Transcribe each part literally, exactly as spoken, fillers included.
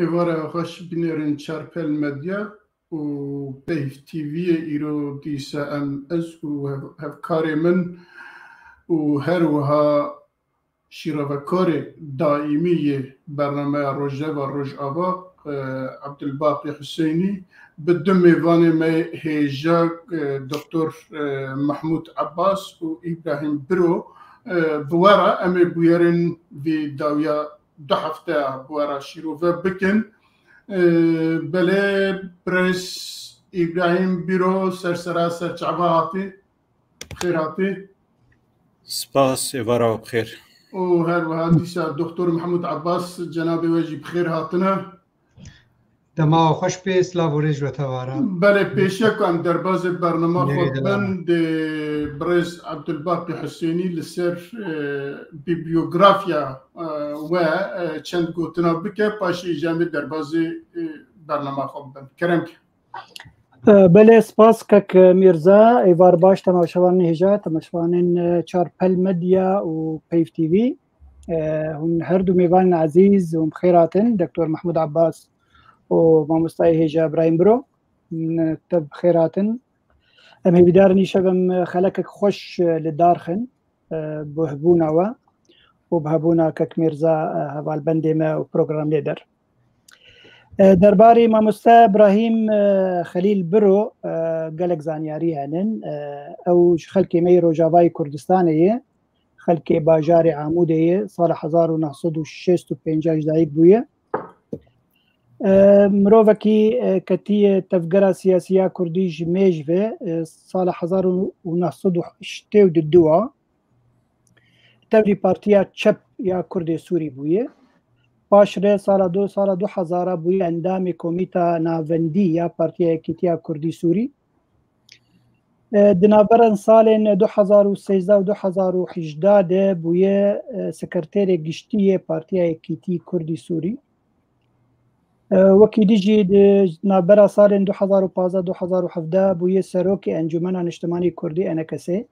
Êvara xweş binêrin Çarpel Medya û Peyv T V'yê. Îro dîsa em, ez û hev-, hevkarê min û her wiha şîrovekarê daîmî yê bernameya Rojeva Rojava, e, Ebdulbaqî Huseynî, bi du mêvanê me hêja, e, Doktor, e, Mehmûd Abbas û Îbrahîm Biro, e, bi we re em ê bûyerên vî dawiya du hefteya bi we re şîrove bikin. E, belê birêz Îbrahîm Biro, sersera ser çava hatî. Xêr hatî. Spas, êvara we bi xêr. Û her wiha dîsa Doktor Mehmûd Abbas, cenabê we jî bi xêr hatine. Dema we xweş bê, silav û rêz ji we tevara. Belê, pêşiya ku em derbazê bernama xwe Nêrê bin, dê birêz Ebdulbaqî Husênî li ser, e, bîbliyografya, e, we, e, çend gotina bike, paşê jî em ê derbazê, e, bernama xwe bibin. Kerem ke. E, belê, spas kek Mîrza, êvar baş temaşevanên hêja, temaşevanên, e, Çarpel Medya û Peyv T V. E, hûn her du mêvanên ezîz hûn bi xêr hatin, Doktor Mehmûd Abbas û mamostayê hêja Îbrahîm Biro. Hûn, e, tev bi xêr hatin. Em hêvîdar in îşev em, e, xelekek xweş, e, li dar xin, e, bi hebûna we û bi hebûna kek Mîrza, e, hevalbendê me û programê der. E, derbarê mamoste Îbrahîm, e, Xelîl Biro, e, gelek zanyarî henin. E, ew ji xelkê me yê Rojavayê Kurdistanê ye. Xelkê bajarê Amûdê ye. Sala hezar û neh sed û şêst û pênc ji dayik bûye. E, mirovekî, e, ketiye tevgera siyasî ya Kurdî ji mêj ve, e, sala hezar û neh sed û heştê û du a tevlî Partiya Çep ya Kurdê Sûrî bûye. Paşre sala du, sala du hezar a bûye endamê Komîta Navendî ya Partiya Yekîtiya Kurdî Sûrî. E, di navbera salên du hezar û sêzdeh û du hezar û hejdeh de bûye, e, sekreterê giştî yê Partiya Yekîtî Kurdî Sûrî. E, wekî dî jî di navbera salên du hezar û pazdeh du hezar û hevdeh bûye serokê Encûmena Niştimanî Kurdî, E N K S.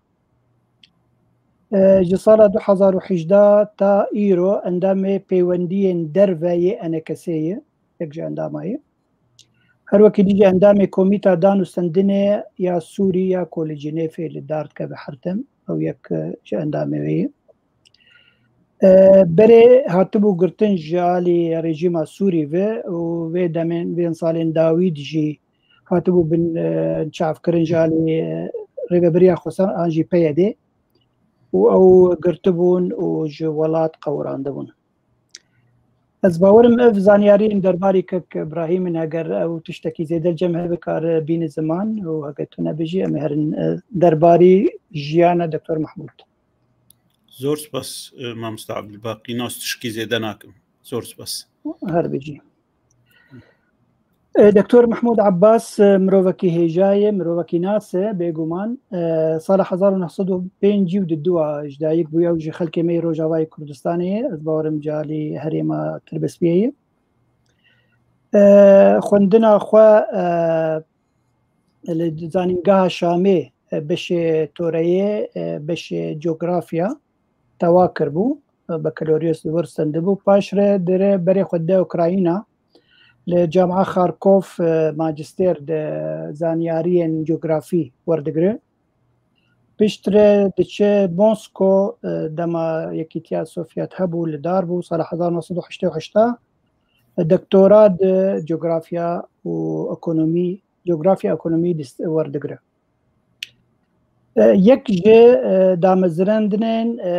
E, ji sala du hezar û hejdeh ta îro endamê peywendiyên derve yê E N K S ye, yek ji endama ye. Her wekî dî jî endamê Komîta Danûstendinê ya Sûrî ya ku li Cinêfê li dar dikeve her dem, ew yek, e, ji endamê wê ye. E, berê hatibû girtin ji alî rejîma Sûrî ve û vê demên, vên salên dawî de jî hatibû bin, e, çavkirin ji alî, e, Rêveberiya Xweser an jî P Y D û ew girtibûn û ji welat qewirandibûn. Ez bawerim ev zanyariyên derbarî kek Îbrahîm in, heger ew tiştekî zêde li cem hebe kare bîne ziman û heger tune be jî em ê herin, e, derbarî jiyana Doktor Mehmûd. Zor spas, e, mamosta Abdulbaqî, nas tişkî zêde nakim. Zor spas. Her bijî. E, Doktor Mehmûd Abbas, e, mirovekî hêja ye, mirovekî nas e, bêguman. E, sala hezar û neh sed û pêncî û du a ji dayik bûye û ji xelkê me yê Rojavayê Kurdistanê ye. Ez bawerim ji alî herêma Tirbespiyê ye. E, xwendina xwe, e, li Zanîngeha Şamê, e, beşê toreyê, e, beşê cografya tewa kiribû, e, bakaloriyos li wir stendibû. Paşre dire berê xwe dide Ukrayna, li Camia Kharkov, e, majistêr di zanyariyên cografî werdigire. Piştre diçe Mosko, e, dema Yekîtiya Sovyet hebû, li dar bû, sala hezar neh sed û heştê û heşt, e, doktora di cografya û ekonomî, cografya ekonomî dist-, werdigire. E, yek ji, e, damezrandinên, e,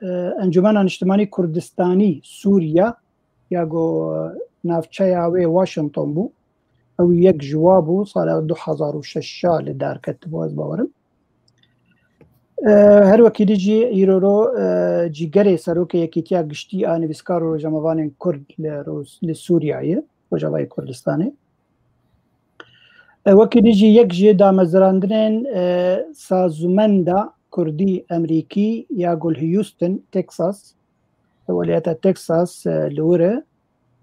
e, Encûmena Niştimanî Kurdistanî Sûriya, ya ku navçeya wê Washington bû. Ew yek ji wa bû, sala du hezar û şeş li dar ketibû, ez bawerim. E, her wekî dî jî îro ro, e, cîgerê serokê Yekîtiya Giştî a Nivîskar û Rojnamevanên Kurd li Rûs-, li Sûriya ye, Rojavayê Kurdistanê. E, wekî dî jî yek ji damezrandinên, e, sazûmenda Kurdî Emerîkî ya ku li Houston, Texas, weliyeta Texas, e, li wir e.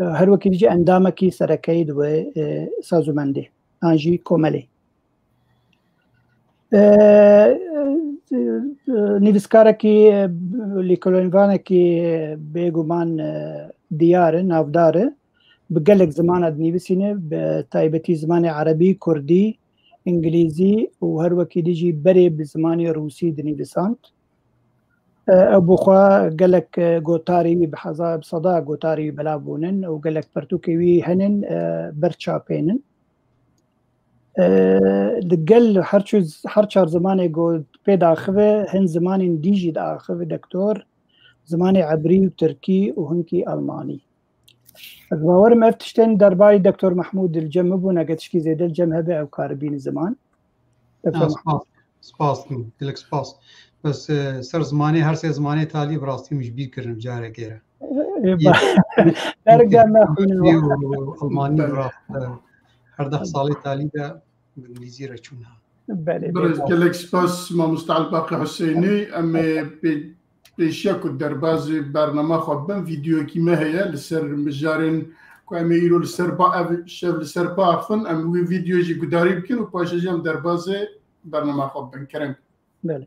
E, her wekî dî jî endamekî serekeyî di wê, e, sazûmendê an jî komelê. E, e, nivîskarekî, e, lîkolînvanekî, e, bêguman, e, diyar e, navdar e. bi gelek zimana dinivîsîne, bi taybetî zimanê erebî, kurdî, îngilîzî û her wekî dî jî berê bi zimanê rûsî dinivîsand. E, ew bi xwe gelek, e, gotarî wî bi heza, bi seda gotarî wî belav bûnin û gelek pertûkê wî henin, e, ber çapê nin. E, li gel her çu-, her çar zimanê ku pê diaxive, hin zimanên dî jî diaxive doktor, zimanê ebrî û tirkî û hinkî almanî. Ez bawerim ev tiştên derbarî doktor Mehmûd li cem min bûn, eger tişkî zêde li cem hebe ew karibîn ziman. Doktor Ya, Mehmûd. Spas. Spas dikim, gelek spas. Bes, e, ser zimanê, her sê zimanê talî bi rastî min ji bîr kirin carekê re. E, Yê ba-, derga me xwînin Tirkî wa. û Almanî bi rast, e, her deh salê talî de bi Îngilîzî re çûn ha. Belê, Birêz, belê. Gelek spas mamoste Elbaqî Husênî. Em ê pê-, pêşiya ku derbazê bernama xwe bin, vîdeoyekî me heye li ser mijarên ku em ê îro li ser ba, ev şev li ser biaxivin, em wî vîdeoyê jî gudarî bikin û paşê jî em derbazê bernama xwe bin. Kerem. Belê.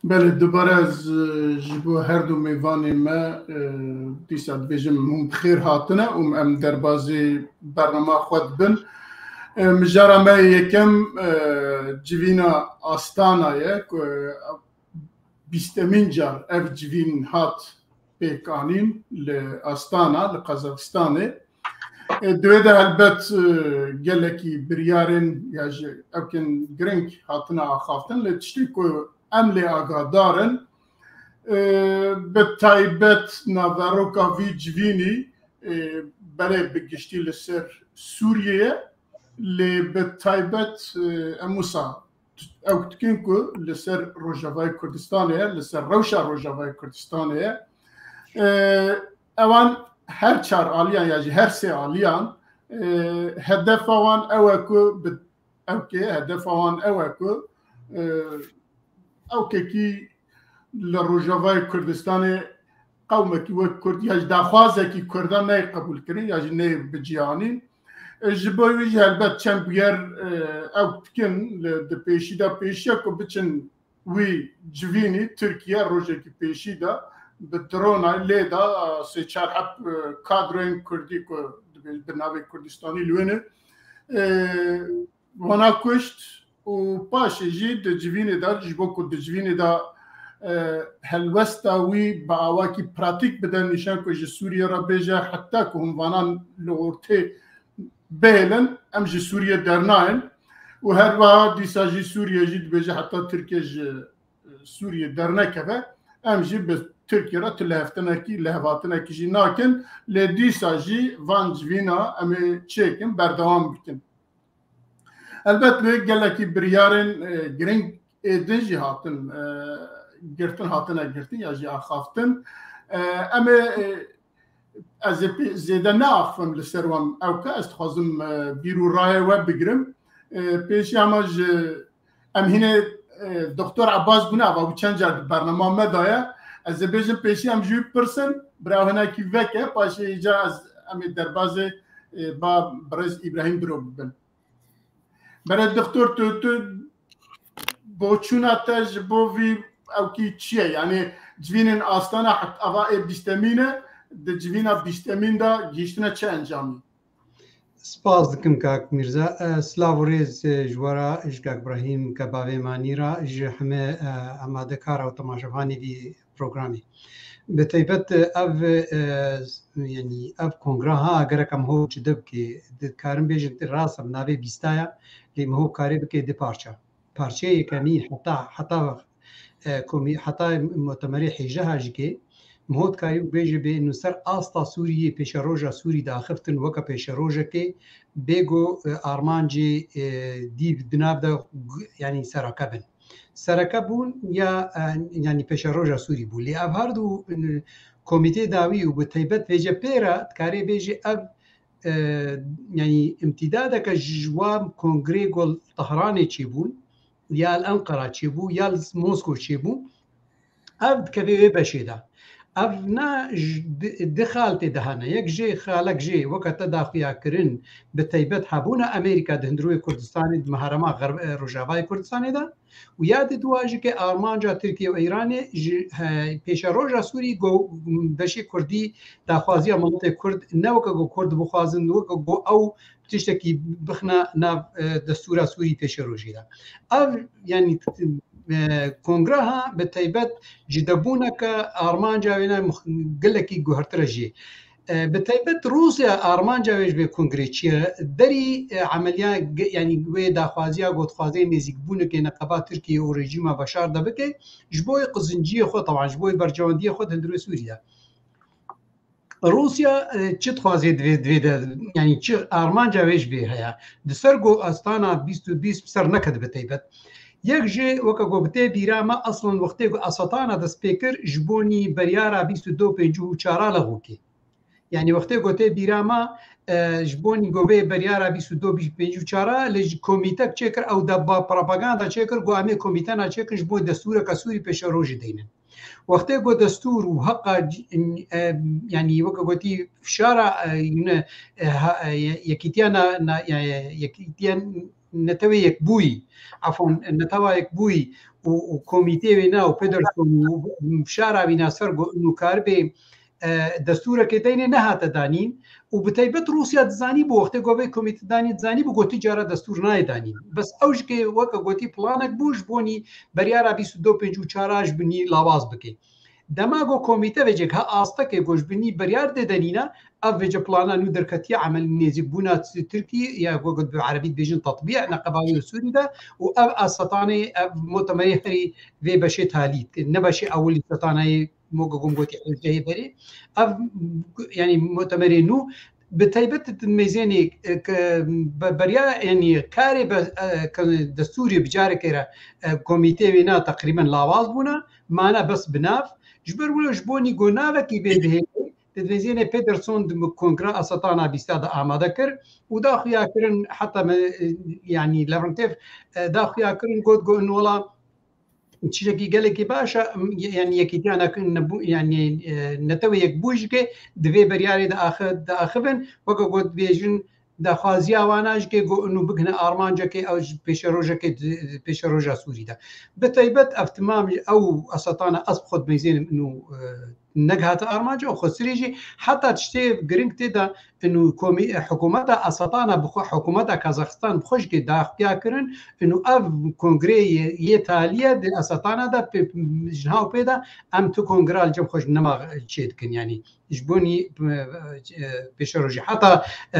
Belê, dubare ez, e, ji bo her du mêvanê me, e, dîsa dibêjim hûn bi xêr hatine û em derbazê bernama xwe dibin. E, mijara me yê yekem, e, civîna Astana ye ku, e, bîstemîn car ev civîn hat pêk anîn li Astana, li Qazaxistanê. E, di wê de helbet, e, gelekî biryarên ya ji ewkên giring hatine axaftin, lê tiştê ku em lê agahdar in, e, bi taybet naveroka vî civînî, e, belê bi giştî li ser Sûriyê ye, lê bi taybet, e, em wisa ew dikin ku li ser Rojavayê Kurdistanê ye, li ser rewşa Rojavayê Kurdistanê ye. E, ewan her çar aliyan ya jî her sê aliyan, e, hedefa wan ew e ku bi, ew kê, hedefa wan ew e ku, e, ew kekî li Rojavayê Kurdistanê qewmekî wek Kurd ya jî daxwazekî Kurdan neyê qebûlkirin ya jî neyê biciyanîn. E, ji bo wî jî helbet çend bûyer, e, ew dikin li, di pêşî de pêşiya ku biçin wî civînî Tirkiye rojekî pêşî de bi drona lê da, e, sê çar heb, e, kadroyên Kurdî ku dibê-, bi navê Kurdistanî li wê ne, e, wana kuşt û paşê jî di civînê de, ji bo ku di civînê de, e, helwesta wî bi awakî pratîk bide nîşan ku ji Sûriye re bêje, heta ku hûn vanan li ortê bihêlin, em ji Sûriye dernayên û her wiha dîsa jî Sûriye jî dibêje heta Tirkiye ji, e, Sûriye dernekeve, em jî bi Tirkiye re tu lihevtinekî, lihevhatinekî jî nakin, lê dîsa jî van civîna em ê çêkin, berdewam bikin. Helbet wê gelekî biryarên, e, giring ê din jî hatin, e, girtin, hatine girtin ya jî axaftin. E, em ê, e, ez ê pê-, zêde neaxivim li ser wan ewka, ez dixwazim, e, bîr û rayê we bigirim. E, pêşî hema ji em hînê, e, Doktor Abbas bûne, ava wî çend car di bernama me de ye. Ez ê bêjim pêşî em ji wî bipirsin, bira hinekî veke, paşê îca ez, em ê derbazê, e, ba birêz Îbrahîm Biro bibin. Berê doktor, tu, tu boçûna te ji bo vî ewkî çi ye? Yanî civînên Astana het-, ava ê bîstemîn e, di civîna bîstemîn de gihîştine çi encamî? Spas dikim kak Mîrza. E, silav û rêz, e, ji we re, ji kak Brahîm, ke bavê manî re, ji heme, e, amadekara û temaşevanê vî programê. Bi taybet ev, e, yanî ev kongra ha, gerek em ho cide bike, dikarin bêjin, rast em navê bîstaya, lê em ho karê bike di parça. Parçeyê yekemî heta, heta, e, komî-, heta mutemerê hêjeha jî ke, em ho dikarî bêje bê nû ser asta Sûriyê, pêşeroja Sûrî daxiftin weke pêşerojekê, bê ku, e, armancê, e, dî di nav de gu-, yanî sereke bin. Sereke bûn ya, e, yanî pêşeroja Sûrî bû. Lê ev her du, e, komîtê dawî û bi taybet vêce pê re dikarê bêje ev, e, yanî îmtîdadeke ji wan kongrê ku li Tehranê çêbûn, ya li Enqera çêbû, ya li Moskow çêbû, ev dikeve wê beşê de. Ev ne ji di, di xaltê de hene. Yek jê xalek jê weke te daxuyakirin bi taybet hebûna Amerîka di hundirûyê Kurdistanê, di herêma xerb-, e, rojavayê Kurdistanê de, û ya di dua jî ke armanca Tirkiye û Îranê ji, he, pêşeroja Sûrî ku beşê Kurdî daxwaziya miletê Kurd ne weke ku Kurd bixwazin, weke ku ew tiştekî bixine nav, e, destûra Sûrî pêşerojê de. Ev, yanî, e, kongra ha bi taybet cidebûneke armanca wê ne mux-, gelekî guhertir e jê. E, bi taybet Rûsya armanca wê ji vê kongrê çi ye? Derî, e, emeliya ge-, yanî wê daxwaziya gotxwazê nêzîkbûnekê neqeba Tirkiye û rejîma Beşar de bike, ji bo yê qizinciyê xwe, teban ji bo yê bercewendiyê xwe di hundirê Sûrî de. Rûsya, e, çi dixwaze divê, divê de, yanî çi armanca wê ji vê heye? Di ser ku Astana bîst û bîst bi ser nekete bi taybet. Yek jê weke ku bi tê bîra me, eslen wextê ku Astana dest pê kir, ji bo nî beryara bîst û du pêncî û çar a lexûkê. Yanî wextê ku tê bîra me, e, ji bo nî ku vê beryara bîst û du pêncî û çar a, lê ji komîtek çêkir, ew de ba propaganda çêkir, ku em ê komîtena çêkin ji bo destûreke Sûrî pêşerojê deynin. Wextê ku destûr û heqa c-, e, yanî weke gotî fişara, e, ne, e, ha, e, ye-, yekîtiya na, na, e, yekîtiya netewê yekbûyî, efon, netewa yekbûyî û, û komîtê wê na û Pederson û fişara wî na ser ku nû karibê, e, destûrekê deynê nehate danîn û bi taybet Rûsya dizanî bû, wextê ku vê komîte danî dizanî bû, gotî cara destûr nayê danîn. Bes ew ji ke weke gotî planek bû ji bo nî beryara bîst û du pêncî û çar a ji binî lawaz bike. Dema ku komîte vecek ha astekê ku ji binî beryar dê denîna, ev vece plana nû derketiye emelî nêzîkbûna Tirkiyê ya ku bi erebî dibêjin tatbî neqeba wê li Sûrî de û ev Asetanê, ev mutemerê herî vê beşê talî, ne beşê ewilî Asetanayê moga gom gotî hêjehê berê. Ev, yanî mutemerê nû bi taybet di mêzênê, e, ke be-, beriya, yanî karê be-, e, ke destûrê bi carekê re, e, komîtê wê na teqrîben lawaz bûna, mane bes bi nav. Ji ber wilo ji bo nî ku navekî bê dihêlê, di mêzênê Pederson di kongra Asetana bîsta de amade kir û da xuya kirin, heta me, e, yanî Lavrentiev, e, da xuya kirin, got, got, wela, tiştekî gelekî baş e, em, ye-, yanî yekîtiya nek-, nebû-, yanî, e, netewe yekbûyî jî ke di vê beryarê de axi-, de axivin, weke got dibêjin, daxwaziya wana jî ke got inu bigihine armancekê ew ji pêşerojekê di, di pêşeroja Sûrî de. Bi taybet ev timam ew Asetana ez bi xwe dimeyzênim inu, e, negihate armanca û xwesirê jî heta tiştê giring tê de Inu komî-, hikûmeta Asetana bi xwe, hikûmeta Kazaxistan bi xwe jî ke daxuya kirin, inu ev kongreyê yê, yê talî ye di Asetana de pê, ji niha û pê de em tu kongra li cem xwe ji nema çê dikin. Yanî ji bo nî, e, pêşerojê. Heta, e,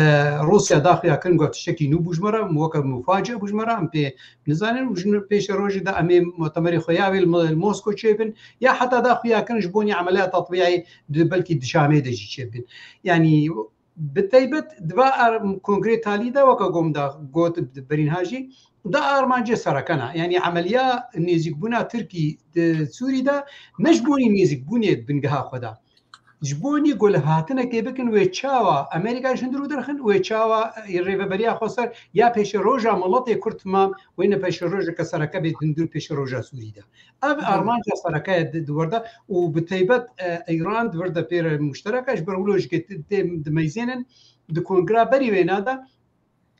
Rûsya daxuya kirin, got tiştekî nû bû ji me re, weke muface bû ji me re, em pê nizanin û ji pêşerojê de em ê mutemerê xwe ya wê li Mo-, li Moskow çêbin, ya heta daxuya kirin ji bo nî emeliya tatbîyayê di belkî di Şamê de jî çêbin. Yanî bi taybet di va ar-, kongrê talî de weke gom da got di berînha jî da armancê sereke ne. Yanî emeliya nêzîkbûna Tirkî di Sûrî de ne ji bo nî nêzîkbûnê di bingeha xwe de. Ji bo nî ku levhatinekê bikin wê çawa Amerîka ji hundir û derxin, wê çawa rêveberiya xwe ser ya pêşeroja miletê Kurd timam, wê ne pêşerojeke sereke bê di hundir pêşeroja Sûrî de. Ev Belê. armanca sereke ye di, di wir de û bi taybet, e, Îran di wir de pê re muşterek e, ji ber wilo jî ke tê, tê dimeyzênin di kongra berî wêna de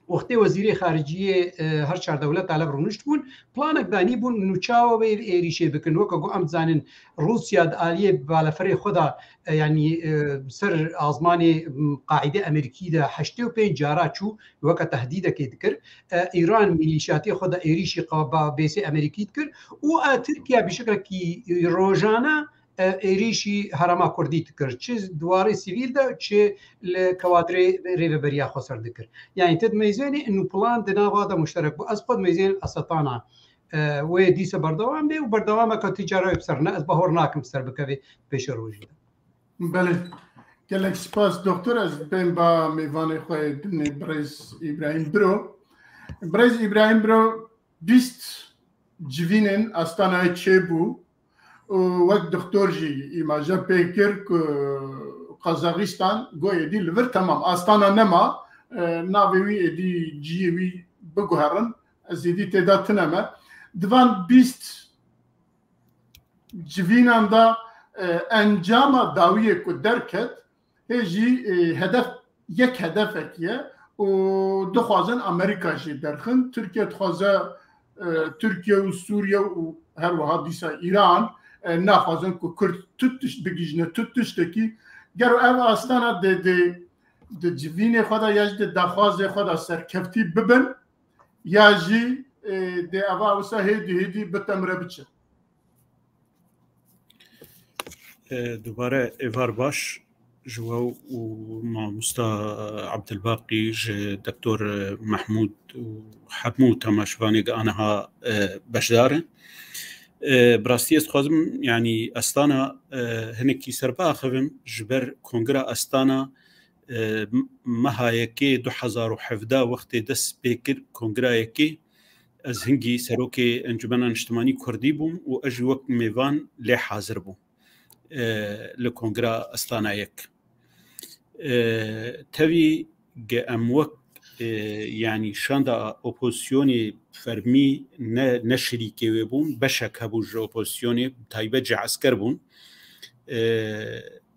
wextê wezîrê xariciyê, e, her çar dewleta lev rûnişt bûn, planek danî bûn û çawa wê êrîşê bikin. Weke ku em dizanin Rûsya di aliyê balafirê xwe de, e, yanî, e, ser azmanê, m, qaîdê Amerîkî de heştê û pênc cara çû weke tehdîdekê dikir. E, Îran mîlîşyatê xwe de êrîşî qaba bêsê Amerîkî dikir û, e, Tirkiye bi şeklekî rojane e, êrîşî herêma Kurdî dikir. Çi di warê sivîl de, çi li kewadrê rêveberiya xweser dikir. Yanî tu dimeyzênî û plan di nava de muşterek bû. Ez xwe dimeyzênî Esetana, e, wê dîsa berdewam bê û berdewameke tu cara wê bi ser ne. Ez bahor nakim bi ser bikevê pêşerojê de. Belê. Gelek spas doktor. Ez bên ba mêvanê xwe yê dinê birêz Îbrahîm Biro. Birêz Îbrahîm Biro, bîst civînên Astanayê çêbû û wek doktor jî îmaje pê kir ku Qazaxistan got êdî li vir temam, Astana nema, e, navê wî êdî cihê wî biguherin, ez êdî tê de tune me. Di van bîst civînan de, e, encama dawiyê ku derket, hê jî, e, hedef, yek hedefek ye û dixwazin Amerîka jî derxin. Tirkiye dixwaze, e, Tirkiye û Sûriye û her wiha dîsa Îran, e, naxwazin ku Kurd tu tişt bigihîjine tu tiştekî. Gero ev astana dê, dê, di civînê xwe de ya jî di daxwazê xwe de serkeftî bibin, ya jî, e, dê eva wisa hêdî hêdî bitemre biçe. E, dubare êvar baş ji we û mamosta Abdulbaqî, ji doktor Mehmûd û hemû temaşevanê ge aniha, e, beşdar in. E, bi rastî ez dixwazim, yanî Astana, e, hinekî ser biaxivim, ji ber Kongra Astana, e, m-, meha yekê du hezar û hevdeh wextê dest pê kir Kongra yekê, ez hingî serokê Encumena Niştimanî Kurdî bûm û ez jî wek mêvan lê hazir bûm, e, li Kongra Astana yek. E, tevî ge em wek, e, yanî şanda opozisyonê fermî ne, ne şirîkê wê bûn, beşek hebû ji opozisyonê, taybet ji esker bûn. E,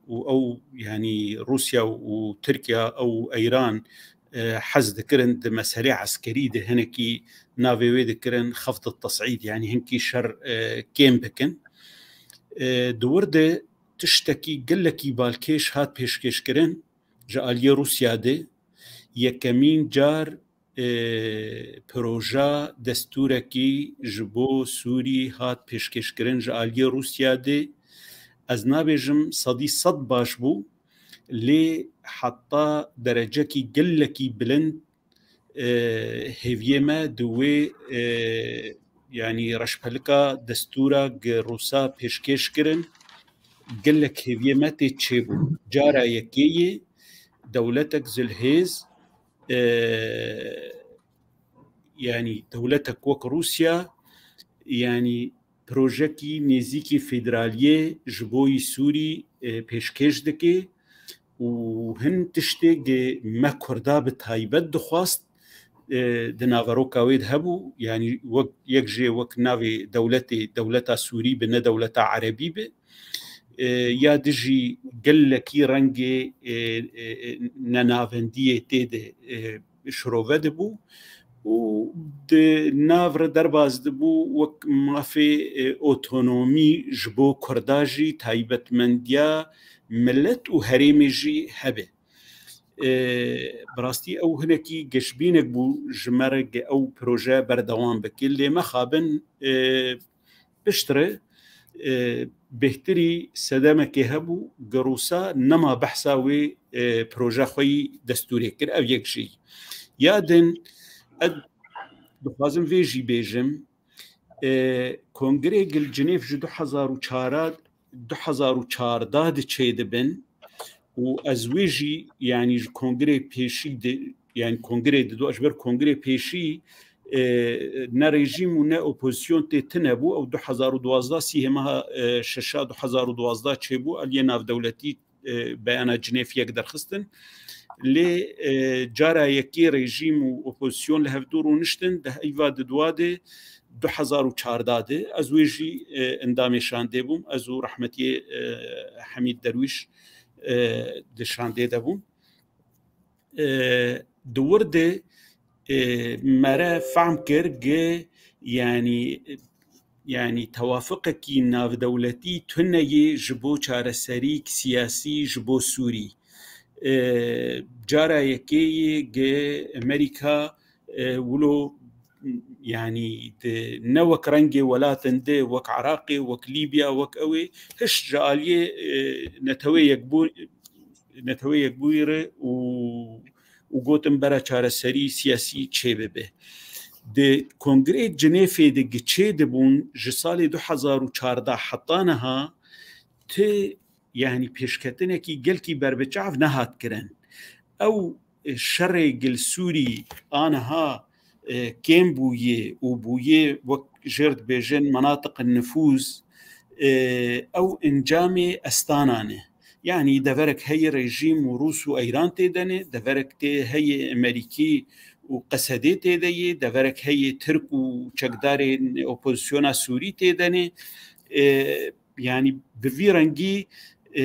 û ew, yanî Rûsya û Tirkiye, ew Îran, e, hez dikirin di meselê eskerî de hinekî navê wê dikirin xefd tesîd, yanî hinkî şer, e, kêm bikin. E, di wir de tiştekî gelekî balkêş hat pêşkêşkirin ji aliyê Rûsya de. Yekemîn car, e, proja destûrekî ji bo Sûrî hat pêşkêşkirin ji aliyê Rûsya de. Ez nabêjim sedî sed baş bû, lê heta derecekî gelekî bilind, e, hêviyê me di wê, e, yanî reşpelika destûra gi Rûsa pêşkêş kirin, gelek hêviyê me tê çêbûn. Cara yekê yê dewletek zilhêz, e, yanî dewletek wek Rûsya, yanî projekî nêzîkî federaliyê ji bo yî Sûrî, e, pêşkêş dike û hin tiştê gi me Kurda bi taybet dixwast, e, di naveroka wê de hebû, yanî wek, yek jê wek navê dewletê, dewleta Sûrî bi, ne dewleta Erebî bi, e, ya dijî gelekî rengê, e, e, e, nenavendiyê tê de, e, şirove dibû û di nav re derbas dibû wek mafê, e, otonomî ji bo Kurda jî, taybetmendiya milet û herêmê jî hebe. E, bi rastî ew hinekî geşbînek bû ji me re ge ew proje berdewam bike. Lê mexabin, e, piştre, e, bêhtirî sedemekê hebû, gi Rûsa nema behsa wê, e, proje xwe yî destûrê kir. Ev yek jî. Ya din, ez dixwazim vê jî bêjim, e, kongrê gil Cinêv ji du hezar û çar, du hezar û çardeh de çêdibin û ez wê jî, yanî ji kongrê pêşî de, yanî kongrê dido, ji ber kongrê pêşî, e, ne rejîm û ne opozîsyon tê tune bû. Ew du hezar û duwazdeh, sîhê meha, e, şeşa du hezar û duwazdeh çêbû, aliyê navdewletî, e, beyana Cinêv yek derxistin. Lê, e, cara yekê rejîm û opozîsyon li hevdû rûniştin, di heyva di dua de du hezar û çardeh de. Ez wê jî, e, endamê şandê bûm. Ez û rehmetiyê, e, Hemîd Derwîş, e, di şandê de bûn. E, di wir de, e, me re fehm kir ge, yanî, yanî tewafiqekî navdewletî tune yê ji bo çareserîk siyasî ji bo Sûrî. E, cara yekê yê ge Amerîka, e, wilo yanî di ne wek rengê welatên di, wek Iraqê, wek Lîbya, wek ew ê, hişt ji aliyê, e, Netewê Yekbû-, Netewê Yekbûyî re û, û gotin bera çareserî siyasî çêbibe. Di Kongreyê Cinêfê de gi çêdibûn ji salê du hezar û çardeh heta niha ti, yanî pêşketinekî gelkî berbiçav nehat kirin. Ew, e, şerê gil Sûrî aniha, e, kêm bûye û bûye wek jêr dibêjin menatiq nifûz, e, ew encamê Estana ne. Yanî deverek heye rejîm û Rûs û Eyran tê de ne, deverek tê heye Emerîkî û Qesedê tê de ye, deverek heye Tirk û çekdarên opozisyona Sûrî tê de ne. E, yanî bi vî rengî, e,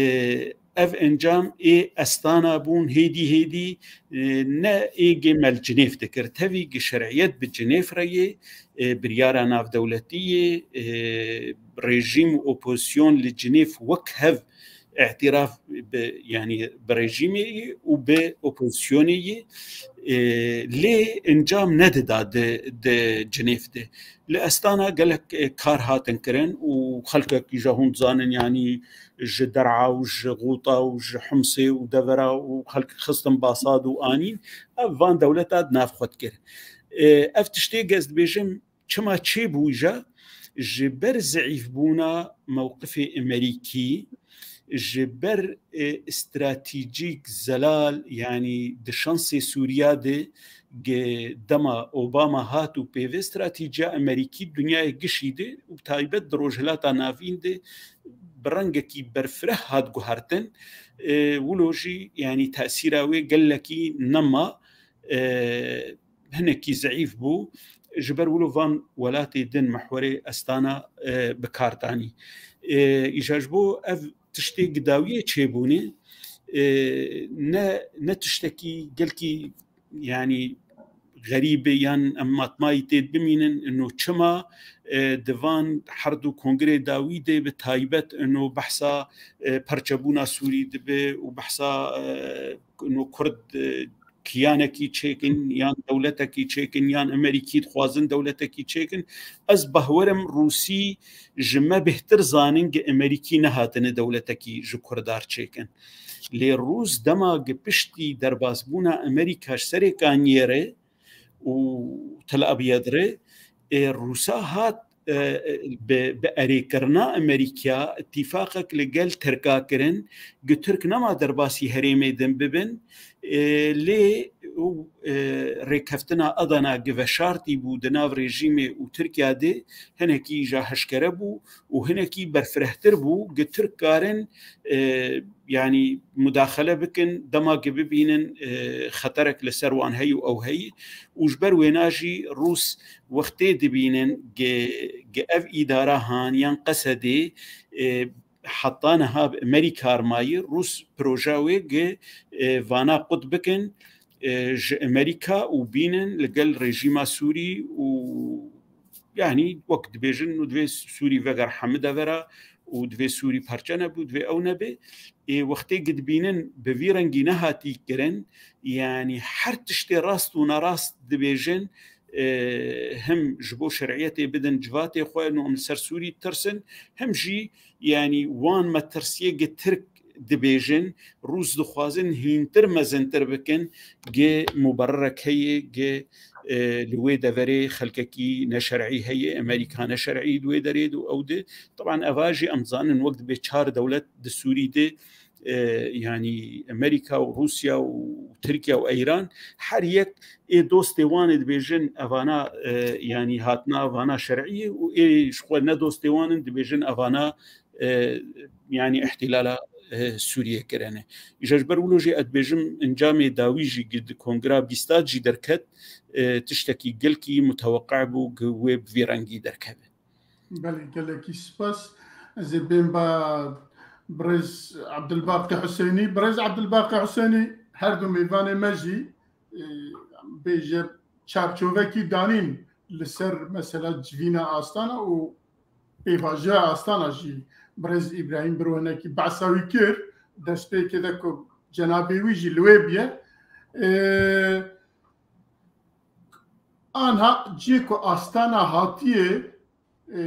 ev encam ê Estana bûn, hêdî hêdî, e, ne ê gê me li Cinêv dikir. Tevî gi şeriyet bi Cinêv re yê, e, biryara navdewletî yê, e, rejîm û opozisyon li Cinêv wek hev îtiraf bi, yanî bi rejîmê yê û bi opozisyonê yê, e, lê encam nedida di, di Cinêv de. Li Estana gelek, e, kar hatin kirin û xelkek ji hûn dizanin, yanî ji Der'a û ji Xûta û ji Himsê û devera û xelk xistin Basad û anîn, ev van dewleta di nav xwe dikir. E, ev tiştê ez dibêjim, çima çêbû îja? Ji ber zeîfbûna mewqifê Emerîkî, ji ber, e, stratejîk zelal, yanî di şansê Sûriya de ge-, dema Obama hat û pê vê stratejiya Emerîkî dinyayê gişî de û taybet di Rojhilata Navîn de bi rengekî berfireh hat guhertin, e, wilo jî, yanî tesîra wê gelekî nema, e, hinekî zeîf bû. Ji ber wilo van welatê din mehwerê Estana, e, bi kar danî. E, îja ji bo ev tiştê gidawiyê çêbûnê, e, ne, ne tiştekî gelkî, yanî xerîb e yan em matmayî tê bimînin, ino çima, e, di van her du kongrê dawî de bi taybet ino behsa, e, perçebûna Sûrî dibe û behsa, e, ino Kurd, e, kiyanekî çêkin yan dewletekî çêkin yan Emerîkî dixwazin dewletekî çêkin. Ez bahwerim Rûsî ji me bêhtir zanin ge Emerîkî nehatine dewletekî ji Kurdar çêkin. Lê Rûs dema ge piştî derbasbûna Emerîka ji serê Kaniyê re û Tel Abyad re, e, Rûsa hat, e, e, bi, bi erêkirina Emerîka îtîfaqek li gel Tirka kirin, gi Tirk nema derbasî herêmê din bibin, e, lê û, e, rêkeftina Adana gi veşartî bû di nav rejîmê û Tirkiya de hinekî îja hişkere bû û hinekî berfirehtir bû, gi Tirk karin, e, yanî mudaxele bikin, dema ki bibînin, e, xeterek li ser wan heye û ew heye. Û ji ber wêna jî Rûs wextê dibînin ge, ge ev îdara han yan Qesedê, e, heta niha bi Emerîka re mayî, Rûs proja wê ge, e, vana qut bikin, e, ji Emerîka û bînin li gel rejîma Sûrî û, yanî wek dibêjin û divê Sûrî veger hemû devera û divê Sûrî parçe nebû, divê ew nebe. Ê wextê gi dibînin bi vî rengî nehatî kirin, yanî her tiştê rast û nerast dibêjin, e, him ji bo şeriyetê bidin civatê xwe, no em li ser Sûrî tirsin, him jî, yanî wan metirsiyê gi Tirk dibêjin, Rûs dixwazin hîntir mezintir bikin, gi muberrirek heye, gi, e, li wê deverê xelkekî neşer'î heye, Emerîka neşer'î di wê derê de û ew de. Teban eva jî em zanin wek dibê çar dewlet di Sûrî de, e, yanî Emerîka û Rûsya û Tirkiye û Eyran, her yek ê dostê wan ê dibêjin evana, e, yanî hatina evana şer'î ye û ê ji xwe ne dostê wan in dibêjin evana, e, yanî îhtîlala, e, Sûriyê kirine. Îja ji ber wilo jî ez dibêjim encamê dawî jî gi di kongra bîsta jî derket, e, tiştekî gelkî muteweqe bû gi wê bi vî rengî derkeve. Belê, gelekî spas. Ez ê bên ba birêz Abdulbaqî Husênî. Birêz Abdulbaqî Husênî, her du mêvanê me jî, e, bêje çarçovekî danîn li ser mesela civîna Astana û pêvajoya Astana jî birêz Îbrahîm Biro hinekî behsa wî kir. Destpêkê de ku cenabê wî jî li wê bûye. E, Anha ciyê ku Astana hatiye, e,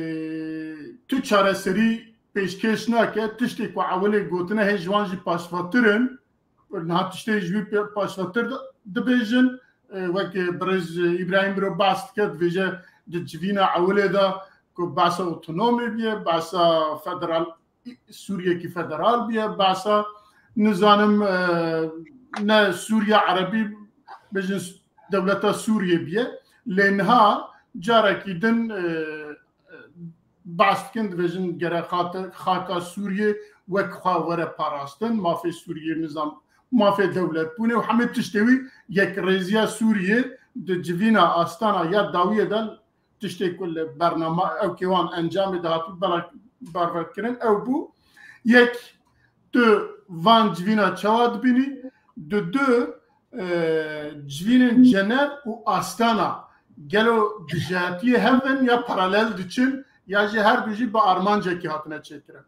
tu çareserî pêşkêş nake, tiştê ku ewilê gotine hê ji wan jî paşvetir in. Niha tiştê ji wî pê-, paşvetir di-, dibêjin, e, wek birêz Îbrahîm Biro behs dike, dibêje di civîna ewilê de ku behsa otonomê biye, behsa federal, Sûriyekî federal biye, behsa nizanim, e, ne Sûriya Erebî, bêjin dewleta Sûriyê biye. Lê niha carekî din, e, e, behs dikin, dibêjin gere xate-, xaka Sûriyê wek xwe were parastin, mafê Sûriyê nizam, mafê dewletbûnê û hemî tiştê wî yekrêziya Sûriyê di civîna Astana ya dawiyê de tiştê ku li bernama ew kêwan encamê dihatibû bela-, bervekirin ew bû. Yek, tu van civîna çawa dibînî? Di du, e, civînên Cenev û Astana gelo dijayetiyê hev in ya paralel diçin ya jî her du jî bi armancekî hatine çêkirin?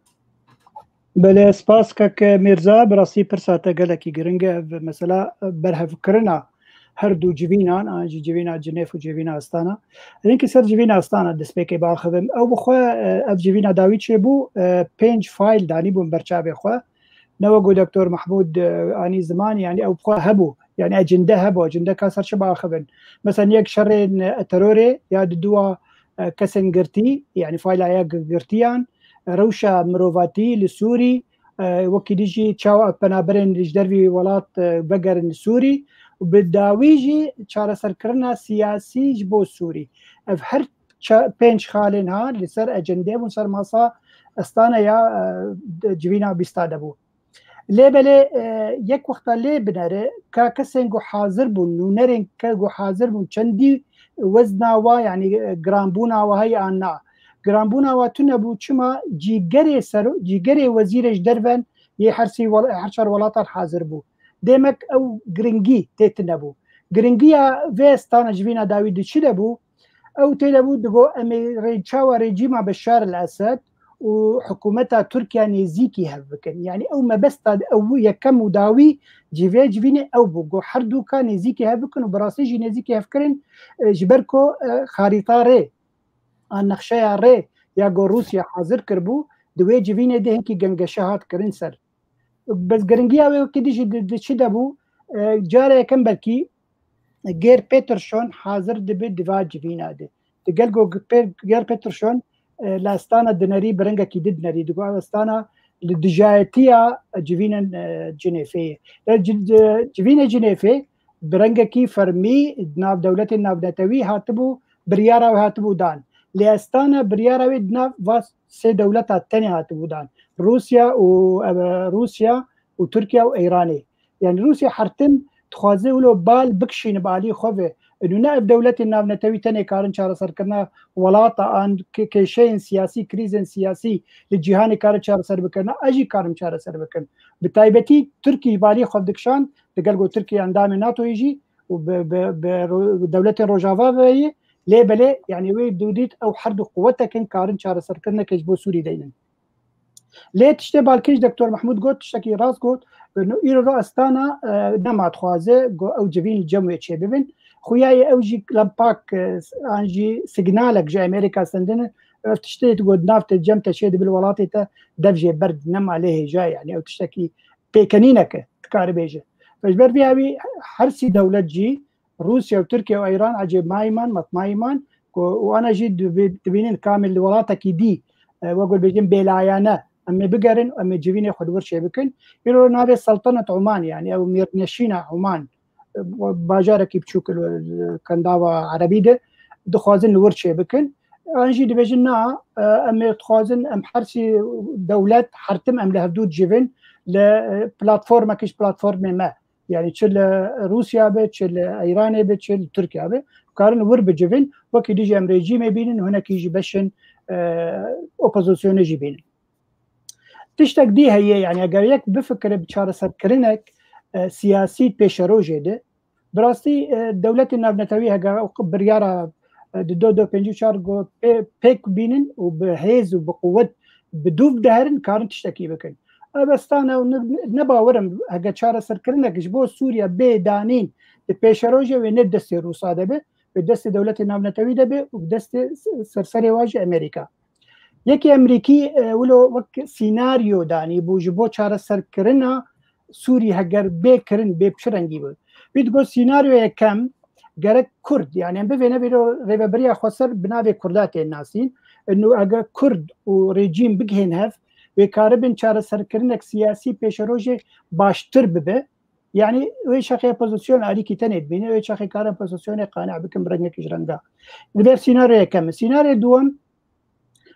Belê, spas kek Mîrza, bi rastî pirsa te gelekî giring e. Ev mesela berhevkirina her du civînan, an jî civîna Cinêf û civîna Astana. Hinkî ser civîna Astana destpêkê biaxivim. Ew bi xwe, e, ev civîna dawî çêbû, e, pênc fayl danîbûn ber çavê xwe. Ne wek ku Doktor Mahmûd, e, anî ziman, yanî ew bi xwe hebû. Yanî ecinde hebû, ecinde ka ser çi biaxivin. Mesela yek şerên, e, terorê ya di dua, e, kesên girtî, yanî fayla ya gi-, girtiyan, rewşa mirovatî li Sûrî, e, wekî dî jî çawa ev penaberên ji dervî welat, e, vegerin li Sûrî û bi dawî jî çareserkirina siyasî ji bo Sûrî. Ev her ça-, pênc xalên ha li ser ecendê bûn, ser masa Astana ya, e, de civîna bîsta de bû. Lê belê, e, yek wexta lê binere ka kesên ku hazir bûn, nûnerên ke ku hazir bûn, çendî wezna wa, yanî, e, giranbûna wa heye an na. Giranbûna wa tune bû, çima cîgerê sero-, cîgerê wezîrê ji derven yê her sî wel-, her çar welatan hazir bû. Demek ew giringî tê tune bû. Giringiya vê Astana civîna dawî di çi de bû? Ew tê de bû, digo, em ê rê-, çawa rejîma Beşar el Esed û hikûmeta Tirkiye nêzîkî hev bikin. Yanî ew mebesta ew bû, yekem û dawî civê civînê ew bû. Got, her du ka nêzîkî hev bikin û bi rastî jî nêzîkî hevkirin, e, ji ber ku, e, xarîta rê, an nexşeya rê ya ku Rûsya hazir kiribû, di wê civînê de hinkî gengeşe hat kirin ser. Bes giringiya wê wekî dî jî di, di çi de bû? E, cara yekem belkî Geir Peterson hazir dibe di va civîna de. Di gel ku Pe-, Geir Peterson, e, li Astana dinerî, bi rengekî di dinerî. Digo ev Astana li dijayetiya civînên, e, Cinêfê ye. Lê ci-, ci-, civînê Cinêfê bi rengekî fermî di nav dewletên navnetewî hatibû, biryara wê hatibû dan. Lê Astana biryara wê di nav va sê dewleta tenê hatibû dan. Rûsya û, e, Rûsya û Tirkiye û Îranê. Yanî Rûsya her tim dixwaze wilo bal bikişîne bi alî xwe ve. Û ne ev dewletên navnetewî tenê karin çareserkirina welata an ke-, kêşeyên siyasî, krîzên siyasî li cîhanê karin çareser bikin. Ez jî karim çareser bikin. Bi taybetî Tirkî bi alî xwe dikişand, digel ku Tirkiye endamê NATOyê jî û bi, bi, bi ro-, dewletên Rojava ve ye. Lê belê, yanî wê dûdît ew her du quwetek in karin çareserkirineke ji bo Sûrî deynin. Lê tiştê balkêş Doktor Mehmûd got, tiştekî rast got, no, îro ro Astana, e, nema dixwaze ku ew civîn li cem wê çêbibin. Xuya ye ew jî lempak, e, an jî signalek ji Amerîka sendin, ev tiştê got nav te cem te çêdibe li welatê te, dev jê berd nema lê hêja, yanî ew tiştekî pêkenînek e, dikare bêje. Ji ber vê hawî her sî dewlet jî, Rûsya û Tirkiye û Îran, ecê mayî man, matmayî man, ku û ana jî dibî-, dibînin kamil li welatekî dî, e, wek ku bêjin bêlayane, em ê bigerin, em ê civînê xwe li wir çêbikin. Îro navê Seltenet Oman, yanî ew mîrneşîna Oman, e, bajarekî biçûk li, li Kendava Erebî de dixwazin li wir çêbikin. An jî dibêjin na, e, em ê dixwazin em her sî dewlet her tim em li hevdû dicivin li, e, platformekî ji platformê me. Yanî çi li Rûsya be, çi li Îranê be, çi li Tirkiye be, karin wir bicivin, wekî dî jî em rejîmê bînin, hinekî jî beşin, e, opozisyonê jî bînin. Tiştek dî heye, yanî eger yek bifikire bi çareserkirinek, e, siyasî pêşerojê de, bi rastî, e, dewletên navnetewî hege biryara, e, di do do pêncî û çar go pê-, pêk bînin û bi hêz û bi quwet bi dûv deherin, karin tiştekî bikin. Ev Astana û ne, ne bawer im, heke çareserkirinek ji bo Sûriye bê danîn di pêşerojê wê ne destê Rûsa de be, bi destê dewletê navnetewî de be û bi destê s-, serserê wa jî Amerîka. Yekê Amerîkî, e, wilo wek sînaryo danî bû ji bo çareserkirina Sûrî heger bê kirin, bê bi çi rengî bû. Wî digot sînaryo yekem, gerek Kurd, yani em bivêne vêro rêveberiya xweser bi navê Kurda tên nasîn. Û eger Kurd û rejîm bigihên hev, wê karibin çareserkirinek siyasî pêşerojê baştir bibe. Yani wê çaxê pozisyon alîkî tenê dibîne, wê çaxê karin pozisyonê qane bikin bi rengekî ji renga. Li ber sînaryo yekem. Sînaryo duwem,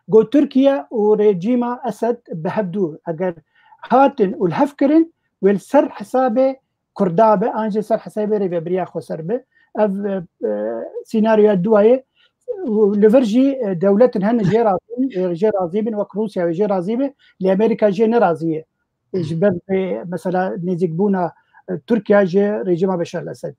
got Tirkiye û rejîma Esed bi hev dû eger hatin û li hev kirin, wê li ser hesabê Kurda be, an jî ser hesabê rêveberiya xweser be. Ev, e, e, sînaryoya duwayê û li vir jî, e, dewletin hene jê razî bin, e, jê razî bin, wek Rûsya wê jê razî be, lê Amerîka jê nerazî ye. Ji ber vê mesela nêzîkbûna, e, Tirkiye ji rejîma Beşar el-Esed.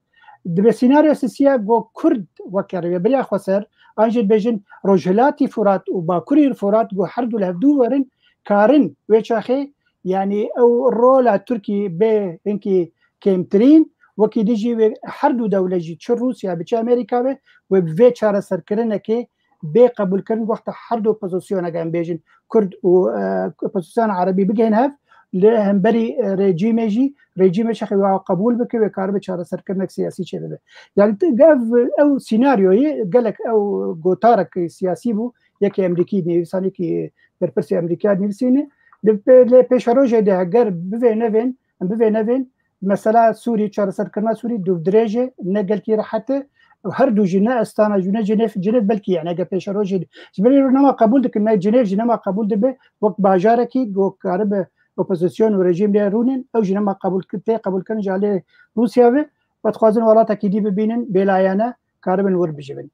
Dibe sînaryo sisiya go Kurd weke rêveberiya xweser, an jî dibêjin Rojhilatî Furat û Bakurî Furat go her du li hevdû werin karin wê çaxê, yani ew rola Tirkî bê hinkî kêmtirîn, wekî dijî wê her du dewlet jî çi Rûsya be çi Amerîka be, wê bi vê çareserkirinekê bê qebûlkirin wexta her du pozîsyoneke em bêjin Kurd û, e, opozisyona Erebî bigihên hev li hemberî, e, rejîmê jî, rejîmê çaxê wa qebûl bike, wê karibe çareserkirinek siyasî çêbibe. Yani tu, ev, ew sînaryoyê gelek ew gotarek siyasî bû, yekê Emrîkî nivîsanekî berpirsê Emrîkiya nivîsîne. Li pê-, lê pêşerojê de heger bivê nevên, em bivê nevên, mesela Sûrî, çareserkirina Sûrî dûvdirêj e, ne gelkî rehet e. Her du jî ne Astana jî ne Cinêv, Cinêv belkî yani eger pêşerojê ji ber rû nema qebûl dikin, ne Cinêv jî nema qebûl dibe, wek bajarekî go karibe opozisyon û rejîm lê rûnin, ew jî nema qebûl ki-, tê qebûlkirin ji alê Rûsya ve, ve dixwazin welatekî dî bibînin, bêlayane karibin wir bijibin.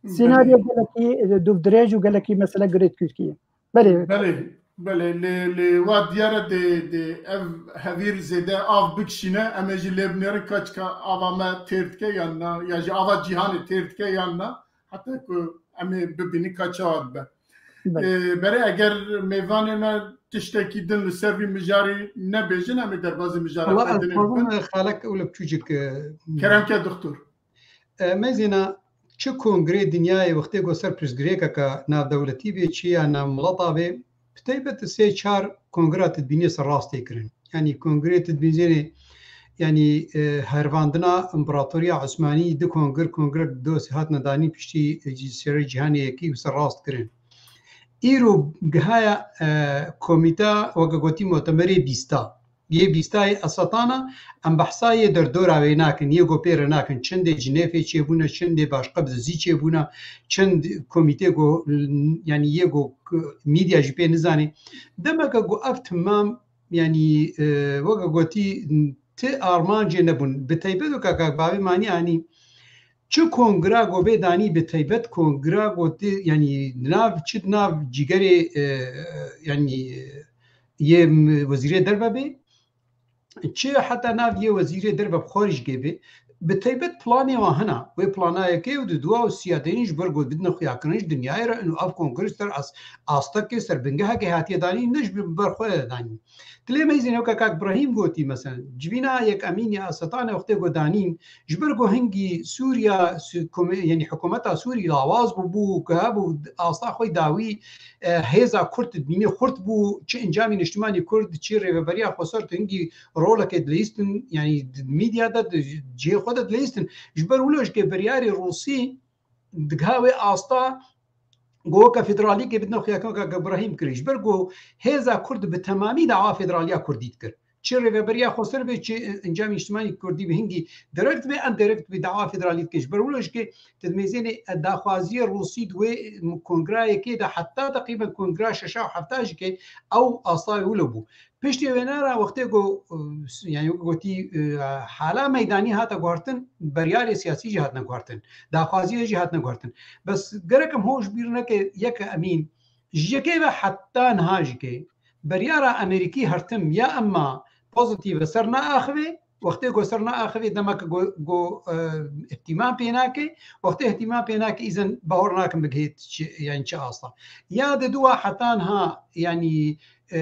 Sînaryo gelekî, e, dûvdirêj û gelekî mesela girêdkî ye. Belê. Belê, belê. Lê, lê wa diyar e dê, dê ev hevîr zêde av bikişîne, em ê jî lê binêrin ka çika ava me têr dike yan na, ya jî ava cîhanê têr dike yan na, heta ku em ê bibînin ka çawa dibe. Belê. Lê berê eger mêvanê me tiştekî din li ser vî mijarî nebêjin, em ê derbazî mijara Wala xwe ez dinê dixwazim, bibin. e, xalek û li biçûcik, e, Kerem ke doktor. E, mezîna çi kongrê dinyayê wextê ku ser pirsgirêkeke navdewletî bê, çi ya navmileta bê, bi taybet sê çar kongra tu dibînê ser rast tê kirin. Yanî kongrê tu dibînê, yanî, e, hervandina împeratoriya Osmanî, du kongir, kongir dos hatine danîn piştî, e, serê cîhanê yekî û ser rast kirin. Îro gihaya, e, komîta, weke gotî, mutemerê bîsta. Yê bîsta yê Esetana, em behsa yê derdora wê nakin, yê go pê re nakin. Çendê Cinêfê çêbûne, çendê başqa bi dizî çêbûne, çend komîtê go, yanî yê go k-, mîdya jî pê nizanê. Demeke go ev timam, yanî, e, weke gotî, ti armancê nebûn. Bi taybet weke kak bavê manî anî, çi kongra go bê danî, bi taybet kongra go ti, yanî di nav, çi di nav cîgerê, e, yanî, e, yê, m-, wezîrê derve bê, çi heta nav yê wezîrê derve bi xwe jî gê bê, bi taybet planê wan hena. Wê plana yekê û di dua û siya deyîn ji ber got bidine xuyakirin ji dinyayê re, û ev kongre ser as-, astekê ser bingehekê hatiye danî, ne ji ber xwe danî. Dilê me îzîn weke kak Birahîm gotî, meselen, civîna Yek Emîn ya Esetanê wextê go danîn, ji ber ku hingî Sûriya, Sû-, komê-, yanî hikûmeta Sûrî lawaz bûbû, ku hebû asta xwe dawî, e, hêza Kurd dibînî xurt bû, çi encamî niştimanî Kurd, çi rêveberiya xweser tu hingî rolekê dileyistin, yanî di mîdya de, di cihê xwe de dileyistin. Ji ber wilo jikê biryarê Rûsî digiha wê asta ku weke federalîkê bidine xuyakirin weke Ibrahîm kirî. Ji ber ku hêza Kurd bi temamî dawa federaliya Kurdî dikir. Çi rêveberiya xweser be, çi encamê niştimanî Kurdî be, hingî direkt be, endirekt be dawa federalî dike. Ji ber wilo jikê tu dimêzênê daxwaziyê Rûsî di wê kongrayekê de heta teqrîben kongra şeş û hefta jikê ew asta wilo bû. Piştî wêne re wextê ku, e, yani wek gotî, e, hala meydanî hate guhartin, biryarê siyasî jî hatine guhartin, daxwaziye jî hatine guhartin. Bes gerek em hoş bîr neke Yek Emîn, ji yekê ve heta niha jikê, biryara Amerîkî hertim ya emma pozîtîf e ser naaxive, wextê ku ser naaxive demek ku, ku, e, îhtîmam pê nake, wextê îhtîmam pê nake îzen bahor nakin bigihê çi, yani çi asta. Ya di dua heta niha, yani e,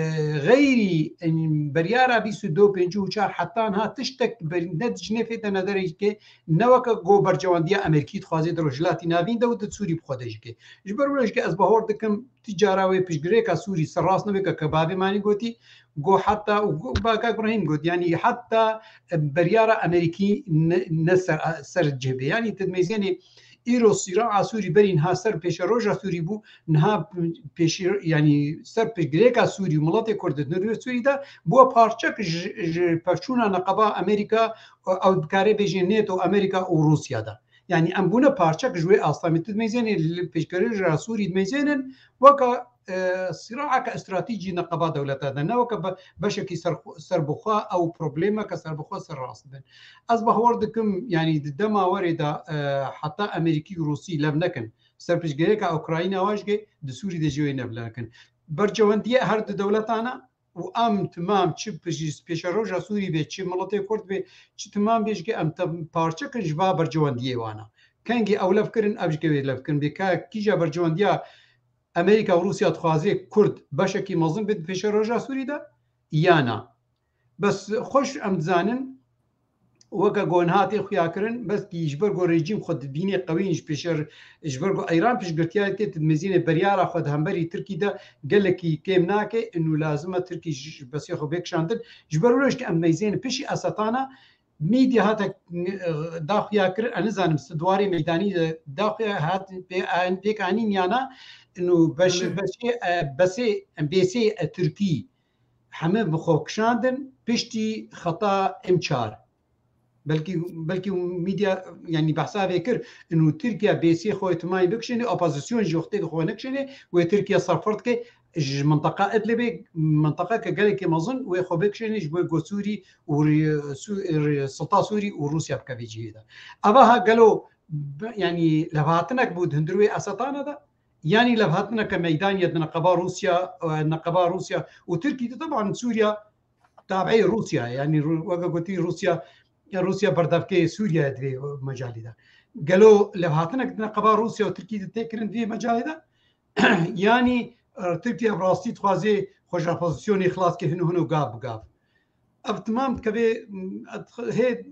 xeyrî, e, beryara bîst û du pêncî û çar heta niha tiştek ber-, ne di Cinêfê de ne derê ke ne weke go bercewendiya Amerîkî dixwazê di Rojhilatî Navîn de û di Sûrî bi xwe de jî ke. Ji ber wê jî ke ez bahor dikim, ti cara wê piştgirêka Sûrî serrast nebe ke, ke bavê manî gotî, go heta û go, ba kak Ibrahîm got, yanî heta, e, beryara Amerîkî ne, ne ser, ser cih bê. Yanî ti dimeyzênê îro sîraa Sûrî berî niha ser pêşeroja Sûrî bû, niha pêşî, yanî ser piştgirêka Sûrî û miletê Kurd di nirê Sûrî de bûye parçek ji, ji pevçûna neqeba Amerîka, ew dikare bêjin NATO, Amerîka û Rûsya de. Yanî em bûne parçek ji wê astamî. Tu dimeyzênê li pêşkeroja Sûrî dimeyzênin weke, e, sîraeke stratejî neqeba dewleta de, ne weke be-, beşekî ser-, serbixwe ew problemeke serbixwe serrast bin. Ez bahwer dikim, yanî di dema werê de, e, heta Amerîkî û Rûsî lev nekin, serpiştgirêka Ukrayna wajge di Sûrî de jî wê lev nekin. Bercewendiyê her du dewletana û em timam çi pêşeroja Sûrî bê, çi miletê Kurd bê, çi timam bê jike em te-, parçekin ji va bercewendiyê wana. Kengî ew lev kirin, ev jike wê lev kirin. Bê ka kîja bercewendiya Amerîka û Rûsya dixwaze Kurd beşekî mezin bê di pêşeroja Sûrî de, ya na. Bes xweş em dizanin, weke ku niha tê xuya kirin, belkî ji ber ku rejîm xwe dibînê qewîn ji pêşer, ji ber ku Îran piştgirtiya dike, tu dimezînê beryara xwe di hemberî Tirkî de gelekî kêm nake, û lazim e Tirkî ji, ji besê xwe bê kişandin. Ji ber wê jî em meyzên pişî Esetana, medya hate, eh, daxuya kir, ez nizanim si di warê meydanî de daxuya hat pê, pêk anîn ya na, û beş-, Belê. beşê, eh, besê, em bêsê, eh, Tirkî heme bi xwe kişandin piştî xeta M çar. Belkî, belkî medya, yanî behsa vê kir, û Tirkiye bêsê xwe timayî bikişêne, opozîsyon jî wextê xwe nekişêne, wê Tirkiye serfir dike, ji minteqa Idlibê, minteqa ke gelekî mezin, wê xwe bikişêne ji bo go Sûrî û Rî-, Sû-, Rî-, Silta Sûrî û Rûsya bike vê cihê de. Eva ha gelo b-, yanî levhatinek bû di hundir wê Esetana de? Yanî levhatineke meydanî ye di neqeba Rûsya, e, neqeba Rûsya û Tirkî de, teban Sûriya tabi'ê Rûsya ye. Yanî Rû-, weke gotî Rûsya, ya Rûsya berdevkê Sûriye di vê mecalî de. Gelo levhatinek di neqeba Rûsya û Tirkî de tê kirin di vê mecalê de? Yanî, e, Tirkiye bi rastî dixwaze xwe ji opozîsyonê xilas ke hin û hin û gav bi gav. Ev timam dikeve, m, hê,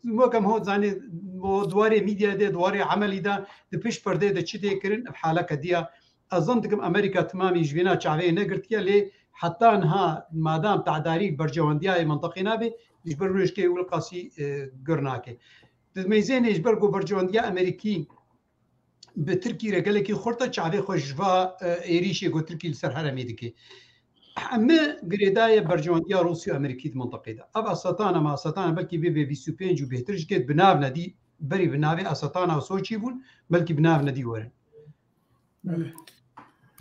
wek em hot zanî, o di warê medya de, di warê emelî de, di pişt perdê de çi tê kirin, ev haleke diya. Ez zan dikim Amerîka timamî ji vêna çavê negirtiye, lê heta niha madam te'darî bercewendiyayê mintiqê nabe, ji ber wê jikê Wilqasî, e, gur nake. Di meyzênê ji ber ku bercewendiya Amerîkî bi Tirkî re gelekî xurt e, çavê xwe ji va, e, êrîşê ku Tirkî li ser herêmê dike. Heme girêdayê berjewendiya Rûsya û Amerîkî di mintiqê de. Ev Esetana, me Esetana belkî bê bê bîst û pênc û bêhtir jikê bi nav nedî, berî bi navê Esetana û Soçî bûn, belkî bi nav nedî werin. Belê.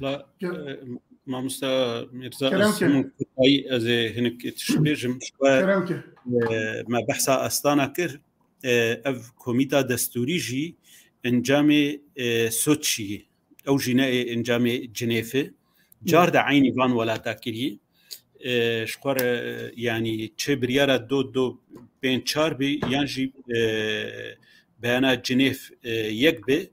La, Ke- e, mamosta Mirza, Kerem ez ke. Simon Kutayî, ez ê hinek tişt bêjim. Ji we, Kerem ke. E, me behsa Astana kir. E, ev komîta destûrî jî encamê, e, Soçiyê, ew jî ne ê encamê Cinêfê. Car de eynî van welata kiriye. E, ji xwe re, yanî çi biryara do do pênc çar bî, yan jî, e, beyana Cinêf, e, yek bê,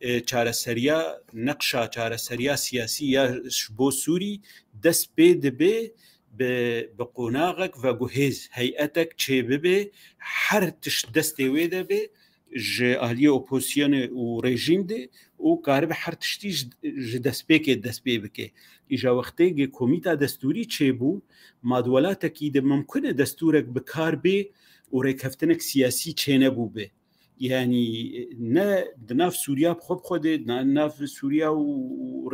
e, çareseriya, neqşa çareseriya siyasî ya ji bo Sûrî dest pê dibe bi, bi qonaxek veguhêz, heyetek çêbibe, her tişt destê wê de be, ji aliyê opozisyonê û rejîm de, û karibe her tiştî ji, ji destpêkê dest pê bike. Îja wextê ge komîta destûrî çêbû, ma di welatekî de mimkun e destûrek bi kar bê û rêkeftinek siyasî çênebûbe. Yanî ne di nav Sûriya bi xwe bi xwe de, ne di nav Sûriya û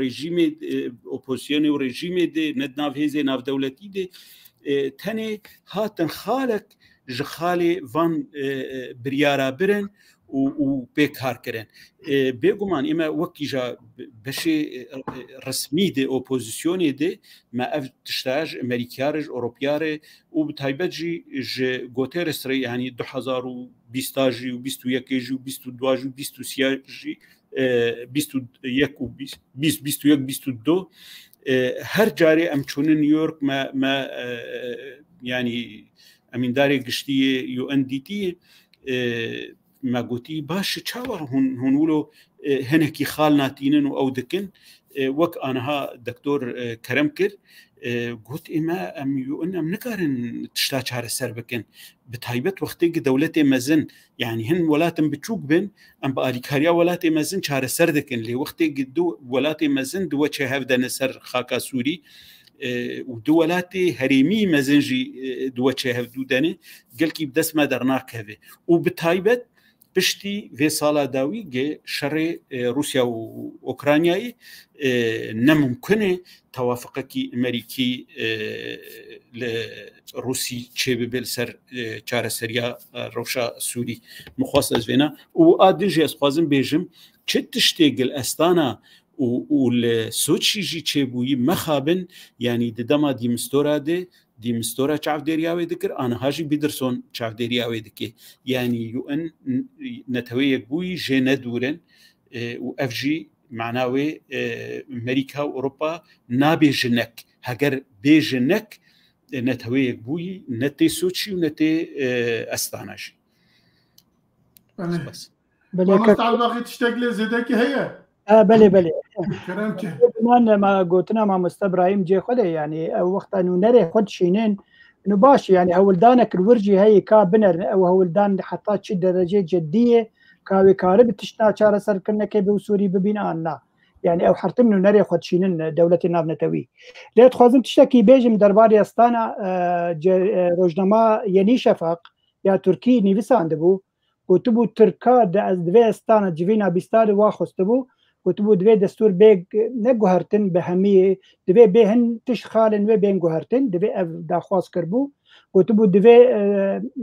rejîmê, e, opozisyonê û rejîmê de, ne di nav hêzê navdewletî de, e, tenê hatin xalek ji xalê van, e, e, biryara birin û, û pê kar kirin. E, bêguman ê me wekî ja beşê, e, e, resmî de, opozisyonê de, me ev tişta ji Amerîkaya re, ji Ewropaya re û bi taybet jî ji Guterres re, yanî du hezar û bîst jî û bîst û yekê jî û bîst û du jî û bîst û sê jî, e, bîst û yek û bîst, bîst, bîst û yek, bîst û du, e, her carê em çûnin New York, me, me, e, yanî emîndarê giştî yê U N dîtiye, e, me gotî, baş e, çawa hûn, hûn wilo, e, hinekî xal natînin û ew dikin? E, wek aniha Doktor, e, Kerem kir, e, got, ê me, em yûn, em nikarin tişta çareser bikin. Bi taybet wextê ki dewletê mezin, yanî hin welatin biçûk bin, em bi alîkariya welatê mezin çareser dikin. Lê wextê ki du welatê mezin diwe çê hev dene ser xaka Sûrî, e, û du welatê herêmî mezin jî, e, diwe çê hev dû dene, gelkî bi dest me dernakeve. Û bi taybet piştî vê sala dawî ge şerê, e, Rûsya û Ukraynayê, e, ne mumkin e tewafiqekî Amerîkî, e, li Rûsî çêbibe li ser, e, çareseriya, e, rewşa Sûrî. Min xwest ez vêna. Û a din jî ez xwazim bêjim, çi tiştê gil Estana û, û li Soçî jî çêbûyî mexabin, yanî di dema dîmistora de, dîmistora çavdêriya wê dikir, aniha jî Biderson çavdêriya wê dike. Yanî U N Netewê Yekbûyî jê ne dûr in, e, û ev jî mana wê, e, Amerîka û Ewropa nabê jinek. Heger bê jinek, e, Netewê Yekbûyî ne tê Soçî û ne tê, e, Estana jî. Belê. Spas. Belê, Mamosta kak- Elbaxî, tiştek lê zêdekî heye? Ha, belê, belê. Kerem ke. Man, ma gotina mamoste Ibrahîm cê xwe de, yanî ew wexta nûnerê xwe dişînin, nû baş, yanî hewldanek li wir jî heye ka binerin, ew hewldan heta çi derecê cidî ye, ka wê karibe tişta çareserkirinekê bi Sûrî bibîn an na. Yanî ew hertim nûnerê xwe dişînin, e, dewletê navnetewî. Lê dixwazim tiştekî bêjim derbarê Astana, e, ce-, e, rojnama Yenî Şefak ya Tirkî nivîsandibû, gotibû Tirka di ez, divê Astana civîna bîsta de wa xwestibû, gotibû divê destûr bê g-, ne guhertin bi hemiyê, divê bê hin tişt xalên wê bên guhertin, divê ev daxwaz kiribû. Gotibû divê, e,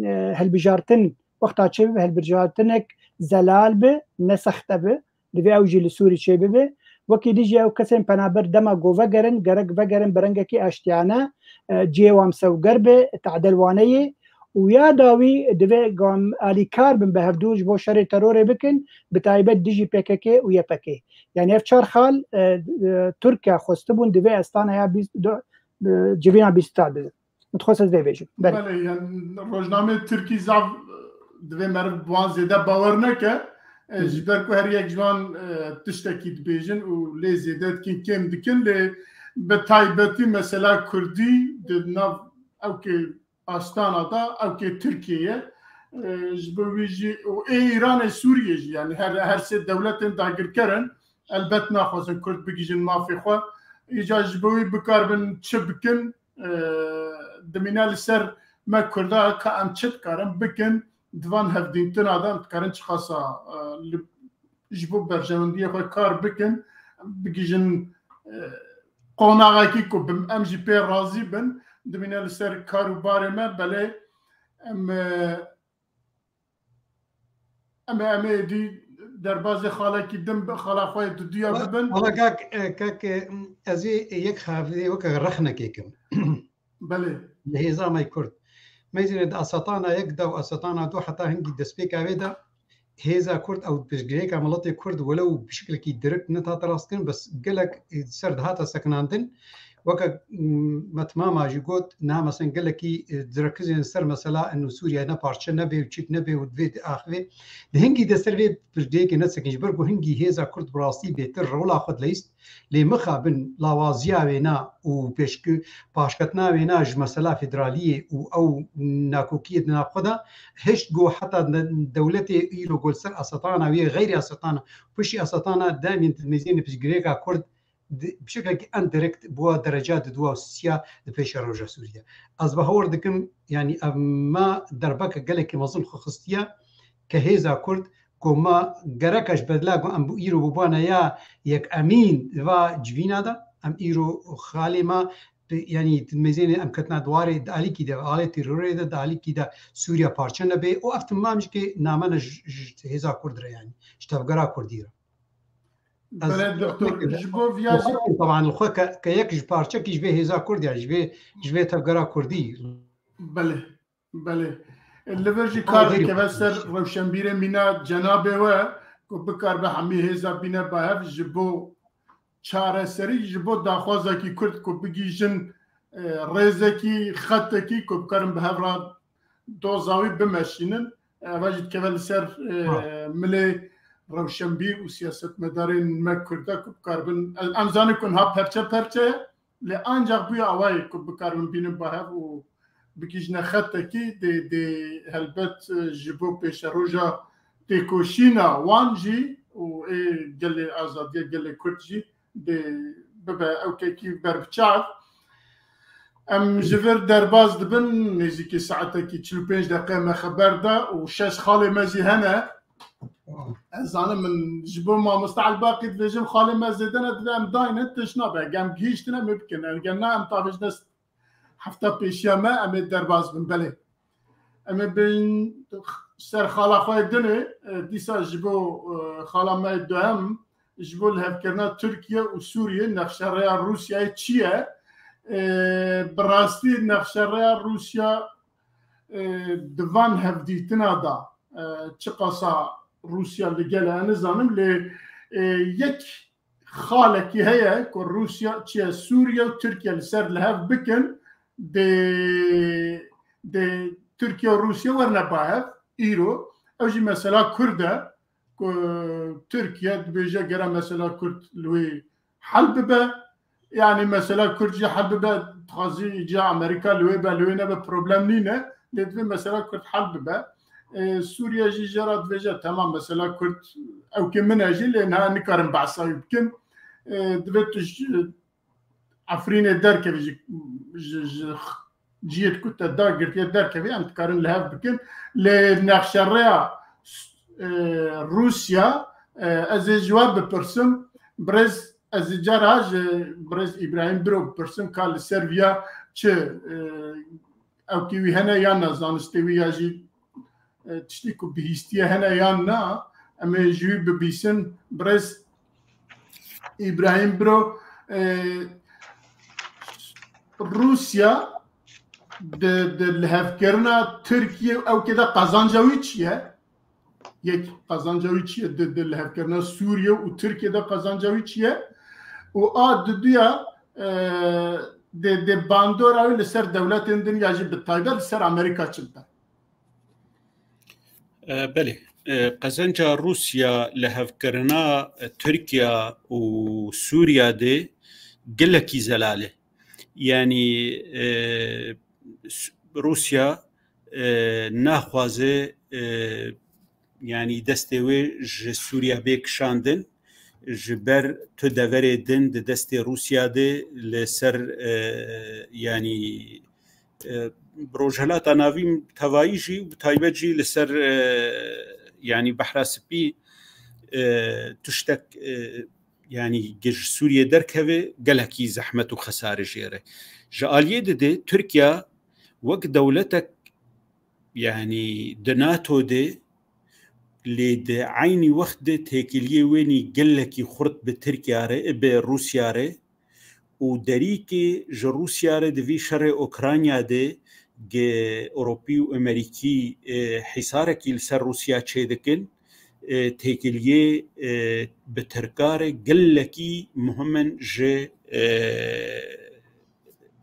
e, hilbijartin, wexta çê bibe hilbijartinek zelal bi, ne sexte bi, divê ew jî li Sûrî çê bibe. Wekî dî jî ew kesên penaber dema ku vegerin, gerek vegerin bi rengekî aştiyane, e, cihê wan misewger be, tadel wane ye. Û ya dawî divê gam alîkar bin bi hevdû ji bo şerê terorê bikin, bi taybet dijî P K K û Y P G. Yanî ev çar xal, e, e, Tirkiye xwestibûn divê Astana ya bîst, du, e, civîna bîsta de. Dixwest ez vê bêjim. Belê. Belê, yani rojnameyê Tirkî zaf, e, divê meriv bi wan zêde bawer neke. E, Hı hı. Ji ber ku her yek ji wan, e, tiştekî dibêjin û lê zêde dikin, kêm dikin, lê bi taybetî mesela Kurdî di nav ewkê Astana da, ewkê Tirkiye ye. E, ji bo wî jî û ê Îranê, Sûriye jî, yani her, her sê dewletên dagirker in, elbet naxwazin Kurd bigihîjin mafê xwe. Îca ji bo wî bikaribin çi bikin, e, dimîne li ser me Kurda ka em çi dikarin bikin, di van hevdîtina de em dikarin çiqasa, e, li, ji bo berjewendiyê xwe kar bikin, bigihîjin, e, qonaxekî ku bi, em jî pê razî bin, dimîne li ser kar û barê me, belê em, e, Em ê, em ê êdî derbazê xalekî din bi, xala xwe yê duduya Wala, bibin. Wala kak, e, kak, e, ez ê yek xavê weke rexnekê kim. Belê. Li hêza me Kurd. Meyzîne di Asetana yek de û Asetana du heta hingî destpêka wê de hêza Kurd ew piştgirêka miletê Kurd welew bi şiklekî direkt nehat rastkirin, bes gelek, e, ser dihate sekinandin. Weke, mm, me timama jî got, niha mesela gelekî, e, direkizên ser mesela eno Sûriye ne parçe nebe û çik nebe û divê diaxivê. Di hingî de ser vê pirsgirêkê nesekin ji ber ku hingî hêza Kurd bi rastî bêtir rola xwe dileyist. Lê mixabin lawaziya wêna û pêşki-, paşketina wêna ji mesela federaliyê û ew nakokiyê di nav xwe de hişt ku heta de-, dewletê îro ku li ser Asetana wê xeyrî Asetana, piştî Asetana demên di meyzênê pirsgirêka Kurd di, bi şeklekî endirekt bi wa dereca di dua û sisiya di pêşa roja Sûriye. Ez bawer dikim, yanî ev me derbeke gelekî mezin xwe xistiye ke hêza Kurd ku me gereka ji bedela ku em bi îro bibane ya yek emîn va civîna de, em îro xalê me bi, yanî di meyzênê em ketina di warê di alîkî de, alê terorê de, di alîkî de Sûriye parçe nebe û ev timam jî ke namene ji, ji hêza Kurd re, yanî ji tevgera Kurdî re. Ez Belê, doktor, ji bo viya jî teban li xwe ke, ke yek ji parçekî ji vê hêza Kurd, ya ji vê, ji vê tevgera Kurdî. Belê, belê. Li vir jî kar dikeve ser rewşenbîrê mîna cenabê we, ku bikaribe hemî hêza bîne ba hev ji bo çareserî, ji bo daxwazekî Kurd ku bigihîjin, e, rêzekî, xetekî ku bikarin bi hev re doza wî bimeşînin. Eva jî dikeve li ser, e, milê rewşenbîr û siyasetmedarên me Kurda ku bikaribin. Em, em zanin ku niha perçe perçe ye, lê ancak bûye awayê ku bikaribin bînin ba hev û bigihîjine xetekî dê, dê helbet, e, ji bo pêşeroja têkoşîna wan jî û ê gelê azadiya gelê Kurd jî dê bibe ewkekî berbiçav. Em ji vir derbas dibin, nêzîkî saetekî çil û pênc deqe me xeber da û şeş xalê me jî hene. Ez zanim min ji bo mamoste Elbaqî dibêjim, xalê me zêde ne, divê em dayne, tişt nabe. Gem gihîştine me bikin. Eger na em tavêjine hefta pêşiya me, em ê derbas bin. Belê. Em ê bin ser xala xwe yê dinê, e, dîsa ji bo, e, xala me yê duhem, ji bo lihevkirina Tirkiye û Sûriye nexşerêya Rûsyayê çi ye? E, bi rastî nexşerêya Rûsya, e, di van hevdîtina da, e, çiqasa Rûsya li gel e, nizanim, lê, e, yek xalekî heye ku Rûsya, çi ye, Sûriye û Tirkiye li ser li hev bikin, dê, dê Tirkiye û Rûsya werne ba hev îro. Ew jî mesela Kurd e ku Tirkiye dibêje gere mesela Kurd li wê hel bibe. Yani mesela Kurd jî hel bibe, dixwazî ca Amerîka li wê be, li wê nebe, problem nîne. Lê divê mesela Kurd hel bibe. E, Sûriye jî jê re dibêje, temam, mesela Kurd ewkê min e jî, lê niha nikarin behsa wî bikin. E, divê tu ji Efrînê derkevî, ji, ji, ji cihê ku te dagirtiye derkevî, em dikarin li hev bikin. Lê nexşerêya, e, Rûsya, e, ez ê ji we bipirsim, birêz, ez ê cara ji birêz Îbrahîm Biro bipirsim, ka li ser viya çi, e, ewkê wî hene yan na, zanistê wî ya jî, e, tiştê ku bihîstiye hene yan na, em ê ji wî bibîsin. Birêz Îbrahîm Biro, e, Rûsya di, di lihevkirina Tirkiye û ewkê de qazanca wî çi ye? Yek, qazanca wî çi ye? Di, di lihevkirina Sûriye û Tirkiye de qazanca wî çi ye? Û a diduya, e, dê, dê bandora wî li ser dewletên din ya jî bi taybet li ser Amerîka çi bibe? E, belê. E, qezenca Rûsya li hevkirina, e, Tirkiye û Sûriye de gelekî zelal e. Yanî, e, S-, Rûsya, e, naxwaze, e, yanî destê wê ji Sûriye bê kişandin, ji ber tu deverê din di destê Rûsya de li ser, e, yanî, e, Rojhilata Navîn tevayî jî, bi taybet jî li ser, e, yanî Behra Spî, e, tiştek, e, yanî gi ji Sûriyê derkeve gelekî zehmet û xesare jê re. Ji aliyê dide Tirkiye wek dewletek, yanî di NATO de, lê di eynî wext de têkiliyê wênî gelekî xurt bi Tirkiye re, bi Rûsya re û derîkê ji Rûsya re di vî şerê Ukrayna de gi Ewropî û Amerîkî, e, hîsarekî li ser Rûsya çêdikin, e, têkiliyê, e, bi Tirka re gelekî muhim in ji, e,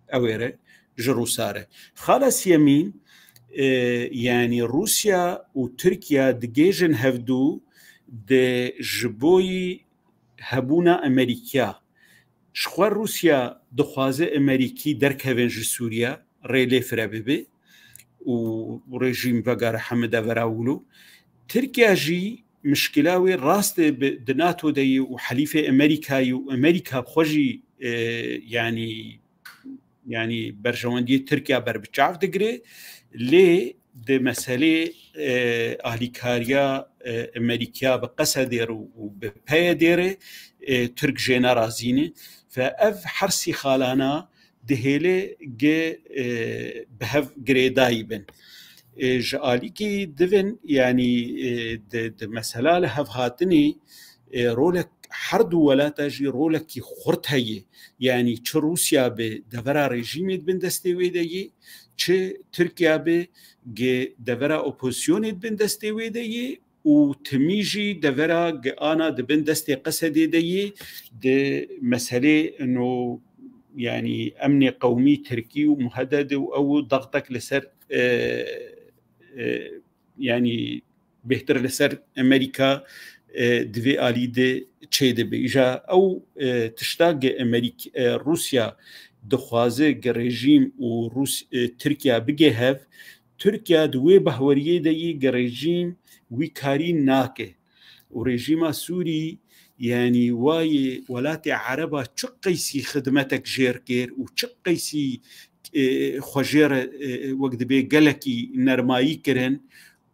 ewê re, ji Rûsa re. Xala siyemîn, e, yanî Rûsya û Tirkiye digêjin hevdû di ji boyî hebûna Amerîkiya. Ji xwe Rûsya dixwaze Amerîkî derkevin ji Sûriye, rê lê fire bibe û rejîm vegere heme devera wilo. Tirkiye jî mişkila wê rast e bi, di NATO de ye û helîfê Amerîkayê û Amerîka bi xwe jî, e, yanî, yanî berjewendiyê Tirkiye berbiçav digire. Lê di meselê, e, alîkariya, e, Amerîkiya bi qesedê re û bi peyedê re, e, Tirk jê nerazî ne. Fe ev hersî xalana dihêle gi, e, bi hev girêdayî bin. E, ji alîkî divin, yanî, e, di, di mesela li hev hatinê, e, rolek her du welata jî rolekî xurt heye. Yanî çi Rûsya bi devera rejîmê di bin destê wê de yê, çi Tirkiye bi gi devera opozisyonê di bin destê wê de yê û timî jî devera gi ana di bin destê Qesedê de yê, di meselê no, yanî emnê qewmî Tirkî û muhedede û ew û dextek li ser, e, e, yanî bêhtir li ser Amerîka, e, di vê alî de çêdibe. Îja ew, e, tişta ge Amerîk-, e, Rûsya dixwaze ge rejîm û Rûs-, e, Tirkiya bige hev, Tirkiya di wê bahweriyê de yê ge rejîm wî karî nake. Û rejîma Sûrî, yanî wayê welatê Ereba çi qeysî xidmetek jêr kir û çi qeysî, e, xwe jêr, e, wek dibê gelekî nermayî kirin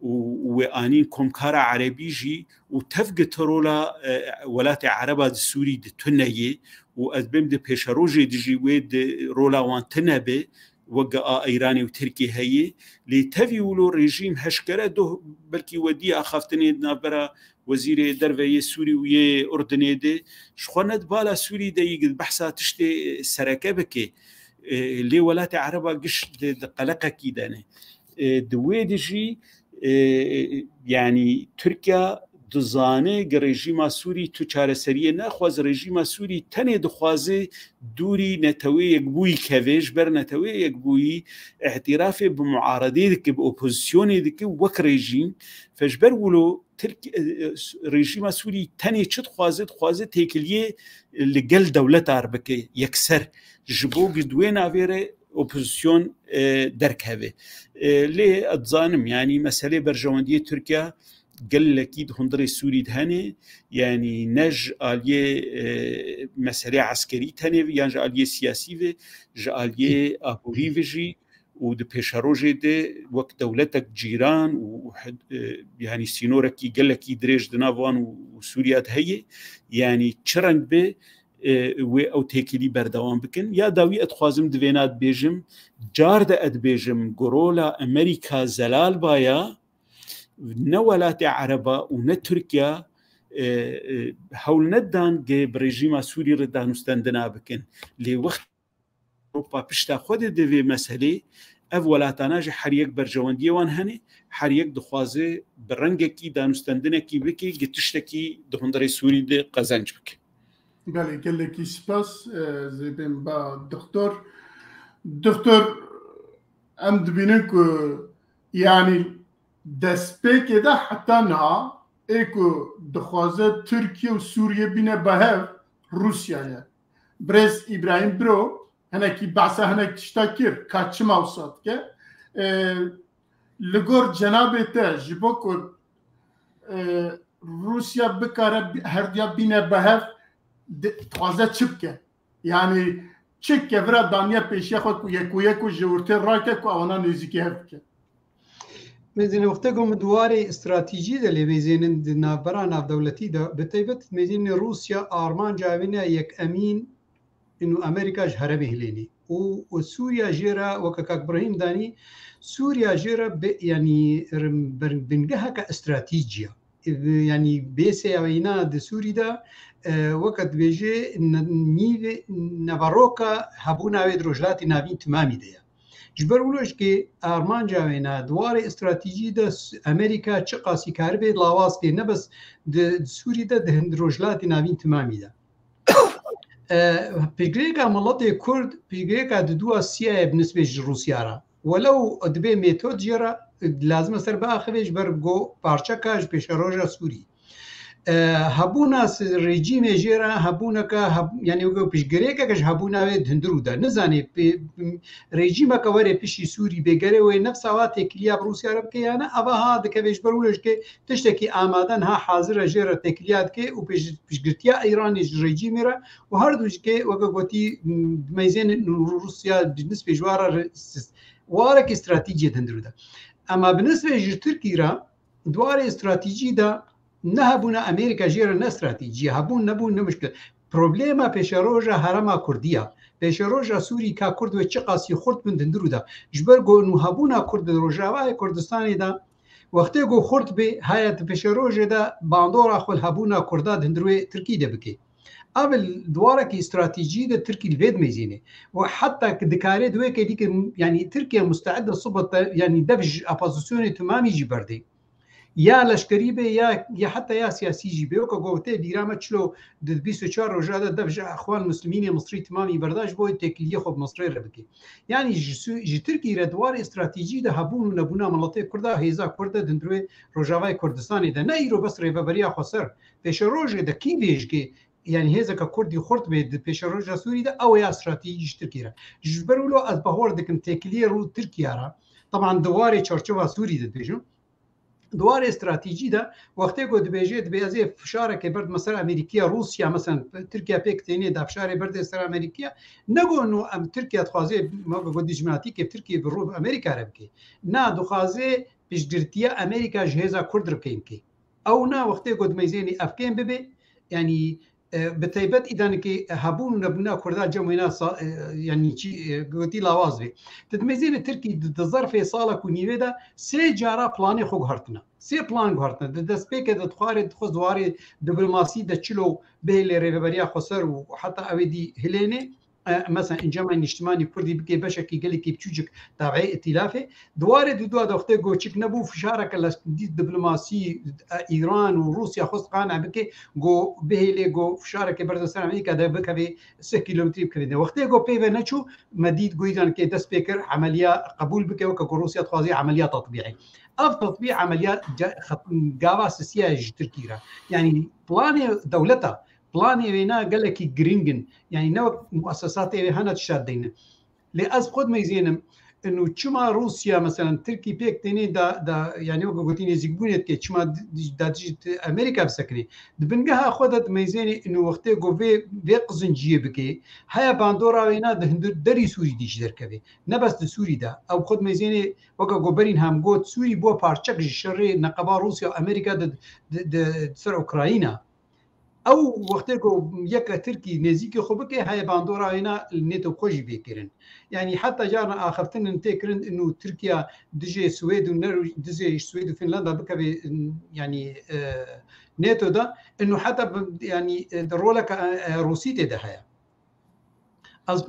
û wê anîn komkara Erebî jî û tev gi ti rola, e, welatê Ereba di Sûrî di tune yê û ez bêm di pêşerojê di jî wê di rola wan tune be, wek a Îranê û Tirkiyê heye. Lê tevî wilo rejîm heşkere doh belkî wedî axaftinê di navbera wezîrê derve yê Sûrî û yê Urdunê de ji xwe ne di bala Sûrî de yî behsa tiştê sereke bike. E, lê welatê Ereba giş di, di qeleqekî de ne. E, di wê de jî, e, yanî Tirkiya dizane ge rejîma Sûrî tu çareseriyê naxwaze, rejîma Sûrî tenê dixwaze dûrî Netewê Yekbûyî keve, ji ber Netewê Yekbûyî îtirafê bi muaredê dike, bi opozisyonê dike wek rejîm. Fe ji ber wilo Tirk-, e, e, rejîma Sûrî tenê çi dixwaze, dixwaze têkiliyê li gel dewletar bike, yekser. Ji bo gi di wê navê re opozisyon, e, derkeve. E, lê ez dizanim, yanî meselê berjewendiyê Tirkiya gelekî di hundirê Sûrî de hene, yanî ne ji aliyê, e, meselê eskerî tenê ve, yan ji aliyê siyasî ve, ji aliyê aborî ve jî û di pêşerojê de wek dewletek cîran û, û hed-, e, yanî sînorekî gelekî dirêj di nav wan û, û Sûriya de heye, yanî çi reng be, e, wê ew têkilî berdewam bikin. Ya dawî ez dixwazim di vêna dibêjim, car de ez dibêjim, ku rola Amerîka zelal baya, ne welatê Ereba û ne Tirkiya, e, e, hewl nedan ge bi rejîma Sûrî re danûstendina bikin. Lê wext Ewropa pişta xwe de di vê meselê, ev welatana jî her yek berjewendiyê wan hene, her yek dixwaze bi rengekî danûstendinekî bike, gi tiştekî di hundirê Sûrî de qezenc bike. Belê, gelekî spas, e, zêbên ba doktor. Doktor, em dibînin ku, yanî, destpêkê de heta niha ê ku dixwaze Tirkiye û Sûriye bîne behev, Rûsya ye. Birêz Îbrahîm Biro hinekî behsa hinek tişta kir, ka çima wisa dike. E, li gor cenabê te, ji bo ku, e, Rûsya bikare bi-, herduya bîne behev, di-, dixwaze çi bike? Yanî çi kevira daniye pêşiya xwe ku yek û yek û ji ortê rake ku ewana nêzîkî hev bike? Mêzînê wextê ku min di warê stratejî de lê mêzênin di navbera navdewletî de, bi taybet mêzênê Rûsya armanca wê ne yek emîn û Amerîka ji herêmê hilênî. Û, û Sûriya jê re, weke kak Brahîm danî, Sûriya jê re bi, yanî, rim-, bin-, bingeheke stratejî ye. E, yanî bêseyaweyna di Sûrî de, e, weke dibêje ne-, nîvê neveroka hebûna wê di Rojhilatê Navîn timamî de ye. Ji ber wilo jî armanca wê ne di warê stratejî de s-, Amerîka çiqasî karibê lawaz kê, ne bes di, di Sûrî de, di hin-, Rojhilatê Navîn timamî de. E, piştgirêka miletê Kurd, piştgirêka di dua siya ye bi nisbê ji Rûsya re. Welew dibê metod jê re lazim e ser biaxivê ji ber ku parçeka ji pêşeroja Sûrî. E, hebûna s-, rejîmê jê re hebûneke, heb-, yanî weke piştgirêkeke ji hebûna wê di hundirû de. Nizanê pê-, rejîmeke were piştî Sûrî bê, gere wê nefsa wa têkiliya bi Rûsya re bike ya ne, eva ha dikeve ji ber wilo jî ke tiştekî amade niha hazir e jê re têkiliya dike û pêş-, piştgirtiya Îranê ji rejîmê re û her du jî ke weke gotî, m, meyzên Rûsya bi nisbê ji wan re re-, s-, warekî stratejiyê di hundirû de. Ema bi nisbê ji Tirkî re di warê stratejî de ne hebûna Amerîka jê re ne stratejî ye. Hebûn nebûn ne muşkil. Problema pêşeroja herêma Kurdî ye. Pêşeroja Sûrî ka Kurd wê çiqasî xurt bin di hundirû de. Ji ber ku nû hebûna Kurd di Rojavayê Kurdistanê de, wextê ku xurt bê, haya di pêşerojê de bandora xwe li hebûna Kurda di hundirê Tirkî de bike. Ev li di warekî stratejî de Tirkî li vê dimeyzîne. Û heta ki dikare di wê kêlî ke, yanî Tirkiye musteed e sibit, yanî dev ji opozisyonê timamî jî berdê. Ya leşkerî be ya, ya heta ya siyasî jî be. Weke ku tê bîra me çilo di bîst û çar roja de dev ji Exwan Muslimînê Misrî timamî berdaş bo têkiliyê xwe bi Misrê re bike. Yanî ji Sû-, ji Tirkî re di warê stratejî de hebûn û nebûna miletê Kurda, hêza Kurd de di hundirê Rojavayê Kurdistanê de. Ne îro bes Rêveberiya Xweser, pêşerojê de kî vêjikê, yanî hêzeke Kurdî xurt bê di pêşeroja Sûrî de, ew ya stratejî ji Tirkî re. Ji ber wilo ez bahwer dikim têkiliyê rû Tirkiya re, teban di warê çarçova Sûrî de dibêjim, di warê stratejî de wextê ku dibêje, dibê ez ê fişarekê berdim ser Amerîkiya, Rûsya, mesela Tirkiya pêk tênê da fişarê berdê ser Amerîkiya, ne ku nû em Tirkiya dixwaze, me ku dijminatîkê Tirkiye bi rû bi Amerîka re bike. Na dixwaze piştgirtiya Amerîka ji hêza Kurd re bikeyn bike. Ew na wextê ku dimeyzênê ev kêm bibe, yanî, e, bi taybet îdanikê hebûn û nebûna Kurda cem wêna sa-, e, yanî çi, e, gotî lawaz bê. Tu dimeyzênê Tirkî di, di zerfê salek û nîvê de sê cara planê xwe guhertine. Sê plan guhertine. Di destpêkê de dixwarê, dixwest di warê diplomasî de çilo bihêlê Rêveberiya Xweser û heta ew ê dî hilênê. E, mesela Encama Niştimanî Kurdî bike beşekî gelekî biçûcik tabiê îtîlafê. Di warê di dua de wextê ku çik nebû, fişareke leşkerî, diplomasî, e, Îran û Rûsya xwest qane bike, ku bihêlê ku fişareke berze ser Amerîka de bikevê sih kîlometrî bikevê. Wextê ku pê ve neçû, me dît ku îdanikê dest pê kir, emeliya qebûl bike, weke ku Rûsya dixwazî emeliya tatbîqê. Ev tatbîq emeliya ce-, xet-, gava sisiya ji Tirkî re. Yanî planê dewleta, planê wêna gelekî giring in. Yanî ne wek muesesatê wê hene tişta dideynin. Lê ez xwe dimeyzênim, inu çima Rûsya, mesela Tirkî pêk tênê da, da, yanî wek gotî nêzîkbûnê dike, çima di, di, da dijî Amerîka bisekinê. Di bingeha xwe de dimeyzênê inu wextê ku vê, vê qizinciyê bike, heye bandora wêna di hundir derî Sûrî dî jî derkeve. Ne bes di Sûrî de. Ew xwe dimeyzênê weke ku berîn hem got, Sûrî bû parçek ji şerê neqeba Rûsya û Amerîka di, di, di ser Ukrayna. Ew wextê ku yeke Tirkî nêzîkî xwe bike, heye bandora wêna li NATO xwe jî bê kirin. Yanî heta carna axiftin in tê kirin, inu Tirkiya dijê Swêd û Nor-, dijê Swêd û Finlanda bikeve, yanî, e, NATO de, inu heta bi, yanî, e, roleke, e, e, Rûsî tê de heye. Ez,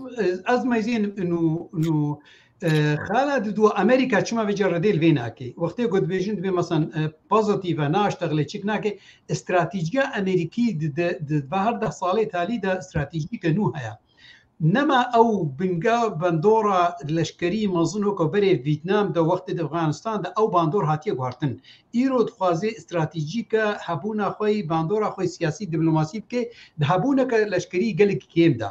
ez meyzên inu, inu, e, xala di dua Amerîka çima vêca redê li vê nake? Wextê ku dibêjin dibê, mesela, e, pozitîf e, naştexilê, çik nake, stratejiya Amerîkî di, di, di, di her deh salê talî de stratejîke nû heye. Nema ew binga bandora leşkerî mezin weke berê Vîtnam de, wextê di Afganistan de ew bandor hatiye guhertin. Îro dixwaze stratejîke hebûna xwe yî, bandora xwe yî siyasî, diplomasî bike, di hebûneke leşkerî gelekî kêm de.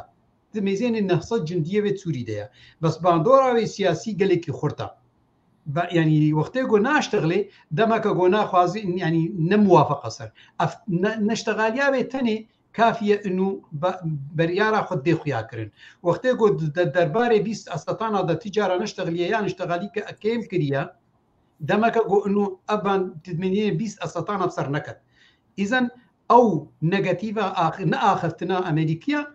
Di mêzênê neh sed cindiyê vê Sûrî de ye. Bes bandora wê siyasî gelekî xurt e. Be-, yanî wextê ku naştexilê, demeke ku naxwazî, yanî ne muwafiq e ser. Ev ne-, neştexaliya wê tenê kafî ye inu be-, beryara xwe dê xuya kirin. Wextê ku di de-, derbarê bîst esetana de ti cara neştexiliye yan neştexalî ke-, kêm kiriye, demeke ku inu ev ban didmeniyê bîst esatan ev ser neket. Îzen ew negatîva ax-, neaxiftina Amerîkiya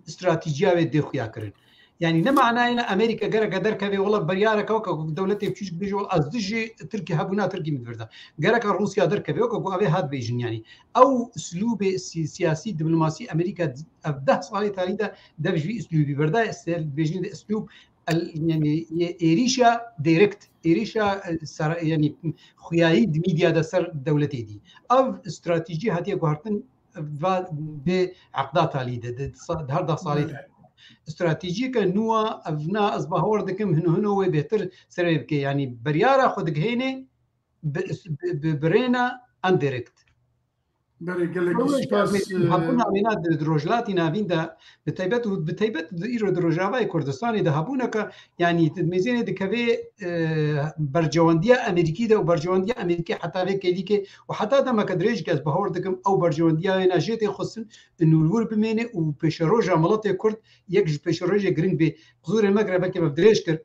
stratejiya wê dê xuya kirin. Yanî ne manayê ne Amerîka gereke derkeve, wela beryareke weke ku dewletê biçûçik bêje, wela ez dijî Tirkî hebûna Tirkî min divirda. Gereke Rûsya derkeve, weke ku ev ê hat bêjin, yanî ew uslûbê si-, siyasî, diplomasî Amerîka ev deh salê talî de dev ji vî uslûbî berdaye, ser bêjin de uslûb el-, yanî, yê êrîşa direkt, êrîşa, e, sera-, yanî, xuyayî di mîdya de ser dewletê dî. Ev stratejî hatiye guhertin va vê eqda talî de, di sa-, di her deh salê de. Belê. Stratejîke nû a, ev na ez bawer dikim hino hino wê bêhtir serê bike. Yanî, beryara xwe digihênê bi, bi, bi, bi rêna indirekt. Belê, gelekî spas, e, hebûna wêna di, di Rojhilatî Navîn de, bi taybet û bi taybet di îro di Rojavayê Kurdistanê de hebûneke, yanî di mêzênê dikeve, e, bercewendiya Amerîkî de û bercewendiya Amerîkî heta vê kêlîkê û heta demeke dirêjikê ez bawer dikim ew bercewendiya wêna jê tê xwestin û li wir bimêne û pêşeroja miletê Kurd yek ji pêşerojê giring bê. Qizûrê me gire belkî me dirêj kir.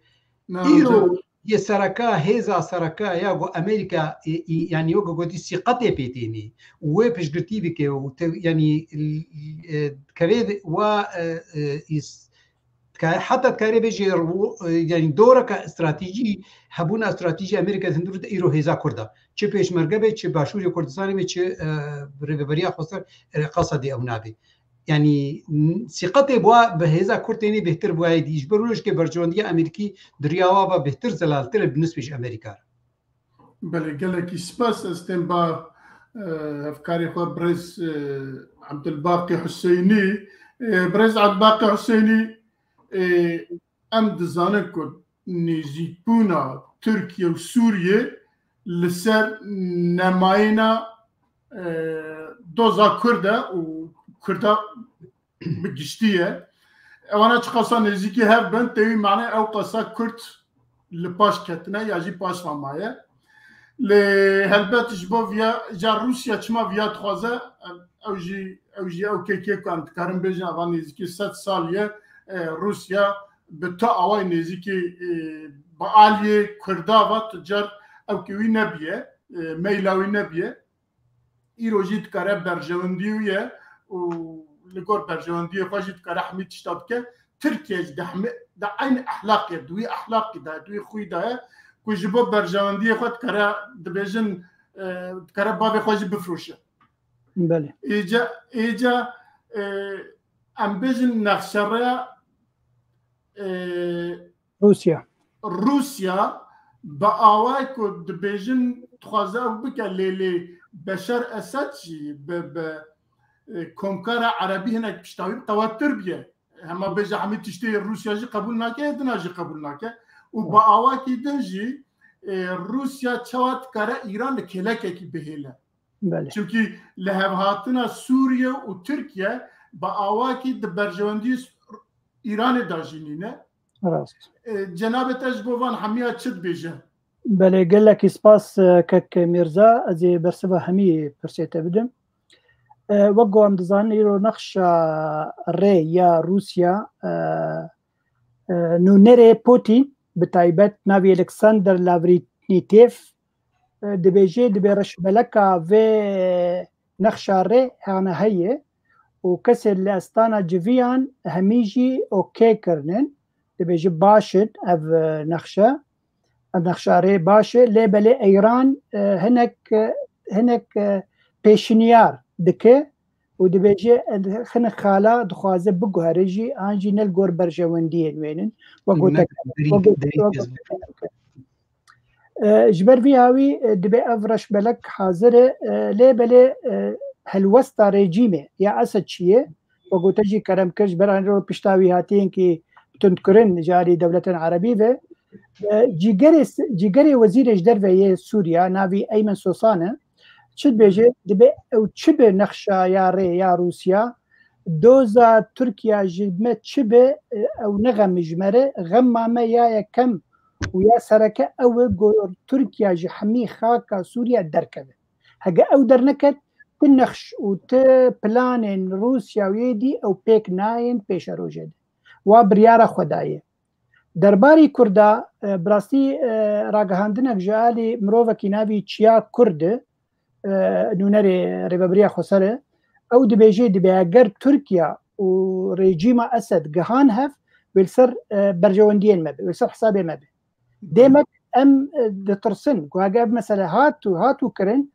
Na, Îro hemze. Yê sereka, hêza sereka ya ku Amerîka, e, e, yanî weke gotî sîqetê pê tênê û wê piştgirtî bike û te-, yanî, e, kevê wa, e, e, îs-, ka-, heta dikarê bêjê ru-, e, yanî doreka stratejî, hebûna stratejî Amerîka di hundir de îro hêza Kurda. Çi Pêşmerge be, çi Başûrê Kurdistanê be, çi, e, Rêveberiya Xweser, e, qasa dê ew nabe. Yanî, n-, sîqetê bi wa, bi hêza Kurd tênê bêhtir bi wayê dî. Ji ber wilo jikê berjewendiya Amerîkî di riya wa ve bêhtir zelaltir e bi nisbê ji Amerîka re. Belê, gelekî spas. Ez tên ba, e, hevkarê xwe birêz, e, Ebdilbaqî Huseynî. E, birêz Ebdilbaqî Huseynî, e, em dizanin ku nêzîkbûna Tirkiye û Sûriye li ser nemayîna, e, doza Kurd e û Kurda bi giştî ye. Ewana çiqasa nêzîkî hev bin, têwî mane ew qasa Kurd li paş ketine ya jî paş ve maye. Lê helbet ji bo viya, ja Rûsya çima viya dixwaze, ew jî, ew jî ew kekê ku em dikarin bêjin ava nêzîkî sed sal ye, e, Rûsya bi tu awayê nêzîkî, e, bi aliyê Kurda ve tu car ew kê wî nebiye, e, meyla wî nebiye. Îro jî dikare berjewendî wî ye û li gor berjewendiyê xwe jî dikare hemî tişta bike. Tirkiye jî di hemî, di eynî ehlaqê, di wî ehlaqî de, di wî xwî de ye ku ji bo berjewendiyê xwe dikare, dibêjin, e, dikare bavê xwe jî bifroşe. Belê. Êca, êca, e, em bêjin nexşereya, e, Rûsya. Rûsya bi awayê ku dibêjin dixwaze ew bike, lê, lê Beşar Esed jî bi, bi, e, komkara erebî hinek pişta wî qewettir bûye. Hema bêje hemî tiştê Rûsya jî qebûl nake, yê dina jî qebûl nake. Û bi awakî din jî, e, Rûsya çawa dikare Îran li kêlekekî bihêle. Belê. Çimkî li hevhatina Sûriye û Tirkiye bi awakî di berjewendiyê Îranê de jî nîne. Rast. E, cenabê te ji bo van hemiya çi dibêje? Belê, gelekî spas, e, kek Mîrza. Ez ê bersiva hemî pirsê te bidim. E, wek ku em dizanin, îro nexşa rê ya Rûsya, e, e, nûnerê Putin, bi taybet navê Alexander Lavrentiev, e, dibêje, dibê reşbeleka vê nexşa rê hane heye û kesê li Astana civiyan hemî jî okey kirinin. Dibêje baş in ev, e, nexşe, ev nexşa rê baş e, lê belê Îran, e, hinek, e, hinek, e, pêşniyar dike û dibêje, e, hinek xala dixwaze biguhere jî, an jî ne li gor berjewendiyên wênin. Wek gote, wek gote, wek gote. E, ji ber vî hawî, e, dibê ev reşbelek hazir e, e, lê belê, e, helwesta rejîmê ya Esed çi ye? Wek gote jî kerem kir, ji ber anî pişta wî hatiyên ki tundkirin ji alî dewletên erebî ve. E, cîgerê, cîgerê wezîrê ji derve yê Sûriya, navî Eymen Sosan e. Çi dibêje? Dibê ew çi bi nexşa ya rê ya Rûsya, doza Tirkiya ji me çi be, e, ew ne xem ji me re, xema me ya yekem û ya sereke ew e ku Tirkiya ji hemî xaka Sûriya derkeve. Hege ew derneket, ti nexş û ti planên Rûsya û yê dî ew pêk nayên pêşerojê de. Wa biryara xwe daye. Derbarî Kurda, e, bi rastî, e, ragihandinek ji alî mirovekî navî Çiya Kurd e, e, nûnerê Rêvebiriya Xweser e. Ew dibêje, dibê eger Tirkiya û rejîma Esed gihan hev, wê li ser, e, berjewendiyên me be, wê li ser hesabê me be. Demek em, e, ditirsin ku eger ev mesele hat û, hat û kirin,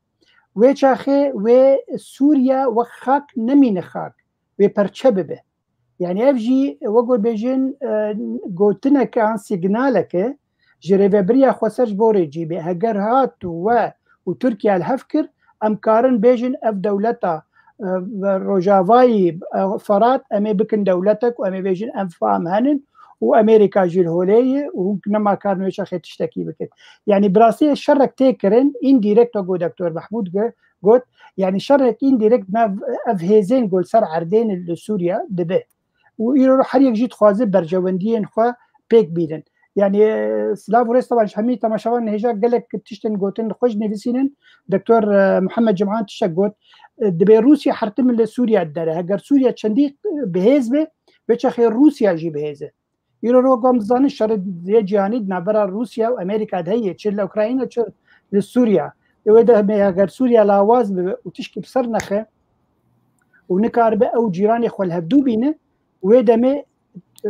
wê çaxê wê Sûriya wek xak nemîne xak, wê perçe bibe. Yani ev jî wek ku bêjin, e, gotineke an signaleke ji Rêvebiriya Xweser ji bo rejîmê. Heger hat û we û Tirkiye li hev kir, em karin bêjin ev dewleta, e, Rojavayî, e, Ferat, em ê bikin dewletek û em ê bêjin em fam henin û Amerîka jî li holê ye û hûn nema karin wê çaxê tiştekî bikin. Yani bi rastî şerek tê kirin, indirekt wek ku Doktor Mehmûd got, got, yani şerek indirekt nav ev hêzên ku li ser erdê ne li Sûriya dibe. Û îro her yek jî dixwaze berjewendiyên xwe pêk bînin. Yani, e, silav û rêz teban ji hemî temaşevan hêja gelek tiştên gotin li xwe ji nivîsînin. Doktor, e, Muhammed Cimhan tiştek got, e, dibê Rûsya her tim li Sûriya dere. Heger Sûriya çendî, e, bihêz be, wê çaxê Rûsya jî bihêz e. Îro ro ku em dizanin şerê yê cîhanî di navbera Rûsya û Amerîka de heye, çi li Ukrayna, çi li Sûriya. Ê wê demê eger Sûriya lawaz bibe û tişkî bi ser nexe û nikaribe ew cîranê xwe li hevdû bîne, wê demê, e, e,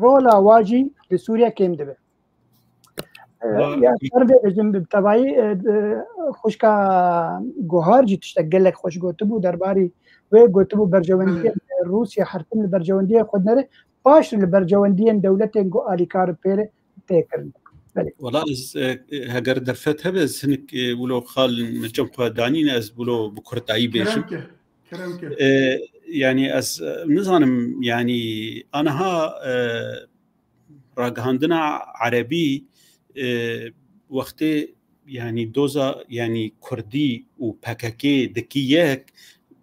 rola wa jî li Sûriya kêm dibe. E, ya ser vê bêjim bi tevayî, e, e, xwişka Guhar jî tiştek gelek xweş gotibû derbarî wê, gotibû berjewendiyên Rûsya her tim li berjewendiyên xwe dinere, paş li berjewendiyên dewletên ku alîkar pê re tê kirin. Belê. Wala ez, e, heger derfet hebe, ez hinik, e, wilo xal min cem xwe danîne, ez wilo bi kurtayî bêjim. Kerem ke, kerem ke. E, yani ez, e, nizanim, yani aniha, e, ragihandina erebî, e, wextê, yani doza, yani kurdî û P K K dikî yek,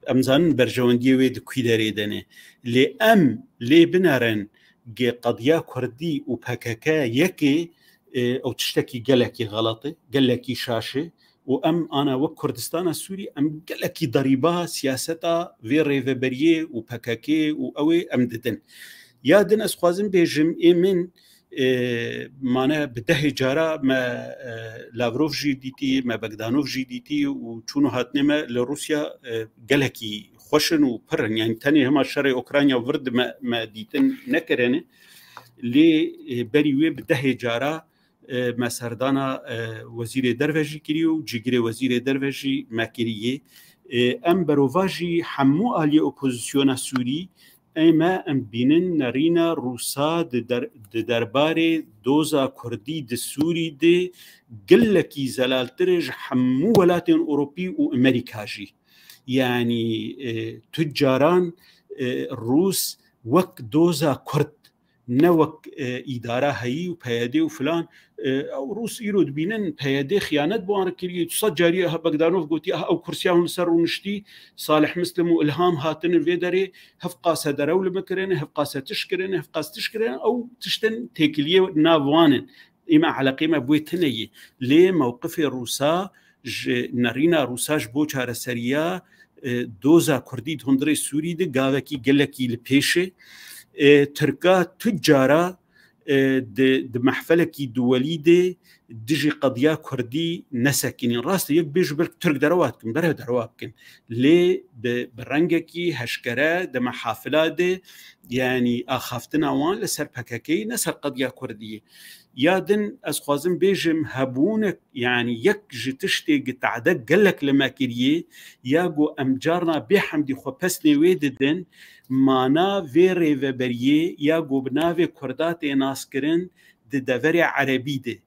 em zanin berjewendiyê wê di kû derê de ne. Lê em lê binerin ge qediya kurdî û P K K yekê, e, ew tiştekî gelekî xelet e, gelekî şaş e û em ana wek Kurdistana Sûrî em gelekî derîba siyaseta vê rêveberiyê û P K K û ew ê em didin. Ya din ez xwazim bêjim, ê min, e, mane bi dehê cara me, e, Lavrov jî dîtî, me Begdanov jî dîtî û çûn û hatinê me li Rûsya, e, gelekî xweş in û pir in. Yani tenê hema şerê Ukrayna vir di me, me dîtin nekirine. Lê, e, berî wê bi dehê cara, e, me serdana, e, wezîrê derve jî kiriye û cîgirê wezîrê derve jî me kiriye. E, em berovajî hemû aliyê opozisyona Sûrî, ê me em bînin nerîna Rûsa di der-, di derbarê doza Kurdî di Sûrî de gelekî zelaltir e ji hemû welatên Ewropî û Amerîka jî. Yani, e, tu caran, e, Rûs wek doza Kurd, ne wek, e, îdara heyî û P Y D û filan, e, ew Rûs îro dibînin P Y D xiyanet bi wan re kiriye. Tu sed carî ha Begdanov gotiye, ha ew kursiya hûn li ser rûniştî, Salih Muslim û Ilham hatinin vê derê, hevqas hederew li min kirine, hevqas tiş kirine, hevqas tiş kirine, ew tiştin têkiliyê nav wan in. Ê me eleqê me bi wê tune ye. Lê mewqifê Rûsa ji nerîna Rûsa ji bo çareseriya, e, doza Kurdî di hundirê Sûrî de gavekî gelekî li pêş e. E, Tirka tu cara, e, di, di mehfelekî duwelî de dijî qediya Kurdî nesekinîn. Rast e, yek bêj belk Tirk derewa dikin, berev derewa bikin. Lê bi, bi rengekî heşkere di mehafila de, yani axaftina wan li ser P K K'yê, ne ser qediya Kurdiyê. Ya din ez xwazim bêjim, hebûnek, yani yek ji tiştê gi tade gelek li me kiriye, ya ku em carna bêhemdî xwe pesnê wê didin, mana vê rêveberiyê ya ku bi navê Kurda tê naskirin di deverê erebî de,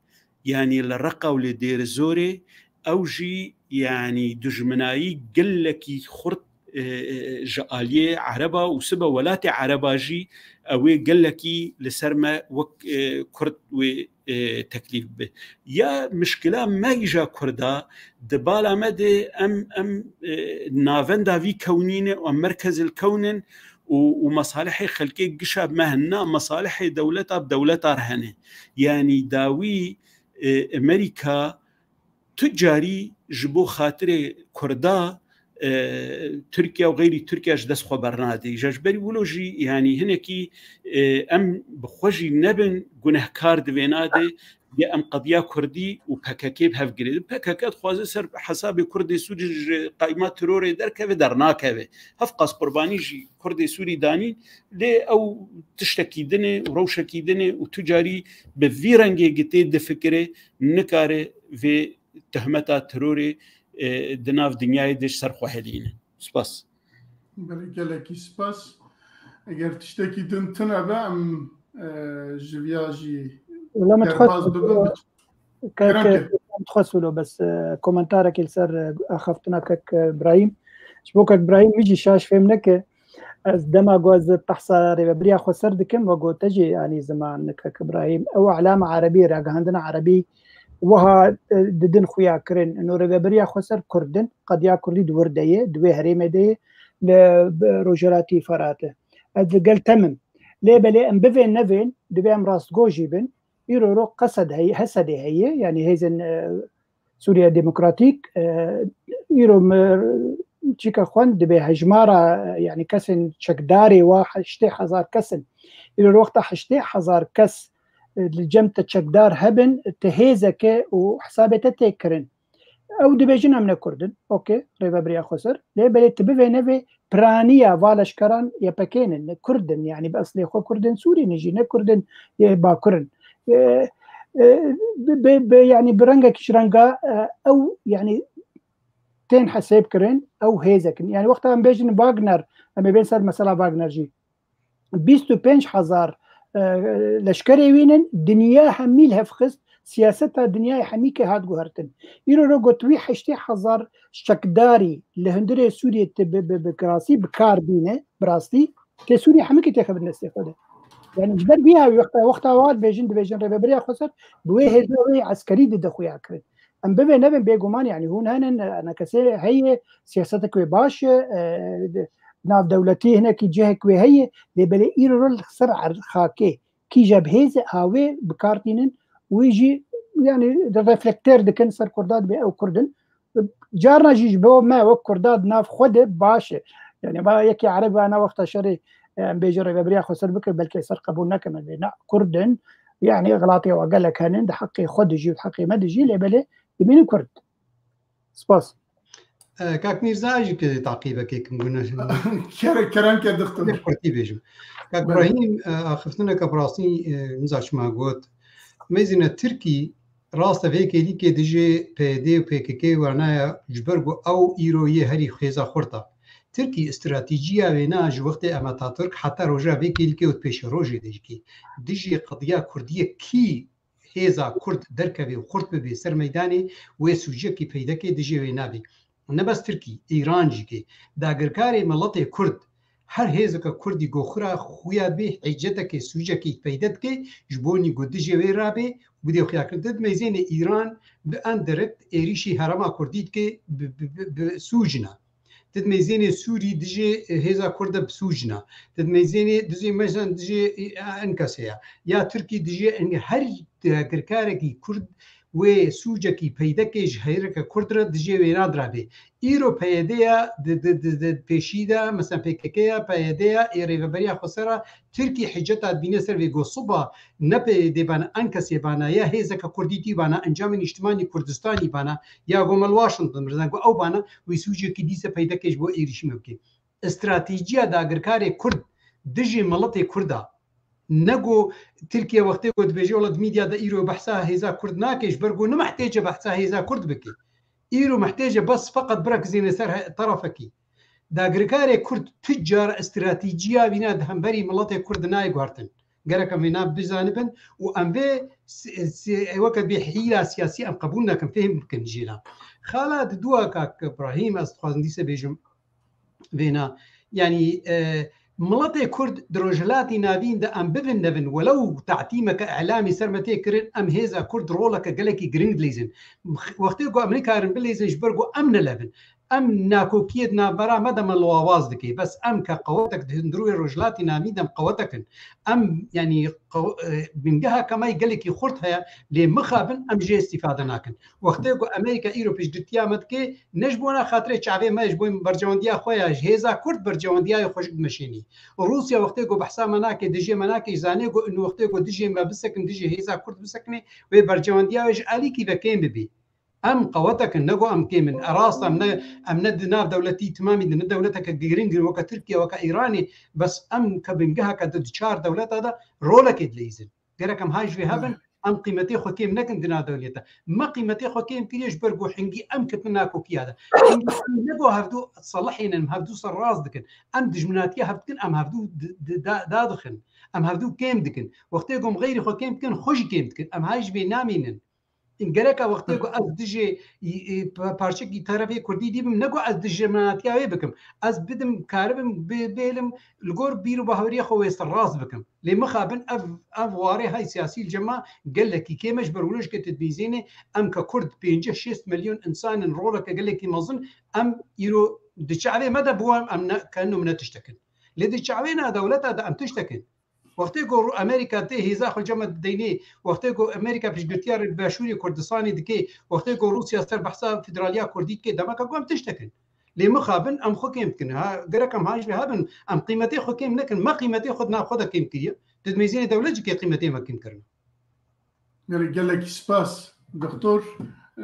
yani li Reqa û li Dêrizorê, ew jî yani dijminayî gelekî xurt, e, e, ji aliyê Ereba û sibe welatê Ereba jî ew ê gelekî li ser me wek, e, Kurd wê, e, teklîf bibe. Ya mişkila me îja Kurda di bala me de em, em, e, navenda vî kewnî ne û em merkez li kewn in û, û mesalihê xelkê gişa me hene, mesalihê dewleta bi dewleta re hene. Yani dawî, e, Amerîka tu carî ji bo xatirê Kurda, e, Tirkiye û xeyrî Tirkiye ji dest xwe bernadê. Îja ji berî wilo jî, yanî hinekî, e, em bi xwe jî nebin gunehkar di vêna de, ya em qediya Kurdî û P K K bi hev girê. P K K dixwaze ser hesabê Kurdê Sûrî ji qayma terorê derkeve, dernakeve. Hevqas qurbanî jî Kurdê Sûrî danîn, lê ew tiştekî din e û rewşekî din e û tu carî bi vî rengê gi tê difikire, nikare vê tehmeta terorê, e, di nav dinyayê de ji ser xwe helîne. Spas. Belê, gelekî spas. Eger tiştekî din tune be, em, e, ji viya jî Wela min derbas dixwest bibin. Kek, Kerem ke. Dixwest wilo bes, e, komentarekê li ser, e, axaftina kek, e, Birahîm. Ji bo kek Birahîm wî jî şaş fêm neke. Ez dema ku ez behsa rêvebiriya xwe ser dikim, we gote jî, yanî ziman kek Birahîm, ew elama erebî, ragihandina erebî, wiha, e, didin xuya kirin. Ino rêvebiriya xwe ser Kurd in, qediya Kurdî di wir de ye, di wê herêmê de ye, li, bi Rojhilatî Ferate. Ez li gel te me. Lê belê em bivên nevên, divê em rastgo jî bin. Îro ro Qesed heye, Hesedê heye, yanî hêzên, e, Sûriya Demokratîk, e, îro me çîka xwend dibe hejmara, e, yanî kesên çekdarê wa heştê hezar kes in. Îro wexta heştê hezar kes, e, li cem te çekdar hebin, te hêzeke û hesabê te tê kirin. Ew dibêjin em ne Kurd in. Okê, rêvebiriya xweser. Lê belê tu bivê nevê piraniya va leşkeran Y P K'nin, ne Kurd in. Yanî bi eslê xwe Kurd in Sûrî ne jî, ne Kurd in yê Bakur in. E, e, bi, bi, bi, yanî bi rengekî ji renga, e, ew, yanî tên hesêb kirin, ew hêzek in. Yanî wexta em bêjin Wagner, em ê bên ser mesela Wagner jî. Bîst û pênc hezar, e, leşkerê wî nin, dinya hemî li hev xist, siyaseta dinyayê hemîkê hat guhertin. Îro ro got wî heştê hezar çekdarî li hundirê Sûriyê te bi, bi, bi kirasî bi kar bîne, bi rastî tê Sûriyê hemîkê têxibin destê xwe de. Yani ji ber vî ya wexta, wexta wa dibêjin, dibêjin rêveberiya Xweser bi wê hêza wê eskerî dide xuya kirin. Em bivê nebin bêguman, yani hûn henin, enekesê heye, siyasetek wê baş e, e, navdewletî hinekî cihek wê heye, lê belê îro li ser er-, xakê kîje bi hêz e, ha wê bi kar tînin, wî jî yani reflektêr dikin ser Kurda, dibê ew Kurd in. Carna jî ji bo me wek Kurda di nav xwe de baş e. Yani ba yekî Ereb ana wexta şerê, e, em bêje rêveberiya Xweser bike, belkî ser qebûl nekin, em bê na Kurd in. Yani xelatê wa gelek henin, di heqê xwe dijî, di heqê me dijî, lê belê dimînin Kurd. Spas. E, Kak Mîrza, ez jî pê taqîbekê kim gune. Kere-, kerem ke dixtim. Pê kurtî bêjim. Kak Belê. Brahîm, e, axiftineke bi rastî, e, niza çima got. Mêzîne Tirkî raste vê kêlîkê dijî P Y D û P K K wanaye ji ber ku ew îro yê herî xêza xurt a. Tirkî stratejiya wêna ji wextê Ataturk heta roja vê kêlîkê û pêşerojê de jî kî dijî qediya Kurdiyê kî hêza Kurd derkeve û xurt bibe ser meydanê, wê sûcekî peydekê dijê wê nabê. Ne bes Tirkî, Îran jî kê. Dagirkarê miletê Kurd, her hêzeke Kurdî go xura xuya bê hêcetekê, sûcekî peyde dike, ji bo nî go dijê wê rabê, bidê xuya kirin. Di meyzênê Îran bi endirekt êrîşî herêma Kurdî dike bi, bi, bi, bi sûcina. Di meyzênê Sûrî dijê, e, hêza Kurd de bi sûcina. Di meyzênê dijê, mesela dijê, e, enkesê ya. Ya Tirkî dijê en-, her dagirkarekî Kurd wê sûcekî peydekê ji hêreke Kurd re dijê wê nadirabê. Îro P Y D ya di, di, di, di pêşî de, mesela P K K ya, P Y D ya, ê rêveberiya Xweser a, Tirkî hiceta dibîne ser vê go siba ne P Y D bana, enkesê bana, ya hêzeke Kurdîtî bana, Encamê Nîştimanî Kurdistanî bana, ya go me li Washington birzan ku ew bana, wî sûcekî dîse peydekê ji bo êrîşî me bike. Stratejiya dagirkarê Kurd dijî miletê Kurd a. Ne go Tirkiye wextê ku dibêje, wela di medya de îro behsa hêza Kurd nake, ji ber ku ne mehtêce behsa hêza Kurd bike. Îro mehtêce bes feqet birekizîne ser he-, terefekî. Dagirkarê Kurd tu cara stratejiya wîna di hemberî miletê Kurd nayê guhertin. Gerek em vêna bizanibin û em vê si-, si-, weke bê hîla siyasî em qebûl nekin, fêhm bikin jêna. Xala di dua Kak Ibrahîm, ez dixwazim dîse bêjim vêna. Yanî, e, miletê Kurd di Rojhilatî Navîn de em bibin nevin, welew tatîmeke îlamî ser me tê kirin, em hêza Kurd roleke gelekî giring dileyzin. Wextê ku Amerîka rin bileyzin ji ber ku em ne levin. Em nakokiyê di navbera me de me lawaz dike. Bes em ke qewetek di hundirûyê Rojhilatî Navîn de em qewetek in. Em, yanî, qew-, e, bingeheke me gelekî xurt heye, lê mixabin em jê îstîfade nakin. Wextê ku Amerîka îro piştgirtiya me dike, ne ji bona xatirê çavê me, ji bo berjewendiya xwe ya, ji hêza Kurd berjewendiya xwe jî dimeşênî. Rûsya wextê ku behsa me nake, dijê me nake, zanê ku inu wextê ku dijê me bisekin, dijê hêza Kurd bisekinê, wê berjewendiya wê ji alîkî ve kêm bibî. Em qewetek in, ne ku em kêm in. E, rast em ne, em ne di nav dewletî timamî de, ne dewleteke giring in weke Tirkiye, weke Îranê, bes em ke bingeheke di, di çar dewleta de rolekê dileyzin. Gerek em hay ji vê hebin, em qîmetê xwe kêm nekin di nav dewleta. Me qîmetê xwe kêm kiriye ji ber ku hingî em ketin nakokiya de. Hingî em ne ku hevdû selihên em hevdû ser rast dikin. Em dijminatiya hev dikin, em hevdû di, di, da, dadixin. Em hevdû kêm dikin. Wextê ku em xeyrî xwe kêm dikin, xwe jî kêm dikin. Em hay ji vê namînin. Gereka wextê ku ez dijê, e, e, pa-, parçekî terefê Kurdî dîbim, ne ku ez dijminatiya wê bikim. Ez bidim, karibim, bê-, bêlim, li gor bîr û bahweriya xwe wê ser rast bikim. Lê mixabin ev, ev warê hay siyasî li cem me gelekî kêm e, ji ber wilo jikê tu dibîzênê, em ke Kurd pêncî şêst milyon însan in, roleke gelekî mezin, em îro di çavê me de bû em, em ne, ke ino min ne tiştek in. Lê di çavê na dewleta de em tiştek in. Wextê ku Ru-, Amerîka tê hêza xwe cem me dideynê, wextê ku Amerîka piştgirtiya Rêvebêşûrê Kurdistanê dike, wextê ku Rûsya ser behsa federaliya Kurdî dike, demeke ku em tiştek in. Lê mixabin em xwe kêm dikin. Ha, gerek em hay ji vê hebin, em qîmetê xwe kêm nekin. Me qîmetê xwe di nav xwe de kêm kiriye. Di mêzênê dewlet jî kê qîmetê me kêm kirine. Gelek, gelekî spas, doktor. Ee,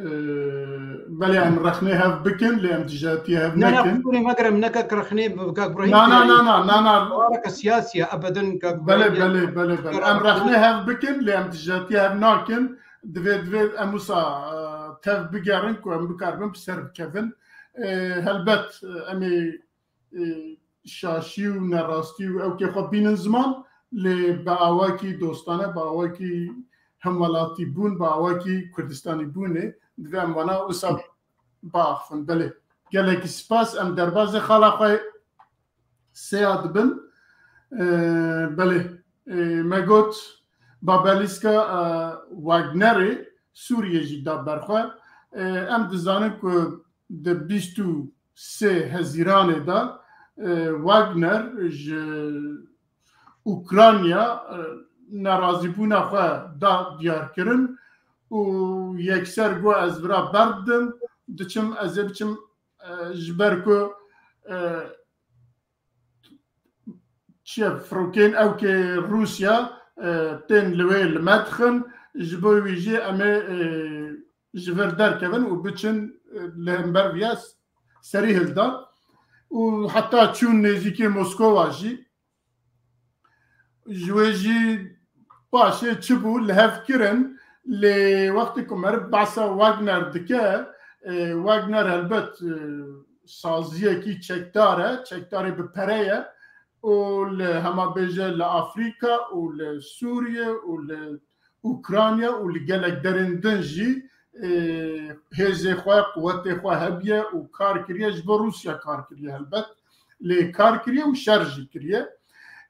belê em rexnê hev bikin, lê em tijatiye hev Ne, ne, nekin. Qusûrê me girim, neke rexnê bi Kak Ibrahîm Na, na, kirî. na, na, na, na. Wareke siyasî ye, ebeden Kak Belê, Ibrahîm. belê, belê, belê. Em rexnê hev bikin, lê em tijatiye hev nakin. Divê, divê em wisa, e, tev bigerin ku em bikaribin bi ser bikevin. E, helbet, e, em ê, e, şaşî û nerastî û ewkê xwe bînin ziman, lê bi awakî dostane, bi awakî, hemwelatîbûn, bi awakî Kurdistanîbûnê, divê em wana wisa biaxifin. Belê, gelekî spas. Em derbazê xala xwe sêya dibin. E, belê, e, me got babelîska, e, Wagnerê Sûriyê jî da berxwe. E, em dizanin ku di bîst û sê Hezîranê de, e, Wagner ji Ukrayna, e, nerazîbûna xwe da diyarkirin û yekser got, ez vira berdidim, diçim, ez ê biçim, e, ji ber ku, e, çi ye, firokên ewkê Rûsya, e, tên li wê li me dixin, ji bo wî jî em ê, e, ji vir derkevin û biçin, e, li hember viya serî hildan û heta çûn nêzîkê Moskova jî. Ji wê jî paşê çi bû li hev kirin, lê wextê ku meriv behsa Wagner dike, e, Wagner helbet, e, saziyekî çekdar e, çekdarê bi pere ye û li hema bêje li Afrîka û li Sûriye û li Ukrayna û li gelek derên din jî, e, hêzê xwe, quwetê xwe hebiye û kar kiriye, ji bo Rûsya kar kiriye helbet. Lê kar kiriye û şer jî kiriye.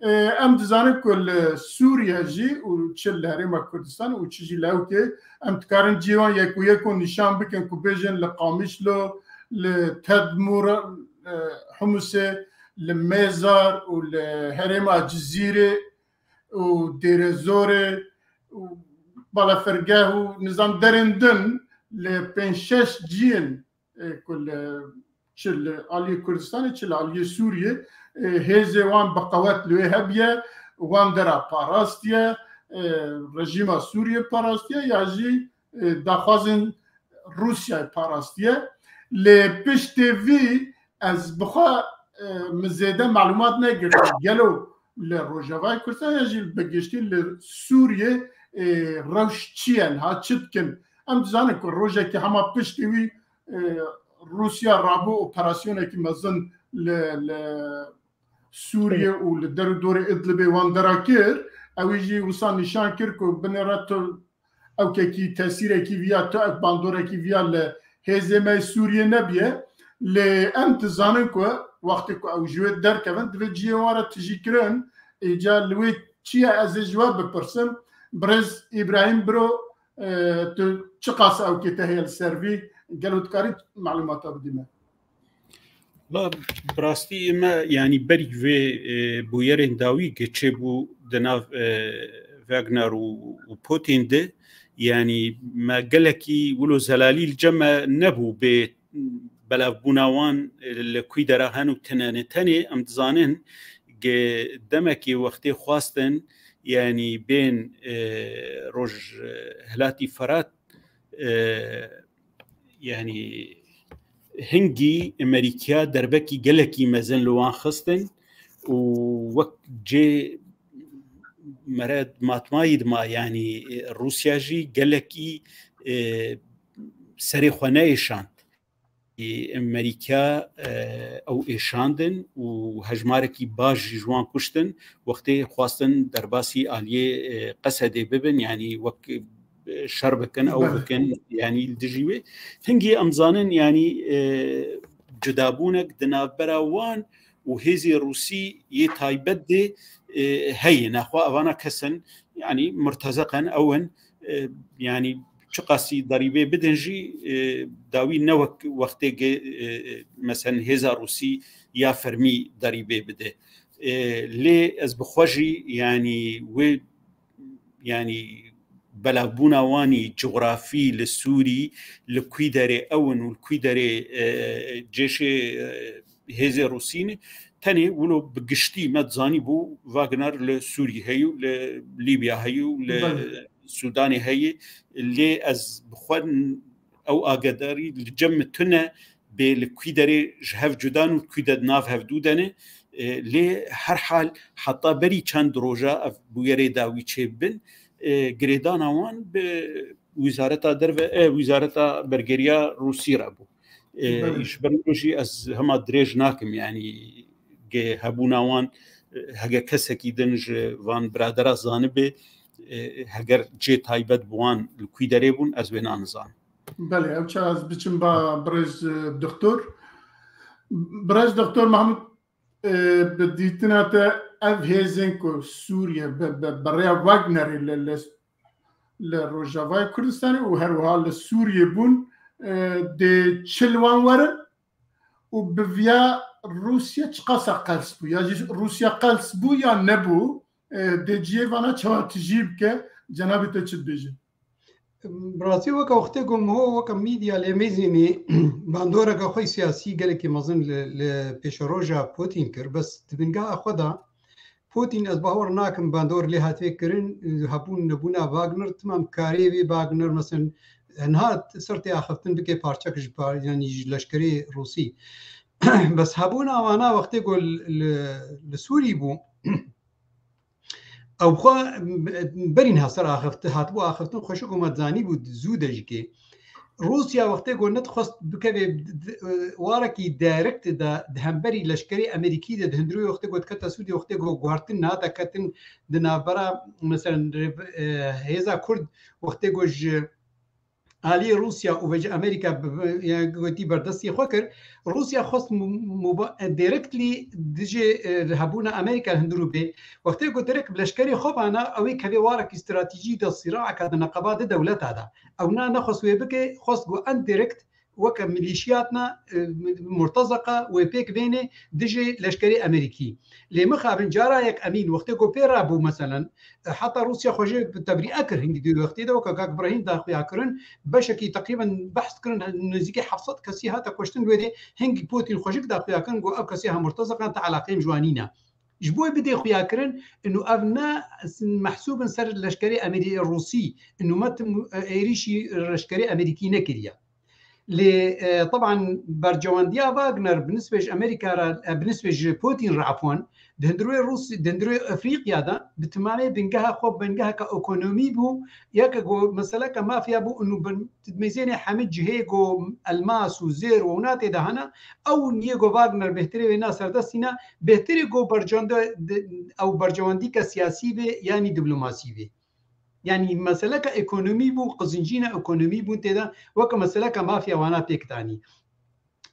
E, em dizanin ku li Sûriye jî û çi li Herêma Kurdistan û çi jî li ewkê, em dikarin cihê wan yek û yek û nîşan bikin ku bêjin li Qamişlo, li Tedmûr, e, Humusê, li Mêzar û li Herêma Cizîrê û Dêrezorê û Balafirgeh û nizam derên din li pênc şeş ciyên, e, ku li, çi li aliyê Kurdistanê, çi li aliyê Sûriyê, e, hêzê wan bi qewet li wê hebiye, wan dera parastiye, e, rejîma Sûriyê parastiye ya jî, e, daxwazên Rûsyayê parastiye. Lê piştê vî ez bi xwe, e, min zêde malûmat negirtin. Gelo li Rojavayê Kurdistan ya jî bi giştî li Sûriyê, e, rewş çi ye, niha çi dikin? Em dizanin ku rojekî hema piştî wî, e, Rûsya rabû operasyonekî mezin li, li Sûriyê û li der û dorê Idlibê wan dera kir. Ewî jî wisa nîşan kir ku binêre tu ewkekî tesîrekî viya, tu ev bandorekî viya li hêzê me yê Sûriyê nebiye. Lê em dizanin ku wextê ku ew ji wê derkevin, divê cihê wan re tijî kirin. Îca li wê çi ye, ez ê ji we bipirsim. Birêz Îbrahîm Biro, e, tu çiqas ewkê te heye li ser vî? Gelo dikarî malûmata bidî me? La, bi rastî me, yanî berî vê, e, bûyerên dawî ke çêbû di nav, e, Wagner û, û Putin de, yanî me gelekî wilo zelalî li cem me nebû bê belavbûna wan, e, li kwî dera hen û tine ne. Tenê em dizanin ke demekê wextê xwastin, yanî bên, e, roj, e, hilatî Ferat, e, yanî hingî Amerîkaya derbekî gelekî mezin li wan xistin û wek cê mere matmayî dima, yanî, e, Rûsya jî gelekî, e, serê xwe neêşand. Amerîka, e, ew êşandin û hejmarekî baş jî ji wan kuştin. Wextê xwastin derbasî aliyê, e, Qesedê bibin, yanî wek, e, şer bikin, ew Belê. bikin, yanî li dijî wê. Hingî em zanin, yanî, e, cudabûnek di navbera wan û hêzê Rûsî yê taybet de, e, heye. Nexwe evana kes in, yanî murtezeq in, ew in, e, yanî çiqasî derîbê bidin jî, e, dawî ne wek wextê ge, e, e, meselen hêza Rûsî ya fermî derîbê bide. E, lê ez bi xwe jî, yanî wê, yanî belavbûna wanî cografî li Sûrî, li kwî derê ew in û li kwî derê, e, cêşê, e, hêzê Rûsî ne. Tenê wilo bi giştî me dizanî bû Wagner li Sûrî heye û li Lîbya heye û li Belê. Sûdanê heye. Lê ez bi xwe n-, ew agadarî li cem min tune bê li kwî derê ji hev cuda ne û kwî de di nav hevdû de ne. E, lê her hal heta berî çend roja ev bûyerê dawî çêbibin, e, girêdana wan bi Wizareta Derve, e, Wizareta Bergeriya Rûsî re bû. E, Belê. Ji ber wilo jî ez hema dirêj nakim, yanî ge hebûna wan, e, hege kesekî din ji van biradera zanibe, E, heger cê taybet bi wan li kû derê bûn, ez wê nanizanim. Belê, ew çax ez biçim ba birêz, e, doktor. Birêz doktor Mahmud, e, bi dîtina te ev hêzên ku Sûriye bi, bi, bi rêya Wagnerê li, li, li Rojavayê Kurdistanê û her wiha li Sûriyê bûn, e, dê çi li wan werin û bi viya Rûsya çiqasa qels bû? Ya jî Rûsya qels bû ya nebû? E, dê cihê vana çawa tijî bike? Cenabê te çi dibêje? Bi rastî weke wextê ku miho weke mîdya lê mêzînî bandoreke xwe siyasî gelekî mezin li, li pêşeroja Putin kir. Bes di bingeha xwe de Putin, ez bawer nakim bandor lê hatibê kirin, hebûn nebûna Wagner, timam karê wê Wagner, mesen, niha ser tê axiftin bike parçek ji par-, yanî ji leşkerê Rûsî. Bes hebûna wana wextê ku li, li, li Sûrî bû, ew xwe berî niha ser axiftin, hatibû axiftin xweşik û me dizanîbû zû de jî kê. Rûsya wextê ku nedixwest bikeve d-, d-, warekî direkt de di hemberî leşkerê Amerîkî de di hundirê wextê ku dikete Sûriyê, wextê ku guhertin nehate ketin di navbera, meselen, rêv-, e, hêza Kurd wextê ku ji aliyê Rûsya û vêca Amerîka bi, bi, ya gotî berdestî xwe kir, Rûsya xwest mu-, muba-, e, directly dijê, e, hebûna Amerîka hundirû bê. Wextê ku direkt bi leşkerê xwe bana, ew ê kevê warekî stratejî de sîraeka di neqeba di dewleta de. Ew na nexwest wê bike, xwest ku en direkt weke milîşiyatna, e, murtezeqa wê pêk bênê dijê leşkerê Amerîkî. Lê mixabin cara yek Emîn wextê ku pê rabû, meselen, e, heta Rûsya xwe jê bi tebrîe kir hingî di wextê de weke kak Brahîm daxuya kirin, beşekî teqrîben behs kirin, nêzîkî heft sed kesî hate kuştin wê dê, hingî Putin xwe jik daxuya kirin, got ev kesî ha murtezeqan te eleqeyê ji wan nîne. Ji bo bidê xuya kirin, inu ev ne mehsûbin ser leşkerê Amerî-, Rûsî, inu me tim, e, êrîşî leşkerê Amerîkî nekiriye. Lê, e, teban bercewendiya Wagner bi nisbê ji Amerîka re, e, bi nisbê ji Putin re, efwan, di hundirê Rûsî, di hundirê Efrîqya de bi timamê bingeha xwe bingeheke ekonomî bû, yeke ku meseleke mafya bû, inu bin, mêzênê hemî cihê ku elmas û zêr û wina tê de hene, ew niyê ku Wagner bêhtirê wê na serdestî ne, bêhtirê ku bercewende, ew bercewendîke siyasî bê, yanî diplomasî bê. Yanî meseleke ekonomî bû, qizincîna ekonomî bûn tê de, weke meseleke mafya wana pêk danî.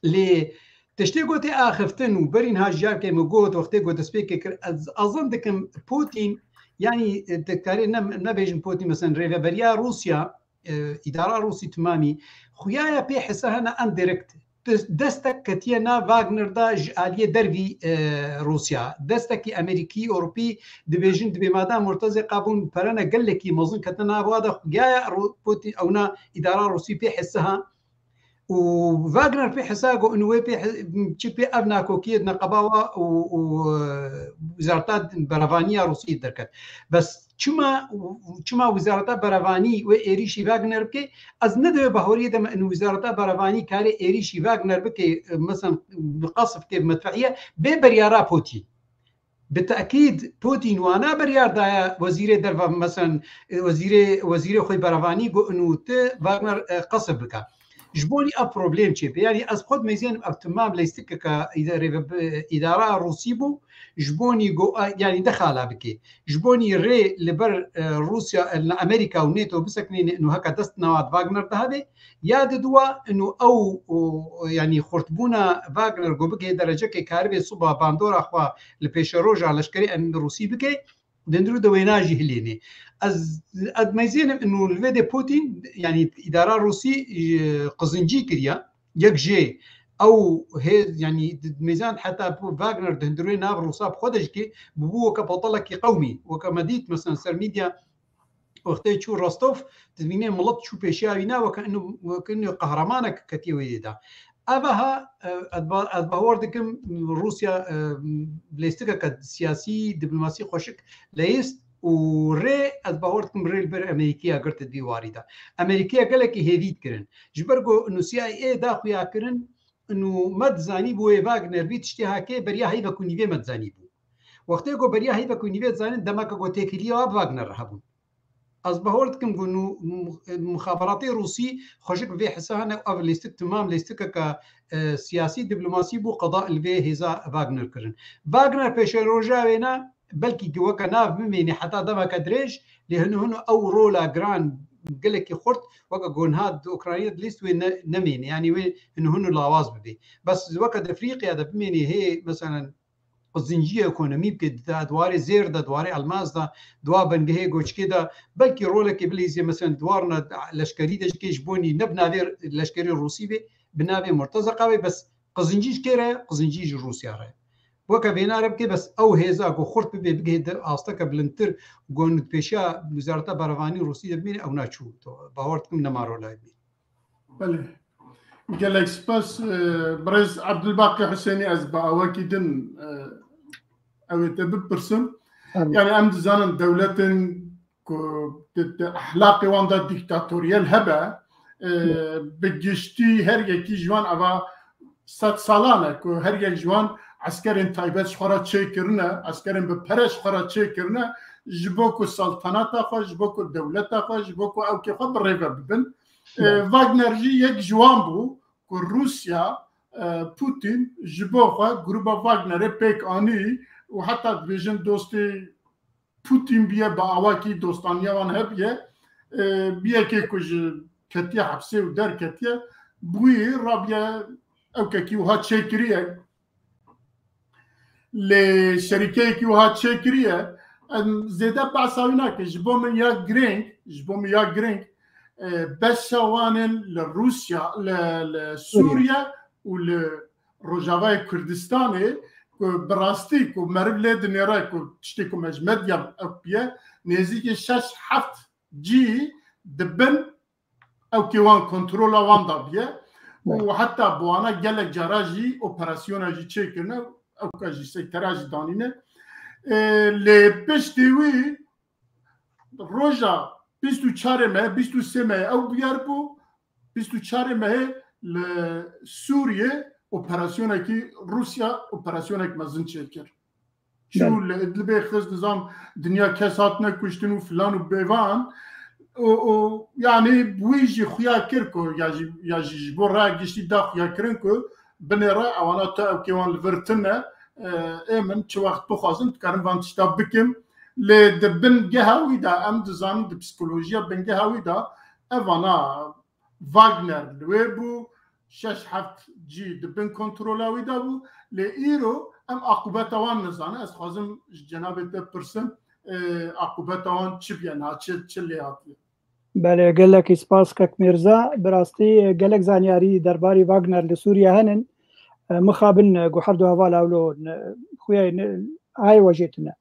Lê tiştê ku tê axiftin û berî niha ji yarkê min got, wextê ku destpêkê kir, ez azin dikim Putin, yanî, e, dikarê ne, nebêjin Putin, mesela rêveberiya Rûsya, e, îdara Rûsî timamî, xuya ya pê hisa hene en direkt. Des-, destek ketiye na Wagner da ji aliyê dervî, e, Rûsya. Destekî Amerîkî, Ewropî dibêjin, dibê madan murtezê qabûn perene gelekî mezin ketine nav wa de, xuya ya Rû-, Putin, ewna îdara Rûsî pê hisa ha. Û Wagner pê hisa ku inu wê pê hi-, çi pê ev nakokiyê di neqeba wa û, û, e, Wizareta Berevaniya Rûsî derket. Bes çima, çima Wizareta Berevanî wê êrîşî Wagner bike? Ez ne di wê bahoriyê de me inu Wizareta Berevanî karê êrîşî Wagner bike, e, mesen bi qasf ke bi medfehiye, bê beryara Putin. Bi tekîd Putin wana biryar daye wezîrê derve, mesen, e, wezîrê, wezîrê xwe berevanî got, inu ti Wagner, e, qesf bike. Ji bo nî ev problem çêbe. Yanî ez xwe dimeyzênim ev timam leystikeke îde-, rêve-, îdara Rûsî bû. Ji bo nî go-, e, yanî de xala bike. Ji bo nî rê li ber, e, Rûsya, e, li Amerîka û NATO bisekinîne, inu heke dest newat Wagner de hebe. Ya di dua, inu ew, û, yanî xurtbûna Wagner ku bigihê derecekê karibê suba bandora xwe li pêşeroja leşkerê em Rûsî bike, di hundirû de wêna jî hilênê. Ez, ez meyzênim inu li vê de Putin, yanî îdara Rûsî, e, qizincî kiriye. Yek jê ew hê, yanî di-, mêzan heta Wagner di hundirê nav Rûsa bi xwe de jî kê, bûbû weke betelekî qewmî. Weke me dît, mesela ser medya, wextê çû Rostov, dibînê milet çû pêşiya wî ne, weke inu, weke inu qehremanek ketiye wê yê de. Eva ha, e, ez ba-, ez bawer dikim Rûsya, e, lêstikeke siyasî, diplomasî xweşik leyist û rê ez bawer dikim rê li ber Amerîkiya girti di warî de. Amerîkiya gelekî hêvî dikirin. Ji ber ku inu C I A da xuya kirin, inu me dizanî bi wê Wagner vî tiştê hake beriya heyvek û nîvê me dizanî bû. Wextê ku beriya heyvek û nîvê dizanin, demeke ku têkiliya wa bi Wagner re hebûn. Ez bawer dikim ku nû mu-, muxaberatê Rûsî xweşik bi vê hisa hene, ev lêstik timam lêstikeke, e, siyasî, diplomasî bû, qeda li vê hêza Wagner kirin. Wagner pêşeroja wê ne, belkî weke nav bimênî heta demeke dirêj, lê hinu hinu ew rola giran gelekî xurt weke ku niha di Ukrayna dilîst wê ne-, nemênî. Yanî wê hinu hinu lawaz bibê. Bes weke di Efrîqya de bimênî hê, meselen, zincî ekonomî bike, di warê zêr de, di warê elmas de, di wa bingehê goçkê de, belkî rolekê bilîzê, meselen, di warna leşkerî de jikê ji bo nî ne bi navê leşkerê Rûsî bê, bi navê Murtezeka bê, bes qizincî ji kê re ye? Qizincî ji Rûsya re ye. Weke vêna re bike, bes ew hêza ku xurt bibe, bigihê di asteke bilindtir, ku hûn di pêşiya Wezareta Berevanî Rûsî de bimîne, ew naçû. To, bawer dikim nema rola bî. Belê. Gelek spas, e, birêz Ebdulbaqî Husênî, ez bi awakî din, e, ew ê te bipirsim. Tamam. Yani em dizanin dewletên ku di, di ehlaqê wan de dîktatoriyel hebe, e, bi giştî her yekî ji wan eva sed salan e ku her yek ji wan eskerên taybet ji xwe re çêkirine, eskerên bi pere ji xwe re çêkirine, ji bo ku saltanata xwe, ji bo ku dewleta xwe, ji bo ku ewkê xwe bi rê ve bibin. E, Wagner jî yek ji wan bû ku Rûsya, e, Putin ji bo xwe gruba Wagnerê pêk anî û heta dibêjin dostê Putin biye, bi awakî dostaniya wan hebiye, e, bi yekê ku ji ketiye hepsê û derketiye, bi wî rabiye ewkekî wiha çêkiriye. Lê şerîkeyekî wiha çêkiriye, em zêde behsa wî nake. Ji bo min ya girêng, ji bo min ya girêng, e, beşa wan ên li Rûsya, li, li Sûriye û li Rojavayê Kurdistanê ku bi rastî ku meriv lê dinêre ku tiştê ku me ji medya ew biye, nêzîkî şeş heft cî di bin ewkê wan kontrola wan de biye û heta bi wana gelek cara jî operasyona jî çêkirine, ewka jî sektera jî danîne. E, lê piştî wî roja bîst û çarê me, bîst û sê me ew bûyer bû, bîst û çarê mehê li Sûriyê operasyonekî Rûsya operasyonek mezin çêkir. Çû li Idlibê xist, nizam dinya kes hatine kuştin û filan û bêvan. Û, û yanî wî jî xuya kir ku ya jî, ya jî ji bo raya giştî da xuya kirin ku binêre ewana tu ewkê wan li vir tune, e, ê min çi wext bixwazin dikarim van tişta bikim. Lê di bin geha wî de em dizanin, di psîkolojiya bingeha wî de evana Wagner li wê bû, şeş heft cî di bin kontrola wî de bû. Lê îro em aqûbeta wan nizanin. Ez dixwazim ji cenabê te pirsim, e, aqûbeta wan çi bûye, niha çi, çi lê hatiye? Belê, gelekî spas kek Mîrza. Bi rastî, e, gelek zanyarî derbarî Wagner li Sûriye henin. E, mixabin, e, ku her du heval ewlo, e, xuya, e, ayê we jê tune.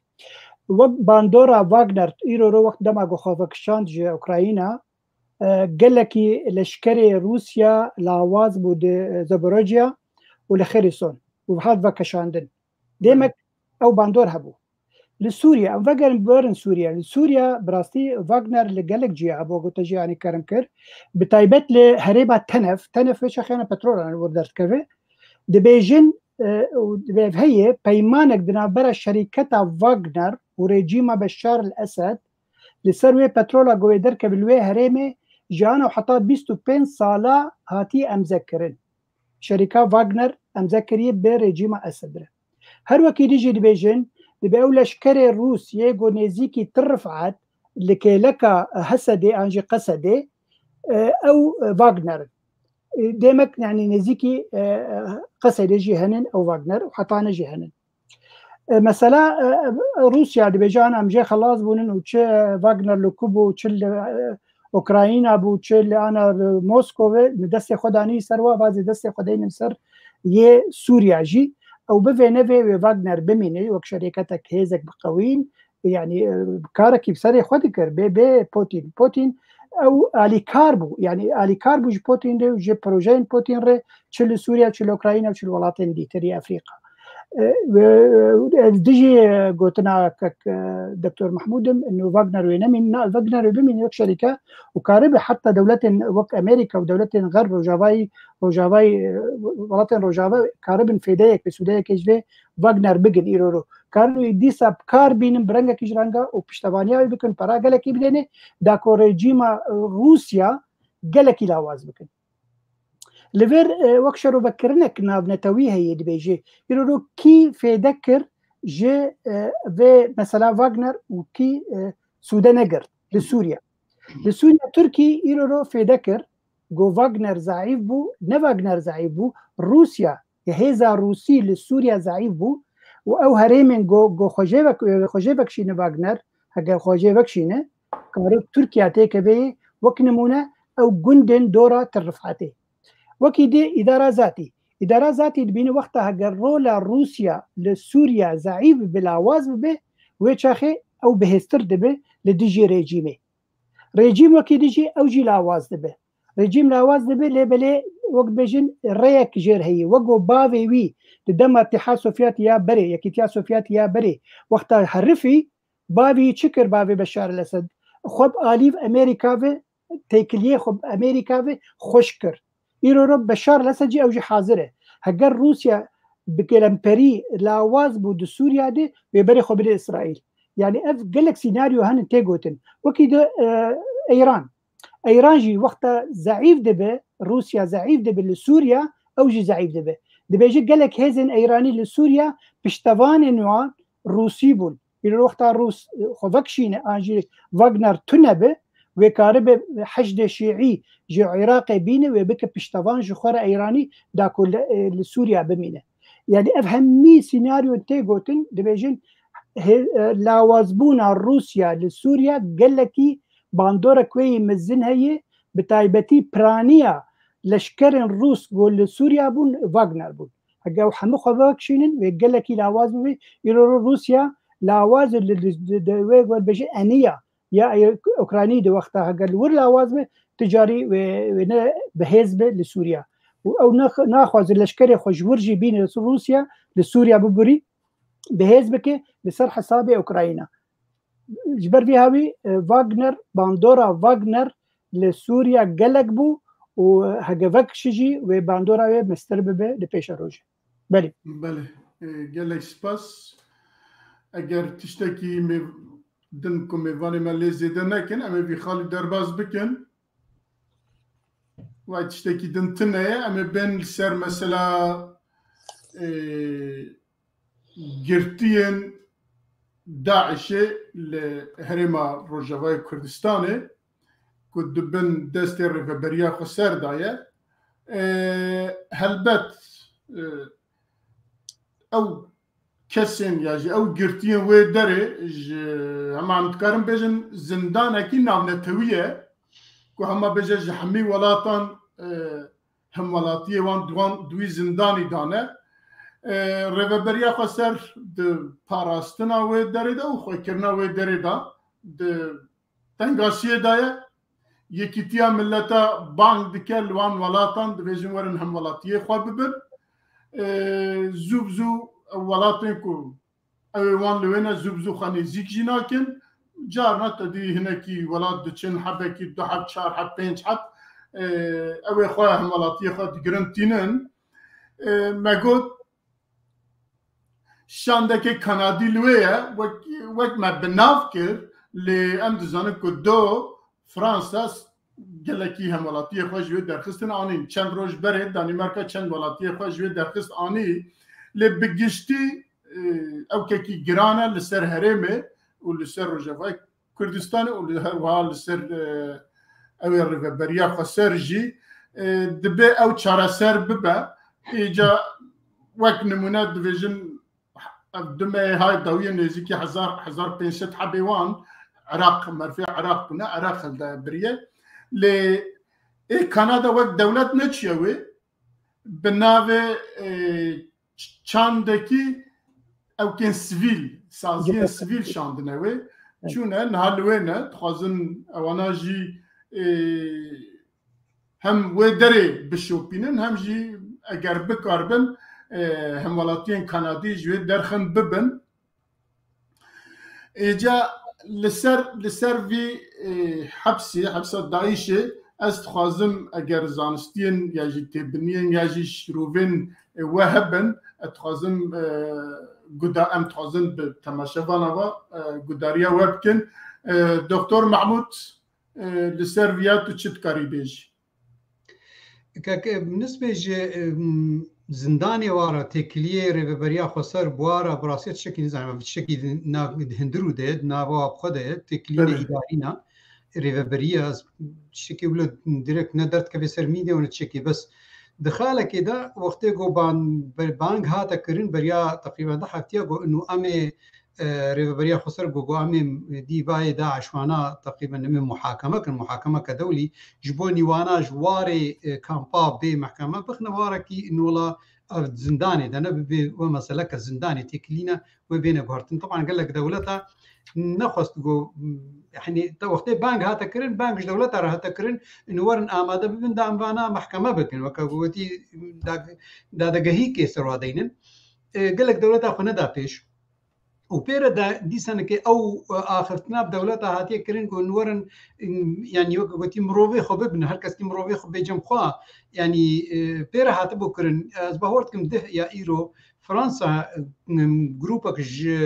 Wek bandora Wagner, îro ro wext dema ku xwe vekişand ji Ukrayna, e, gelekî leşkerê Rûsya lawaz bû di Zaporojya û li Xêrîson û hat vekeşandin. Demek ew bandor hebû. Li Sûriye, em vegerin, biberin Sûriye. Li Sûriye, bi rastî Wagner li gelek cihê hebû, ku te jî anî kerem kir. Bi taybet li herêma Tenef, Tenef wê çaxê ne petrol an wir derdikeve. Dibêjin, e, û dibê ev heye, peymanek di navbera şerîketa Wagner û rejîma Beşar el Esed li ser wê petrola ku wê derkeve li wê herêmê ji ana heta bîst û pênc sala hatiye emzekirin. Şerîka Wagner emze kiriye bi rejîma Esed re. Her wekî dî jî dibêjin, dibe ew leşkerê Rûs yê ku nêzîkî ti rifet li kêleka Hesedê an jî Qesedê, e, ew, e, Wagner in. E, demek, yani, nêzîkî, e, Qesedê jî henin ew Wagner û Hetane jî henin. E, mesela, e, Rûsya dibêje, ana em jê xelas bûnin û çi Wagner li ku bû, çi li, e, Ukrayna bû, çi li ana li Moskove, li destê xwe danî ser wa, vazê destê xwe deynin ser yê Sûriya jî. Ew bivê nevê wê Wagner bimîne wek şerîketek hêzek bi qewîn, yani, e, karekî bi serê xwe dikir, bê, bê Putin. Putin, ew alîkar bû, yani alîkar bû ji Putin re û ji projeyên Putin re, çi li Sûriye, çi li Ukrayna, çi li welatên dîtir yê Efrîka. E, we, e, dijî, e, gotina kek, e, Doktor Mehmûd im, ino Wagner wê nemîn, na, Wagner wê bimîn wek şerîke û karibe heta dewletên wek Amerîka û dewletên Xerb, Rojavayî, Rojavayî, e, welatên Rojava karibin fêdeyek, bi sûdeyekê ji vê Wagner bigin îro ro. Karin wî dîsa bi kar bînin bi rengekî ji renga û piştevaniya wî bikin, para gelekî bidêne, da ku rejîma, e, Rûsya gelekî lawaz bikin. Li vir, e, wek şerovekirinek navnetewî heye dibêje, îro ro kî fêde kir, ji, e, vê mesela Wagner û kî, e, sûde negirt li Sûriye. Li Sûriye Tirkî îro ro fêde kir, got Wagner zeîf bû, ne Wagner zeîf bû, Rûsya, hêza Rûsî li Sûriye zeîf bû û ew herêmên got, got xwe jê vek-, xwe jê vekişîne Wagner, heke xwe jê vekişîne, kare Tirkiye têkevê, wek nimûne ew gundên dora Tel Rifetê. Wekî dî îdara zatî. Îdara zatî dibîne wexta heger rola Rûsya li Sûriya zeîf bibe, lawaz bibe, wê çaxê ew bihêztir dibe li dijî rejîmê. Rejîm wekî dijî ew jî lawaz dibe. Rejîm lawaz dibe, lê belê wek bêjin rêyek jêr heye. Wek ku bavê wî di dema Îtiha Sovyet ya berê, Yekîtiya Sovyet ya berê, wexta herifî, bavî çi kir bavê Beşar el-Esed? Xwe bi alîv Amerîka ve têkiliyê xwe bi Amerîka ve xweş kir. Îro ro Beşar el-Esed jî ew jî hazir e. Heger Rûsya bi kelemperî lawaz bû di Sûriya de, wê berê xwe bide Îsraîl. Yani ev gelek senaryo hene tê gotin. Wekî de, e, Îran. Îran jî wexta zeîf dibe, Rûsya zeîf dibe li Sûriya, ew jî zeîf dibe. Dibêje gelek hêzên Îranî li Sûriya piştevanên wan Rûsî bûn. Îro wexta Rûs, e, xwe vekişîne, an jî Wagner tune be, wê karibe heşdê şîî ji Iraqê bîne, wê bike piştevan ji xwe re Îranî da ku li, e, li Sûriya bimîne. Yani ev hemî senaryo tê gotin, dibêjin hê-, e, lawazbûna Rûsya li Sûriya gelekî bandorek wê yî mezin heye, bi taybetî piraniya leşkerên Rûs ku li Sûriya bûn, Wagner bûn. Heke ew hemû xwe vekişînin, wê gelekî lawaz bibî. Îro Rûsya lawaz li, li, li, li wê wer bêje eniya ya Ukraynî di wexta heke li wir lawaz be, ti carî wê, wê ne bi hêz be li Sûriya. Û ew nax-, naxwaze leşkerê xwe ji wir jî bîne Rûsya, li Sûriya bibûrî, bi hêz bike li ser hesabê Ukrayna. Ji ber vî hawî, e, Wagner, bandora Wagner li Sûriya gelek bû û heke vekişî jî wê bandora wê mestir bibe li pêşerojê. Belê. Belê. E, gelek spas. Eger tiştekî mêv-, din ku mêvanê me lê zêde nekin, em ê vî xalî derbas bikin. Vay tiştekî din tune ye. Em ê bên li ser mesela, e, girtiyên DAIŞê li herêma Rojavayê Kurdistanê ku di bin destê Rêveberiya Xweser de ye. E, helbet, e, ew kesên ya jî ew girtiyên wê derê ji hema em dikarin bêjin zindanekî navnetewî ye ku hema bêje ji hemî welatan, e, hemwelatiyê wan di wan di wî zindanî dane. E, Rêveberiya Xweser di parastina wê derê de û xwekirina wê derê de di tengasiyê de ye. Yekîtiya Mileta bang dike li wan welatan, dibêjin werin hemwelatiyê xwe bibin. E, zû bi zû ew welatên ku ew ê wan li wê ne zû bi zû xwe nêzîk jî nakin. Carna te dî hinekî welat diçin, hebekî du heb, çar heb, pênc heb, e, ew ê xwe hemwelatiyê xwe digirin tînin. E, me got, şandeke Kanadî li wê ye, wek, wek me bi nav kir, lê em dizanin ku do Fransa gelekî hemwelatiyê xwe ji wê derxistin anîn. Çend roj berê Danîmarka çend welatiyê xwe ji wê derxist anî. Lê bi giştî, e, ew kekî giran e li ser herêmê û li ser Rojavayê Kurdistanê û li her wiha li ser, e, ew ê rêveberiya xweser jî, e, dibe ew çareser bibe. Îca wek nimûne dibêjin, ev dumeyê hay dawiyê nêzîkî hezar, hezar pênc sed hebê wan Iraq, merfê Iraq bûne, Iraq hilde biriye. Lê ê Kanada wek dewlet neçiye wê, bi navê, e, ç-, çandekî ewkên sivîl, saziyên sivîl şandine wê. Evet. Çûne, niha li wê ne, dixwazin ewana jî, e, hem wê derê bişopînin, hem jî eger bikaribin, e, hemwelatiyên Kanadî ji wê derxin bibin. Êca li ser, li ser vî, e, hepsî, hepsa DAIŞê, ez dixwazim eger zanistiyên ya jî têbiniyên ya jî şîrovên, e, we hebin, ez dixwazim, e, guda-, em dixwazin bi temaşevana we, e, gudariya we bikin. E, Doktor Mahmûd, e, li ser viya tu çi dikarî bêjî? Kek, nisbê ji, em, zindanê wara têkiliyê rêveberiya xweser bi wara bi rastî tiştekî nizanim, ev tiştekî di na-, di hundir û de ye, di nava xwe de ye, têkilînê Belê. îdarî ne, rêveberiya ez tiştekî wilo direkt ne derdikeve ser mîdya û ne tiştekî, bes di xalekê de wextê ku ban-, be-, bang hate kirin beriya teqrîben deh heftiya ku inu em ê, e, rêveberiya xweser ku, ku em ê dîvayê DAIŞ wana teqrîben em ê muhakeme kin, muhakemeke dewlî, ji bo nîwana ji warê, e, kampa bê mehkeme bixine warekî nola ev zindanê de ne bibe we meseleke zindanê têkilîne wê bêne guhertin. Teban gelek dewleta nexwest ku, yani te wextê bang hate kirin, bang ji dewleta re hate kirin, inu werin amade bibin da em vana mehkeme bikin, weke ku gotî da-, dadegehî kê ser wa deynin. E, gelek dewleta xwe neda pêş. Û pê re de dîsanekê ew, e, axiftina bi dewleta hatiye kirin ku hûn werin, in, yanî weke gotî mirovê xwe bibin, her kes kî mirovê xwe bê cem xwe, yanî, e, pê re hatibû kirin. Ez bawer dikim dih ya îro Fransa, e, grûpek ji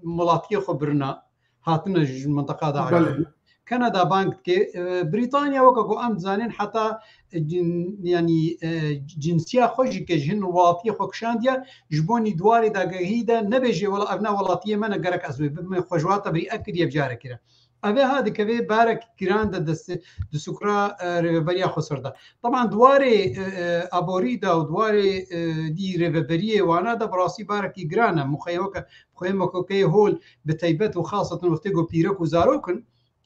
welatiyê xwe birina, hatine ji minteqa de Belê. Kanada bang dike, e, Brîtanya weke ku em dizanin heta, e, cin-, yanî, e, cinsiya xwe jî ke ji hin welatiyê xwe kişandiye, ji bo nî di warê dagehî de nebêje, wela ev ne welatiyê me ne, gerek ez wê bibime, xwe ji wa tevî ekiriye bi carekê re. Ev ê ha dikeve barek giran de dest, di sukra, e, rêveberiya xweser de. Teban di warê, e, e, aborî de û di warê, e, dî rêveberiyê wana de bi rastî barekî giran e. Muxeyeweke, muxeyeweke hol bi teybet û xasetin wextê ku pîrek û zarok in,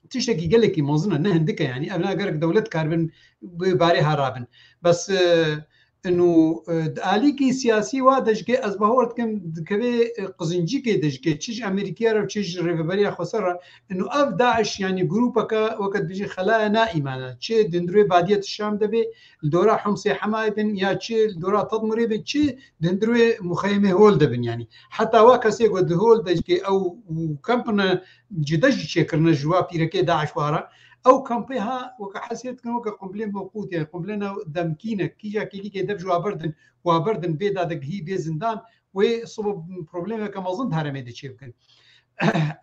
tiştekî gelekî mezin e, ne hindik e, yanî ev ne gerek dewlet karibin bi barê ha rabin. Bes, e, inu, e, di alîkî siyasî wa de jikê ez bawer dikim dikevê, e, qizincîkê de jikê çi ji Amerîkiya re çi ji rêveberiya xweser re, inu ev DAIŞ yanî grûpeke weke dibêjin xelaya naîmane. Çi di hundirê Badiyet Şam de bê, li dora Humsê Hemayê bin ya çi li dora Tedmurê bin çi di hundirê muxeyemê hol de bin yanî. Heta wa kesê ku di hol de jikê ew û kampine cide jî çêkirine ji wa pîrekê DAIŞ wara. Ew kampê ha weke hesiyet dikin weke qumbilê mewqût, yani qumbilê ne demkî ne, kîja kêlîkê dev ji wa berdin, wa berdin bê dadegehî, bê zindan, wê sibe problemeke mezin di herêmê de çêbikin.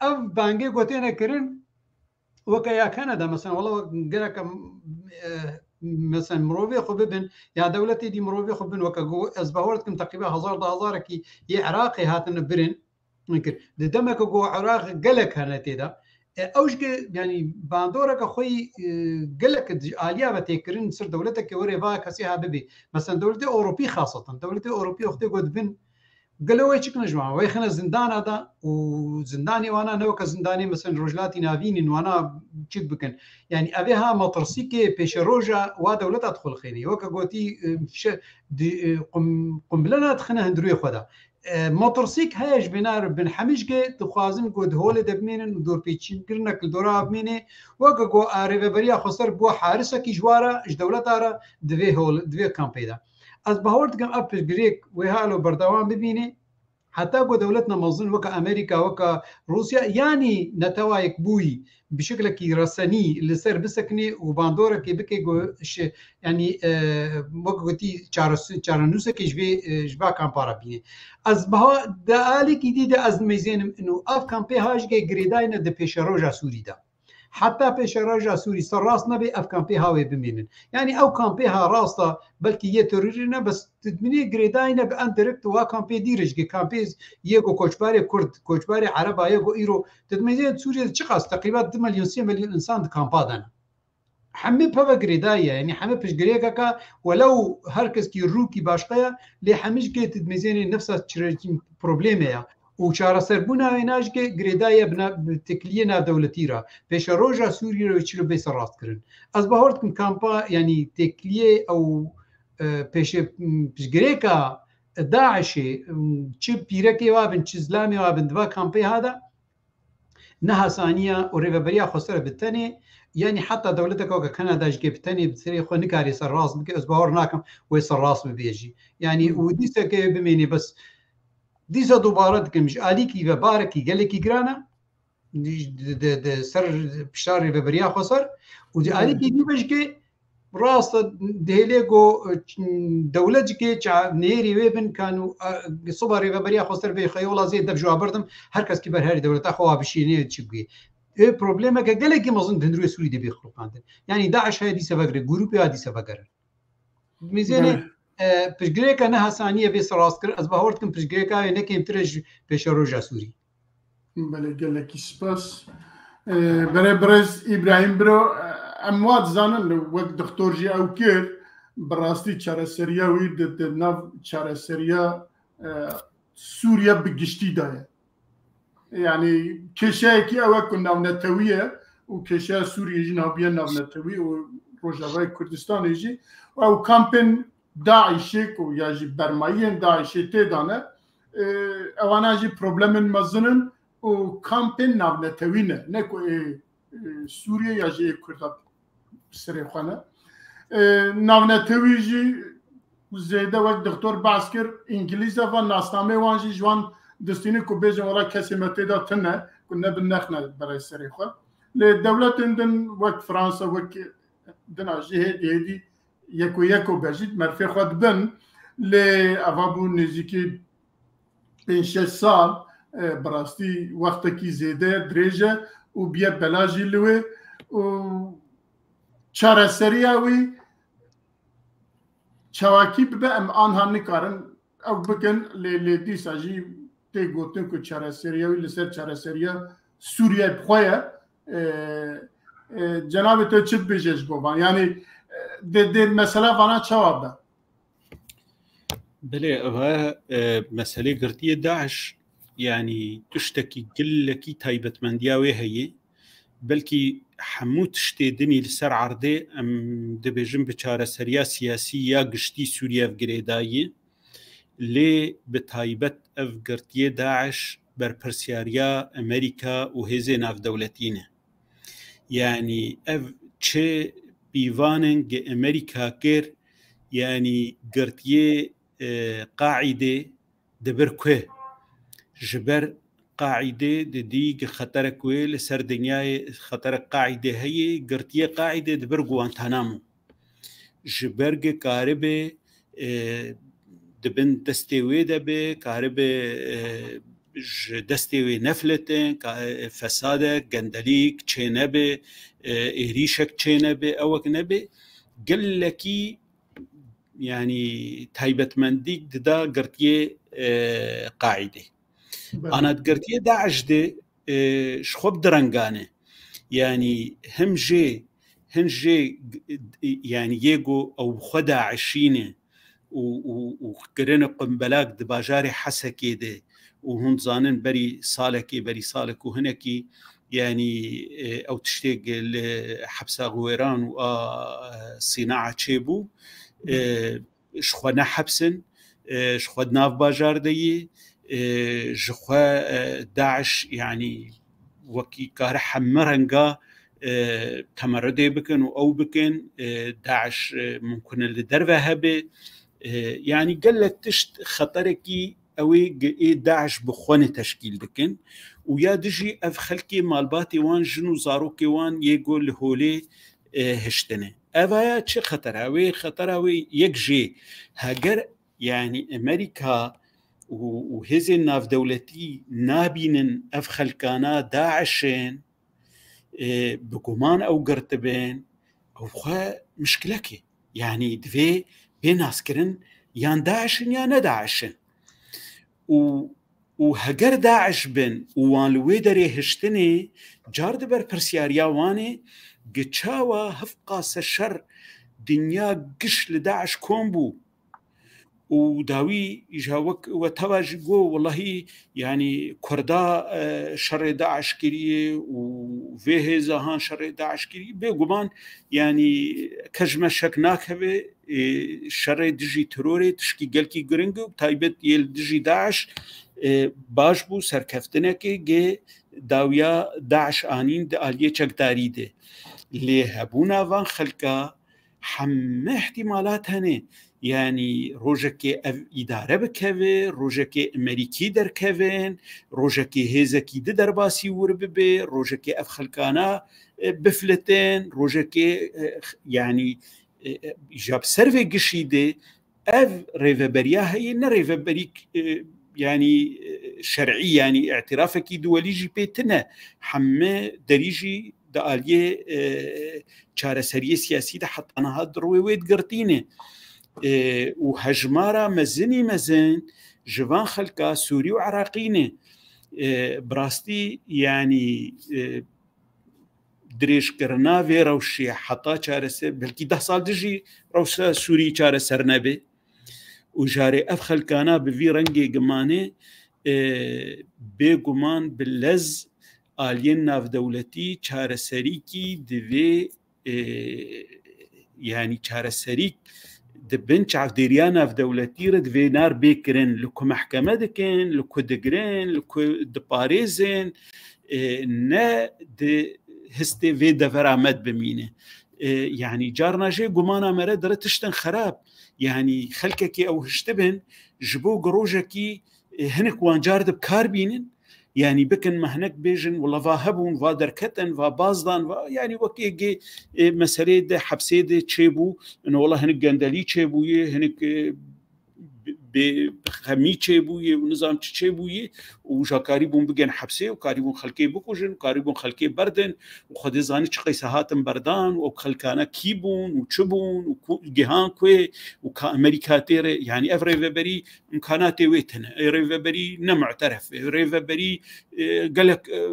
Ev bangê ku têne kirin, weke ya Kanada, mesela, wela gerek em, e, mesela mirovê xwe bibin, ya dewletê dî mirovê xwe bibin, weke ku ez bawer dikim teqrîben hezar, du hezarekî yê Iraqê hatine birin, kir. Di demeke ku Iraq gelek hene tê de. E, ew jî ke, yanî bandoreke xwe yî, e, gelek di aliya ve tê kirin, ser dewleteke were va kesê ha bibê. Mesela dewletê Ewropî xasetan. Dewletê Ewropî wextê ku dibin, gelo wê çi kine ji wan? Wê xine zindana de û zindanê wana ne weke zindanê, mesela Rojhilatî Navîn in, wana çik bikin. Yanî ev ê ha metirsîkê pêşeroja wa dewleta dixulixênê. Weke gotî, e, şe-, di, e, qum-, qumbilena dixine hundirê xwe de. E, metirsîk heye ji bênar bin hemî jikê dixwazin ku di holê de bimênin û dorpêçînkirinek li dora bimêne. Weke ku a rêveberiya xweser bû harisekî ji wa re, ji dewleta re di vê hol-, di vê kampê de. Ez bawer dikim ev pirsgirêk wê halo berdewam bibîne. Heta ku dewletna mezin weke Amerîka, weke Rûsya, yanî netewa yekbûyî bi şeklekî resenî li ser bisekine û bandorekê bike ku şi-, yanî, e, weke gotî çares-, çarenûsekê ji vê, e, ji va kampa re bîne. Ez biha di alîkî dî de ez dimeyzênim ino ev kampê ha jikê girêdayî ne di pêşeroja Sûrî de. Heta pêşeroja Sûrî serrast nebe ev kampê ha wê bimînin. Yanî ew kampê ha rasta belkî yê terorî ne, bes dibînê girêdayî ne bi endirekt wa kampê dî re jikê kampê yê ku koçbarê Kurd, koçbarê Ereba ye ku îro didimeyzê Sûriyê de çiqas teqrîben du milyon, sê milyon însan di kampa de ne. Hemî peve girêdayî ye, yanî hemî piştgirêkeke welew her keskî rûkî başqe ye, lê hemî jikê didimeyzênê nefsa çire-, problemê ye. Û çareserbûna wê na jikê girêdayî ye bi na-, bi têkiliyê navdewletî re. Pêşeroja Sûrî re wê çilo bê serrast kirin. Ez bawer dikim kampa, yanî têkiliyê ew, e, pêşe-, piştgirêka DAIŞê, çi pîrekê wa bin, çi zilamê wa bin, di va kampê ha de, ne hasaniya û rêveberiya xweser bi tenê, yanî heta dewleteke weke Kanada jikê bi tenê bi serê xwe nikarê serrast bike, ez bawer nakim wê serrast bibe jî. Yanî Hmm. û dîseke bimênê, bes dîsa dubare dikim, ji alîkî ve barekî gelekî giran e, di, di, di, di ser pişta rêveberiya xweser û di alîkî dî ve jikê rast e, dihêlê ku, e, dewlet jikê ça-, nêrî wê bin kan û, e, siba rêveberiya xweser bê xwe yola zê dev ji wa berdim, her kes kî ber herî dewleta xwe wa bişînê çi bigê. Ê problemeke gelekî mezin di hundirê Sûrî de bê xulqandin. Yanî DAIŞ heye dîse vegire, grûpê ya dîse vegere. Mizênê Belê. e, piştgirêka ne hesanî ye vê ser rast kir. Ez bawer dikim piştgirêka wê ne kêmtir e ji pêşeroja Sûrî. Belê, gelekî spas. E, Berê birêz Îbrahîm Biro, e, em wa dizanin, wek doktor jî ew kir, bi rastî çareseriya wî di, di nav çareseriya, e, Sûriye bi giştî de ye. Yanî kêşeyekî ew e ku navnetewî ye û kêşeya Sûriyê jî nabiye navnetewî û Rojavayê Kurdistanê jî. Ew kampên DAIŞê ku ya jî bermayiyên DAIŞê tê de ne, e, ewana jî problemên mezin in û kampên navnetewî ne. Ne ku ê, ê Sûriye ya jî ê Kurda bi serê xwe ne. E, navnetewî jî zêde wek doktor behs kir, Îngilîz e, van nasnameyê wan jî ji wan distînin ku bêjin wela kesê me tê de tune, ku nebin nexne berê serê xwe. Lê dewletên din wek Fransa, wek dina jî hêdî hêdî yeko yeko be jî merfê xwe dibin. Lê eva bû nêzîkî pênc şeş sal, e, bi rastî wextekî zêde dirêj e û biye bela jî li wê û çareseriya wî çawakî bibe, em anha nikarin ew bikin, lê, lê dîsa jî tê gotin ku çareseriya wî li ser çareseriya Sûriye bi xwe ye. E, e, cenabê te çi dibêje ji bo van? Yanî, e, dê, dê mesela vana çawa be? Belê, eva, e, meselê girtiyê DAIŞ, yanî tiştekî gilekî taybetmendiya wê heye. Belkî hemû tiştê dinî li ser erdê, em dibêjin, bi çareseriya siyasî ya giştî Sûriye ev girêdayî. Lê bi taybet ev girtiyê DAIŞ berpirsiyariya Amerîka û hêzê navdewletî ne. Yanî ev çi pîvan in gi Amerîka kir, yanî girtiyê, e, Qaîdê dibir ku ji ber Qaîdê didî gi xeterek wê li ser dinyayê, xeterek Qaîdê heye, girtiyê Qaîdê dibir Guantanamo. Ji ber gi karibe, e, di bin destê wê de be, karibe, e, ji destê wê nefletin, ka, e, fesadek, gendelîk çê nebe, e, êrîşek çê nebe, ewek nebe, gelekî, yanî taybetmendîk dida girtiyê, e, Qaîdê. Ana di girtiyê DAIŞ de, e, ji xwe bi direngane. Yanî him jê, hin jê, yanî yê ku ew bi xwe DAIŞî ne û, û, û kirine qumbelak di bajarê Hesekê de û hûn dizanin berî salekê, berî salek û hinekî, yanî, e, ew tiştê li hepsa Xwêran û a, e, Sînaa çêbû. E, ji xwe ne heps in, e, ji xwe di nav bajar de yî, e, ji xwe, e, DAIŞ, yanî wekî kare hemî renga, e, temerrudê bikin û ew bikin, e, DAIŞ, e, mimkun e li derve hebe. E, yanî gelek tişt xeterekî ew ê gi-, ê DAIŞ bi xwe ne teşkîl dikin û ya dijî ev xelkê malbatê wan, jin û zarokê wan yê ku li holê, e, hiştine. Evaya çi xetera? Wê xetera wê yek jê, heger, yanî Amerîka û, û hêzên navdewletî nabînin ev xelkana DAIŞ in, e, bi guman ew girtibin, ew xwe mişkilek e. Yanî divê bê naskirin yan DAIŞ in ya ne DAIŞ in. Û, û heger DAIŞ bin û wan li wê derê hiştinê, car di berpirsiyariya wan e, gi çawa hevqase şer dinya giş li DAIŞ kom bû. Û dawî îja wek we teva jî got, welahî, yanî Kurda, e, şerê DAIŞ kiriye û vê hêza han şerê DAIŞ kiriye. Bêguman, yanî kes ji me şek nakeve, e, şerê dijî terorê tişkî gelkî giring e û bi taybet yê li dijî DAIŞ, e, baş bû, serkeftineke gi dawiya DAIŞ anîn di aliyê çekdarî de. Lê hebûna van xelka hemî îhtîmalat hene. Yanî rojekê ev îdare bikeve, rojekê Amerîkî derkevin, rojekê hêzekî di derbasî wir bibe, rojekê ev xelkana, e, biflitin, rojekê, e, yanî, e, e, îja bi ser vê gişî de ev rêveberiya heye, ne rêveberîk, e, yanî, e, şer'î, yanî îtirafekî duwelî jî pê tine. Hemî derî jî di aliyê, e, çareseriyê siyasî de heta niha di rûyê wê digirtîne. E, û hejmara mezinî mezin ji van xelka Sûrî û Iraqî ne. E, bi rastî, yanî, e, dirêjkirina vê rewşê heta çareser, belkî deh sal din jî rewşa Sûrî çareser nebe. Û jarê ev xelkana bi vî rengê gimane, e, bêguman bi lez aliyên navdewletî çareserîkî divê, e, yanî çareserîk di bin çavdêriya navdewletî re divê nar bê kirin, li ku mehkeme dikin, li ku digirin, li ku diparêzin, e, ne di histê vê devera me dibimîne. E, yanî carna jê gumana me re dire tiştin xerab. Yanî xelkekî ew hiştibin, ji bo ku rojekî, e, hinek wan car de bi kar bînin, yanî bikin me hinek bêjin, wela va hebûn, va derketin, va bazdan, va, yanî wekî gê, e, meselê de hepsê de çêbû, ino wela hinek gendelî çêbûye, hinek, e, bê-, bêxemî çêbûye û nizam çi çêbûye û ja karîbûn bigên hepsê û karîbûn xelkê bikujin û karîbûn xelkê berdin û Xwedê zanî çi qeyse hatin berdan û ew xelkana kî bûn û çi bûn û ku, gihan ku û ka Amerîka tê re, yanî ev rêveberî îmkanatê wê tine. Ê rêveberî ne mu'teref e. Rêveberî, e, gelek, e,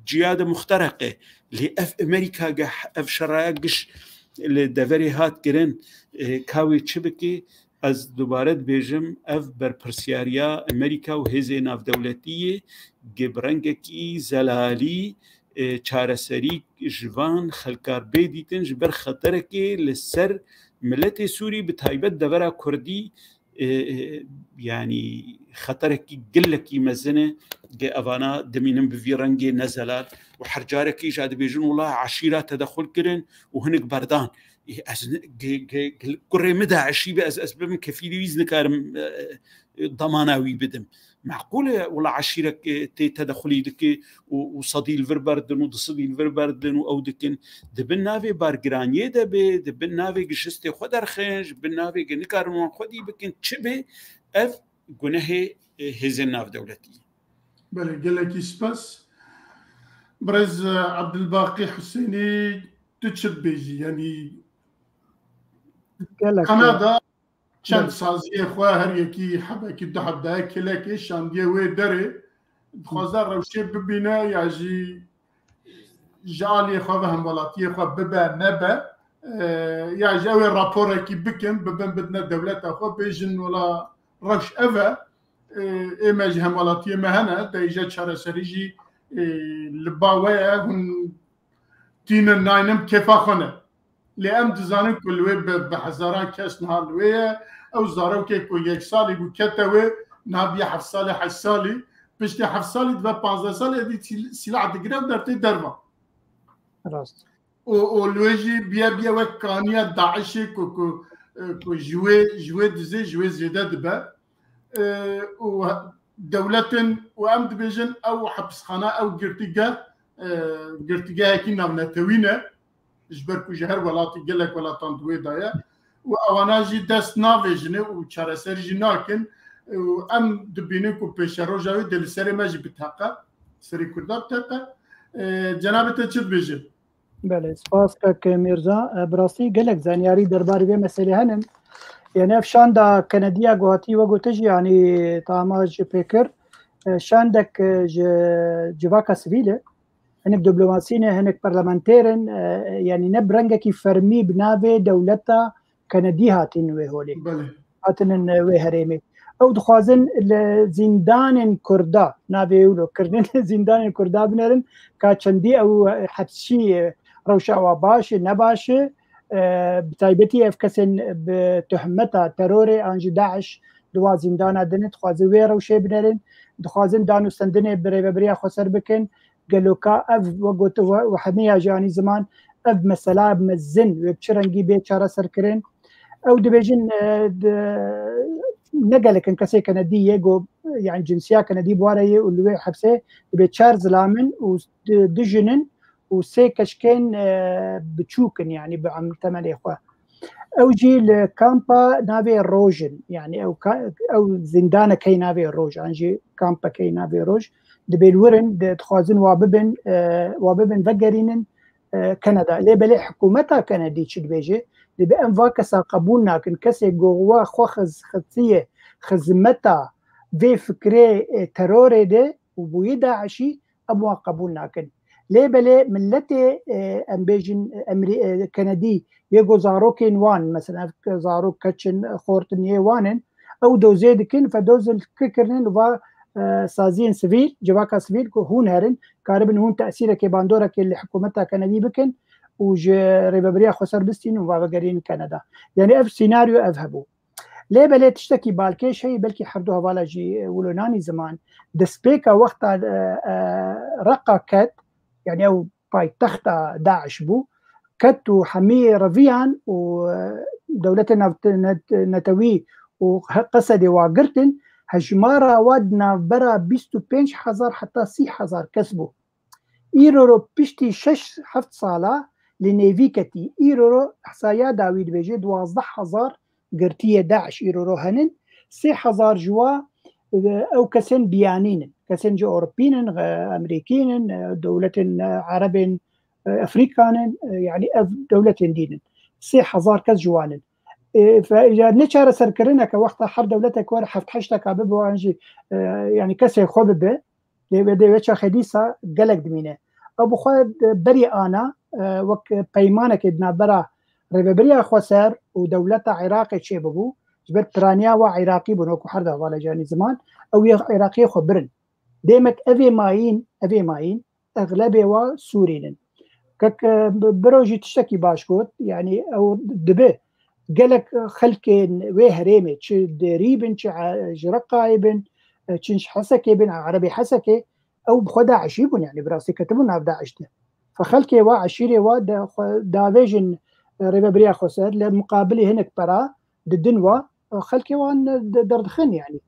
ciya de muxtereq e. Lê ev Amerîka ge ev şeraya giş li deverê hat kirin, e, ka wê çi bike? Ez dubare dibêjim, ev berpirsiyariya Amerîka û hêzê navdewletî ye, ge bi rengekî zelalî, e, çareserî ji van xelkar bê dîtin, ji ber xeterekê li ser miletê Sûrî, bi taybet devera Kurdî, e, e, yanî xeterekî gelekî mezin e, ge evana dimînin bi vî rengê ne zelal û her carekî ja dibêjin, wela eşîra tedexul kirin û hinek berdan. Ê, ez ne, ge, ge, ge, kurê min DAIŞî be, ez, ez bibim kefîlî wî, ez nikarim, e, e, damana wî bidim. Meqûl e, wela eşîrek, e, tê tedexulî dike û, û sedî li vir berdin û du sedî li vir berdin û ew dikin. Di bin navê bargiraniyê de be, di bin navê gişistê xwe derxin, ji bin navê ge nikarin wan xwedî bikin, çi be, ev gunehê, e, hêzên navdewletî ye. Belê, gelekî spas. Birêz, e, Abdulbaqî Husênî, tu çi dibêjî? Yanî Gelek, Kanada çend Belê. saziyê xwe, her yekî hebekî du hebdayê kilekê şandiye wê derê, dixwaze rewşê bibîne ya jî ji aliyê xwe ve hemwelatiyê xwe bibe nebe, e, ya ji ew ê raporekî bikin, bibin bidine dewleta xwe, bêjin wela rewş ev e, e, ê me ji hemwelatiyê me hene, de îje çareserî jî, e, li ba we ye, hûn tînin naynin kêfa xwe ne. Lê em dizanin ku li wê bi, bi hezaran kes niha li wê ye. Ew zarokê ku yek salî bû kete wê, niha bûye heft salî, heşt salî. Piştî heft salî dibe panzdeh salî, êdî sîl-, sîlah digire û dertê derva. Rast. Û, û li wê jî bûye, bûye wek kaniya DAIŞê ku, ku, e, ku ji wê, ji wê dizê, ji wê zêde dibe. E, û he-, dewletin û em dibêjin ew hepisxana, ew girtîgeh, e, girtîgehekî navnetewî ne. Ji ber ku ji her welatî, gelek welatan di wê de ye. Û ewana jî dest navêjine û çareser jî nakin. Û em dibînin ku pêşeroja wê dê li serê me jî biteqe, serê Kurda biteqe. E, cenabê te çi dibêje? Belê, spas kek Mîrza. E, bi rastî gelek zanyarî derbarê vê meselê henin. Yani ev şanda Kenedî ya ku hatî we gote jî, yanî tama ji pê kir, e, şandek, e, ji civaka sivîl e. Hinek diplomasî ne, hinek parlamentêr in, e, yanî ne bi rengekî fermî bi navê dewleta Kenedî hatîn wê holê. Belê. Hatinin wê herêmê. Ew dixwazin li zîndanên Kurda, navê wilo kirinin, zîndanên Kurda binerin, ka çendî ew hepsî, e, rewşa wa baş e, ne baş e, e, bi taybetî ev kesên bi tohmeta terorê an jî DAIŞ di wa zîndana din e, dixwazin wê rewşê binerin, dixwazin danûstendinê bi rêvebiriya xweser bikin, gelo ka ev, we got, we, we hemiya jî anî ziman, ev mesela mezin wê bi çi rengî bê çareserkirin? Ew dibêjin, e, di, ne gelek in kesê Kenedî yê ku, yani cinsiya Kenedî bi ware yê û li wê hepsê dibê çar zilam in û di, du jin in û sê keşkên, e, biçûk in, yani bi em-, temenê xwe. Ew jî li kampa navê Roj in, yani ew ka-, ew zîndanek heye navê Roj, an jî kampek heye navê Roj. Dibê li wir in, di-, dixwazin wa bibin, e, wa bibin vegerînin, e, Kanada. Lê belê hikûmeta Kanadî çi dibêje? Dê bi em va kesa qebûl nakin. Kesê ku wa xwe xiz-, xistiye xizmeta vê fikrê, e, terorê de û bûyî DAIŞî, em wan qebûl nakin. Lê belê milletê, e, em bêjin, e, Emerî-, e, Kenedî, yê ku zarokên wan, mesela, ev zarok keç in, xort in, yê wan in, ew dozê dikin, fe doz li ki kirinin va, e, saziyên sivîl, civaka sivîl ku hûn herin, karibin hûn tesîrekê, bandorekê li hikûmeta Kenedî bikin û ji Rêveberiya Xweser bistînin û va vegerînin Keneda. Yanî ev senaryo ev hebû. Lê belê tiştekî balkêş heye, belkî her du hevala jî, e, wilo nanî ziman. Destpêka wexta, e, e, Reqa ket, yanî ew paytexta DAIŞ bû, ket û hemî reviyan û, e, dewletê nav-, net-, netewî û he-, Qesedê wa girtin, hejmara wa di navbera bîst û pênc hezar heta sî hezar kes bû. Îro ro piştî şeş heft sala li nêvî ketî. Îro ro hesaya dawî dibêje duwazdeh hezar girtiyê DAIŞ îro ro henin. Sê hezar ji wa, e, ew kesên biyanîn in. Kesên ji Ewropîn in, e, Emerîkîn in, e, dewletên, e, Erebên, e, Efrîkan in, e, yanî ev dewletên dîn in. Sê hezar kes ji wan in. E, fe-, ya ne çareserkirineke wexta her dewletek were heft heşteka bibe, wan jî, e, yanî kesê xwe bibe. Lê wê dê wê çaxê dîsa gelek dimîne. Ew bi xwe berî ana, e, wek peymanekê di navbera Rêveberiya Xweser û dewleta Iraqê çêbibû, ji ber piraniya wa Iraqî bûn, wekû her dava li canî ziman, ew yê Iraqiyê xwe birin. Dêmek evê mayîn, evê mayîn, exlebê wa Sûrî nin. Kek, e, bi-, biro jî tiştekî baş got, yanî ew dibe gelek xelkên wê herêmê, çi Dêrî bin, çi e-, ji Reqayê bin, e, çi ji Hesekê bin, Erebê Hesekê, ew bi xwe DAIŞî bûn, yanî bi rastî ketibûn nav DAIŞ de. Fe xelkê wa, eşîrê wa de xwe davêjin, e, Rêveberiya Xweser, li muqabilê hinek pera didin wa, e, xelkê wan de-, derdixin, yanî.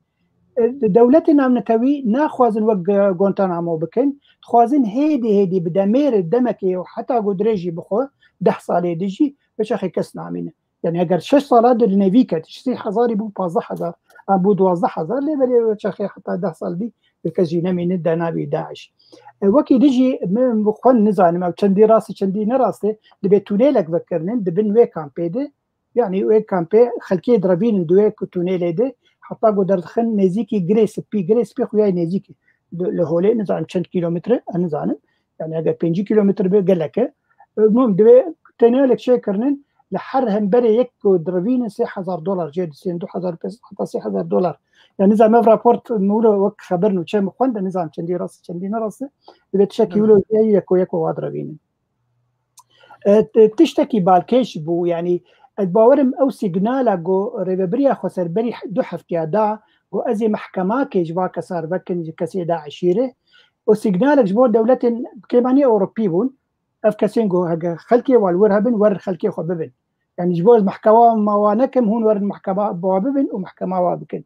E, dewletê navnetewî naxwazin wek Gu-, Guantanamo bikin, dixwazin hêdî hêdî bi demêr demekê û heta ku dirêjî bixwe, deh salê dijî, bi çaxê kes namîne. Yani eger şeş sala de li nêvî ket, ji sî hezarî bû pazdeh hezar, an bû duwazdeh hezar, lê belê çaxê heta deh sal dî, bi kes jî nemîne de navî DAIŞ. E, wekî dijî min xwe nizanim, ew çendî rast e, çendî ne rast e, dibê tunêlek vekirinin, di bin wê kampê de, yani wê kampê xelkê direvînin di wê ku tunêlê de, heta ku derdixin nêzîkî Girê Spî, Girê Spî xuya nêzîkî. Li, li holê nizanim çend kîlometre, ez nizanim. Yani eger pêncî kîlometre be gelek e. E, mum, divê tunelek çêkirinin, li her hemberê yek ku direvînin sê hezar dolar jê disên, du hezar pênc sed heta sê hezar dolar. Yani nizanim ev raport min wilo wek xeber nûçe min xwend, nizanim çendî rast, çendî ne rast e. Divê tiştekî wilo yeko yeko wa direvînin. E, t-, tiştekî balkêş bû, yani ez bawerim ew signala ku Rêveberiya Xweser berî du heftiya da, ku ez ê mehkemakê ji va kesa re vekin, ji kesê DAIŞî re. O signalek ji bo dewletên kêmanî Ewropî bûn. Ev kesên ku hege xelkê wa li wir hebin, werin xelkê xwe bibin. Yani ji bo ez mehkema ma wa nekim, hûn werin mehkema wa bibin û mehkema wa bikin.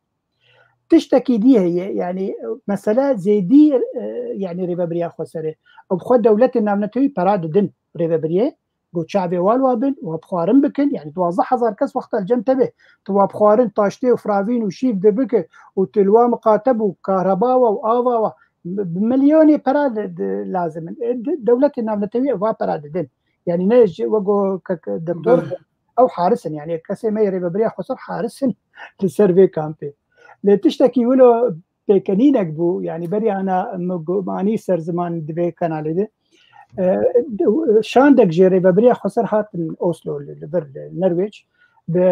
Tiştekî dî heye, yani mesele zêdî, e, yani Rêveberiya Xweser e. Ew bi xwe dewletên navnetewî pera didin Rêvebiriyê, ku çavê wan wa bin, wa bi xwarin bikin, yani duwazdeh hezar kes wexta li cem te be, tu wa bi xwarin, taştê û firavîn û şîv de bike û tu li wa miqate bû, kahreba wa û ava wa, bi milyonê pera de, de lazim in. E, de-, dewletên navnetewî ev pera didin. Yani ne ji, wek ku kek doktor, belê, ew haris in, yani kesê me yê Rêveberiya Xweser haris in li ser vê kampê. Lê tiştekî wilo pêkenînek bû, yani berî ana min gu-, manî ser ziman di vê kanalê de. E, şandek jê Rêveberiya Xweser hatin Oslo li, li vir li Norwêc, bi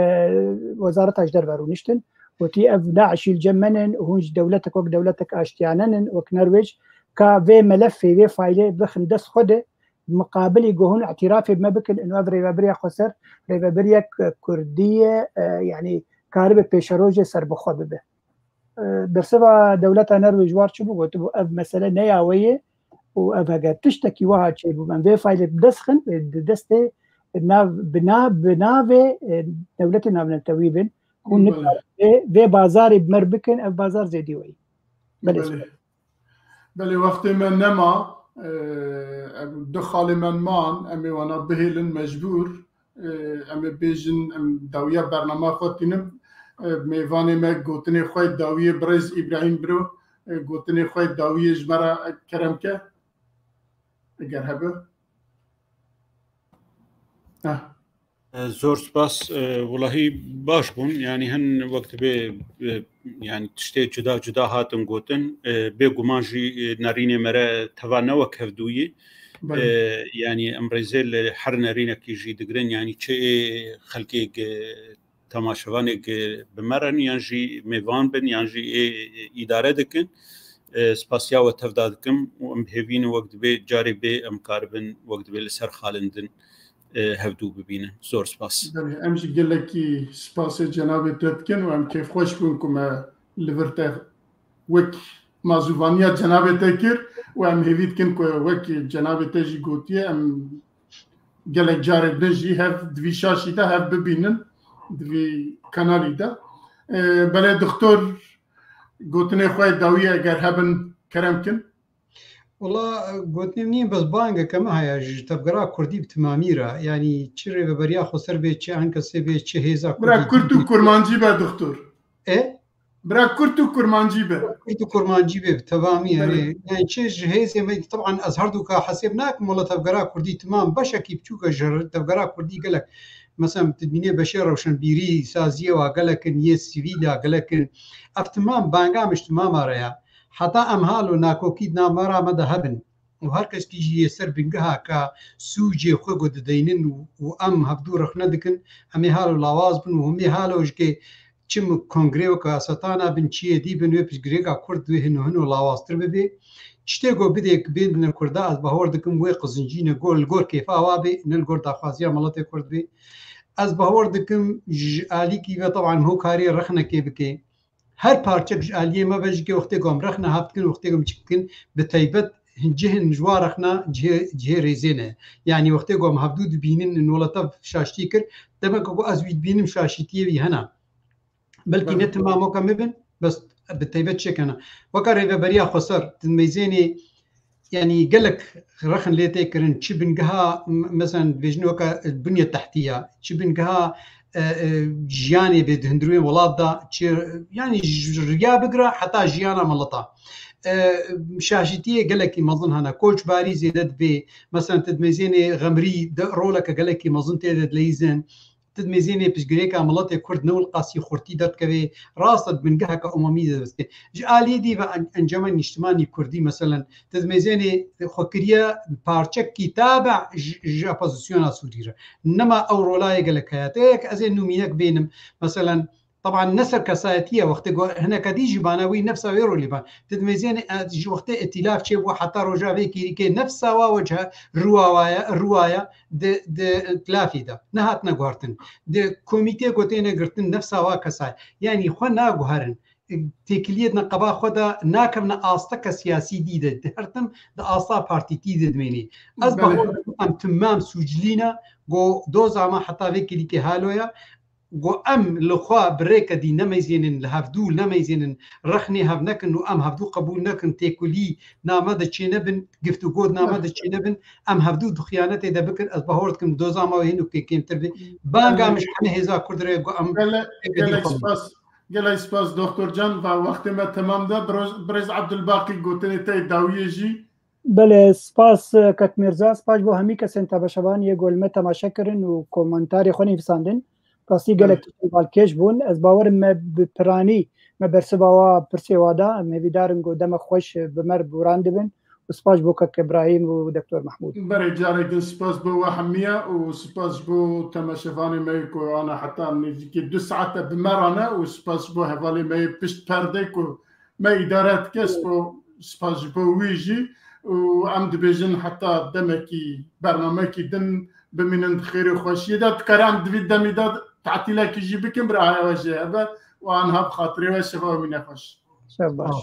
Wezareta ji Derve rûniştin. Gotî ev DAIŞî li cem me nin, hûn ji dewletek wek dewletek aştiyane nin, wek Norwêc, ka vê melefê, vê faîlê bixin dest xwe de, miqabilî ku hûn îtirafê bi me bikin, ino ev Rêveberiya Xweser, rêvebiriyek Kurdî ye, e, yani karibe pêşerojê serbixwe bibe. E, bersiva dewleta Norwêc war çi bû? Gotibû ev mesele ne ya we ye û ev heger tiştekî wiha çêbû, em vê faîlê bi dest xin, e, di destê nav, bi na-, bi navê, e, dewletê navnetewî bin. Hûn, belê, nikarin vê, vê bazarê bi me re bikin, ev bazar zêdî we ye. Belê. Belê. Belê, wextê me nema, e, em du xalê me man, em ê wana bihêlin mecbûr. E, em ê bêjin, em dawiya bernama xwe tînin. E, mêvanê me gotinê xwe dawiyê birêz Îbrahîm Biro, e, gotinê xwe dawiyê ji me re kerem ke, eger hebe. Eh. Zor spas. E, welahî baş bûn. Yanî hin wek dibê, e, yanî tiştê cuda cuda hatin gotin. E, bêguman jî, e, nerînê me re teva ne wek hevdûyî. Belê. E, yanî em rêzê li her nerînekî jî digirin. Yanî çi ê xelkê ge-, temaşevanê ge-, bi me re yan jî mêvan bin yan jî ê, ê îdare dikin. E, spasiya we tevda dikim û em hêvî ne wek dibê carê bê em karibin wek dibê li ser xalindin, e, hevdû bibînin. Zor spas. Belê, em jî gelekî spasê cenabê te dikin û em kêfxweş bûn ku me li vir te wek mazûvaniya cenabê te kir û em hêvî dikin ku wek cenabê te jî gotiye em gelek carê din jî hev di vî şaşî de hev bibînin di vî kanalî de. E, belê dixtor gotinê xwe dawî eger hebin kerem kin. Wala, gotinê min nîn, bes bangeke min heye ji tevgera kurdî bi timamî re. Yanî çi rêveberiya xweser bê, çi enkesê bê, çi hêza kurdî. Bira kurt û kurmancî be dixtor. E? Bira kurt û kurmancî be. Kurt û kurmancî be bi tevamî. Erê. Yani çi ji hêzê me, teban ez her du ka hesêb nakim, wala tevgera kurdî timam beşekî biçûk e ji tevgera kurdî gelek. Mesela tu dibînê beşê rewşenbîrî, saziyê wa gelek in, yê sivîl ya gelek in. Ev timam banga min ji timama re ya. Heta em halo nakokî di nava me de hebin û her kesekî jî yê ser bingeha ka sûcê xwe ku dideynin û, û em hevdû rexne dikin, em ê halo lawaz bin û hûn ê halo ji kê çi kongre weke Asetana bin, çiyê dî bin, wê pirsgirêka Kurd wê hino hino lawaztir bibe. Tiştê ku bidê bêdine Kurda, ez bahwer dikim wê qizincîne gor, li gor kêfa wa bê, ne li gor daxwaziya miletê Kurd bê. Ez bahwer dikim ji alîkî ve, teban, em hokarê rexnekê bike. Her parçek ji aliyê me ve jî ke wextê ku em rexne hev dikin, wextê ku em çi dikin, bi taybet hin cihên ji wa rexna cihê, cihê rêzê ne. Yanî wextê ku em hevdû dibînin, in welata şaştî kir, demek ku ez wî dibînim şaşîtiyê wî hena. Belkî ne timam weke min bin, bes bi taybet çêk hena. Weka rêveberiya xweser, tu meyzênê yanî gelek rexn lê tê kirin, çi bingeha, m-, mesela dibêjin weke binya tehtiya, çi bingeha, e, e, jiyanê bê di hundirên welat de, çi, yanî ji riya bigire heta jiyana mileta. E, şaşîtiyê gelekî mezin hene. Koçbarî zêde dibê, mesela tu dimeyzênê xemrî de roleke gelekî mezin tê de dileyîzin. Tu dimêzênê piştgirêka miletê Kurd ne wilqasî xurtî derdikeve, rast e, di bingeheke umumî de dibistê. Ji aliyê dî ve en-, Encama Nîştimanî Kurdî, meselen, tu dimêzênê xwe kiriye parçekî tabe ji, ji opozisyona Sûrî re. Nema ew rolayê gelek heye. Te yek ez ê nûmînek bênim, meselen, teban ne ser kesayetî ye, wextê ku hineke dî jî bana wî nefsa wê rolî ban. Tu dimêzênê, e, ji wextê îtîlaf çêbû heta roja vê kêrîkê nefsa wa wece rûwa wa ye, rûwa ye. Di, di tilafî de nehatine guhertin. Di komîtê ku têne girtin nefsa wa kesa ye. Yanî xwe naguherin. Têkiliyê di neqeba xwe de nakevne asteke siyasî dî de. Di her tim di asta partîtî de dimênî. Ez Belê. Bawer dikim em timam sûcilî ne, ku doza me heta vê kilîkê halo ye. Ku em li xwe bi rêke dî nemeyzênin, li hevdû nemeyzênin, rexnê hev nekin û em hevdû qebûl nekin, têkulî name de çênebin, giftûgo di name de çênebin, em hevdû di xiyanetê de bikin, ez bawer dikim doza me wê hîn û kê-, kêmtir bê. Banga min ji hemî hêza Kurd re ku em Gele-, pêketî gelek xwe spas, gelek spas Doktor Can, va wextê me temam de, birêz, birêz Abdulbaqî gotinê te yê dawiyê jî. Belê, spas, e, kek Mirza, spas bo hemî kesên temaşevaniyê ku li me temaşe kirin û komentarê xwe nivîsandin. Rastî gelek Belê. Tiştên balkêş bûn. Ez bawerim me bi piranî, me bersiva wa pirsê wa da. Em hêvîdar in ku demek xweş, e, bi me re borandibin. Û spas bo kek Îbrahîm û Doktor Mehmûd. Berê, carek din spas bo we hemiya û spas bo temaşevanê me ku ana heta nêzîkî du saete bi me re ne û spas bo hevalê me yê pişt perdê ku me îdare dike, spo-, spas ji bo wî jî û em dibêjin heta demekî bernamekî din bimînin di xêr û xweşiyê de. Dikare em di vî demî de tatîlekî jî bikin, biraya we jê hebe û anha bi xatirê we şeva we mîne xweş. Şev baş. Sağ ol.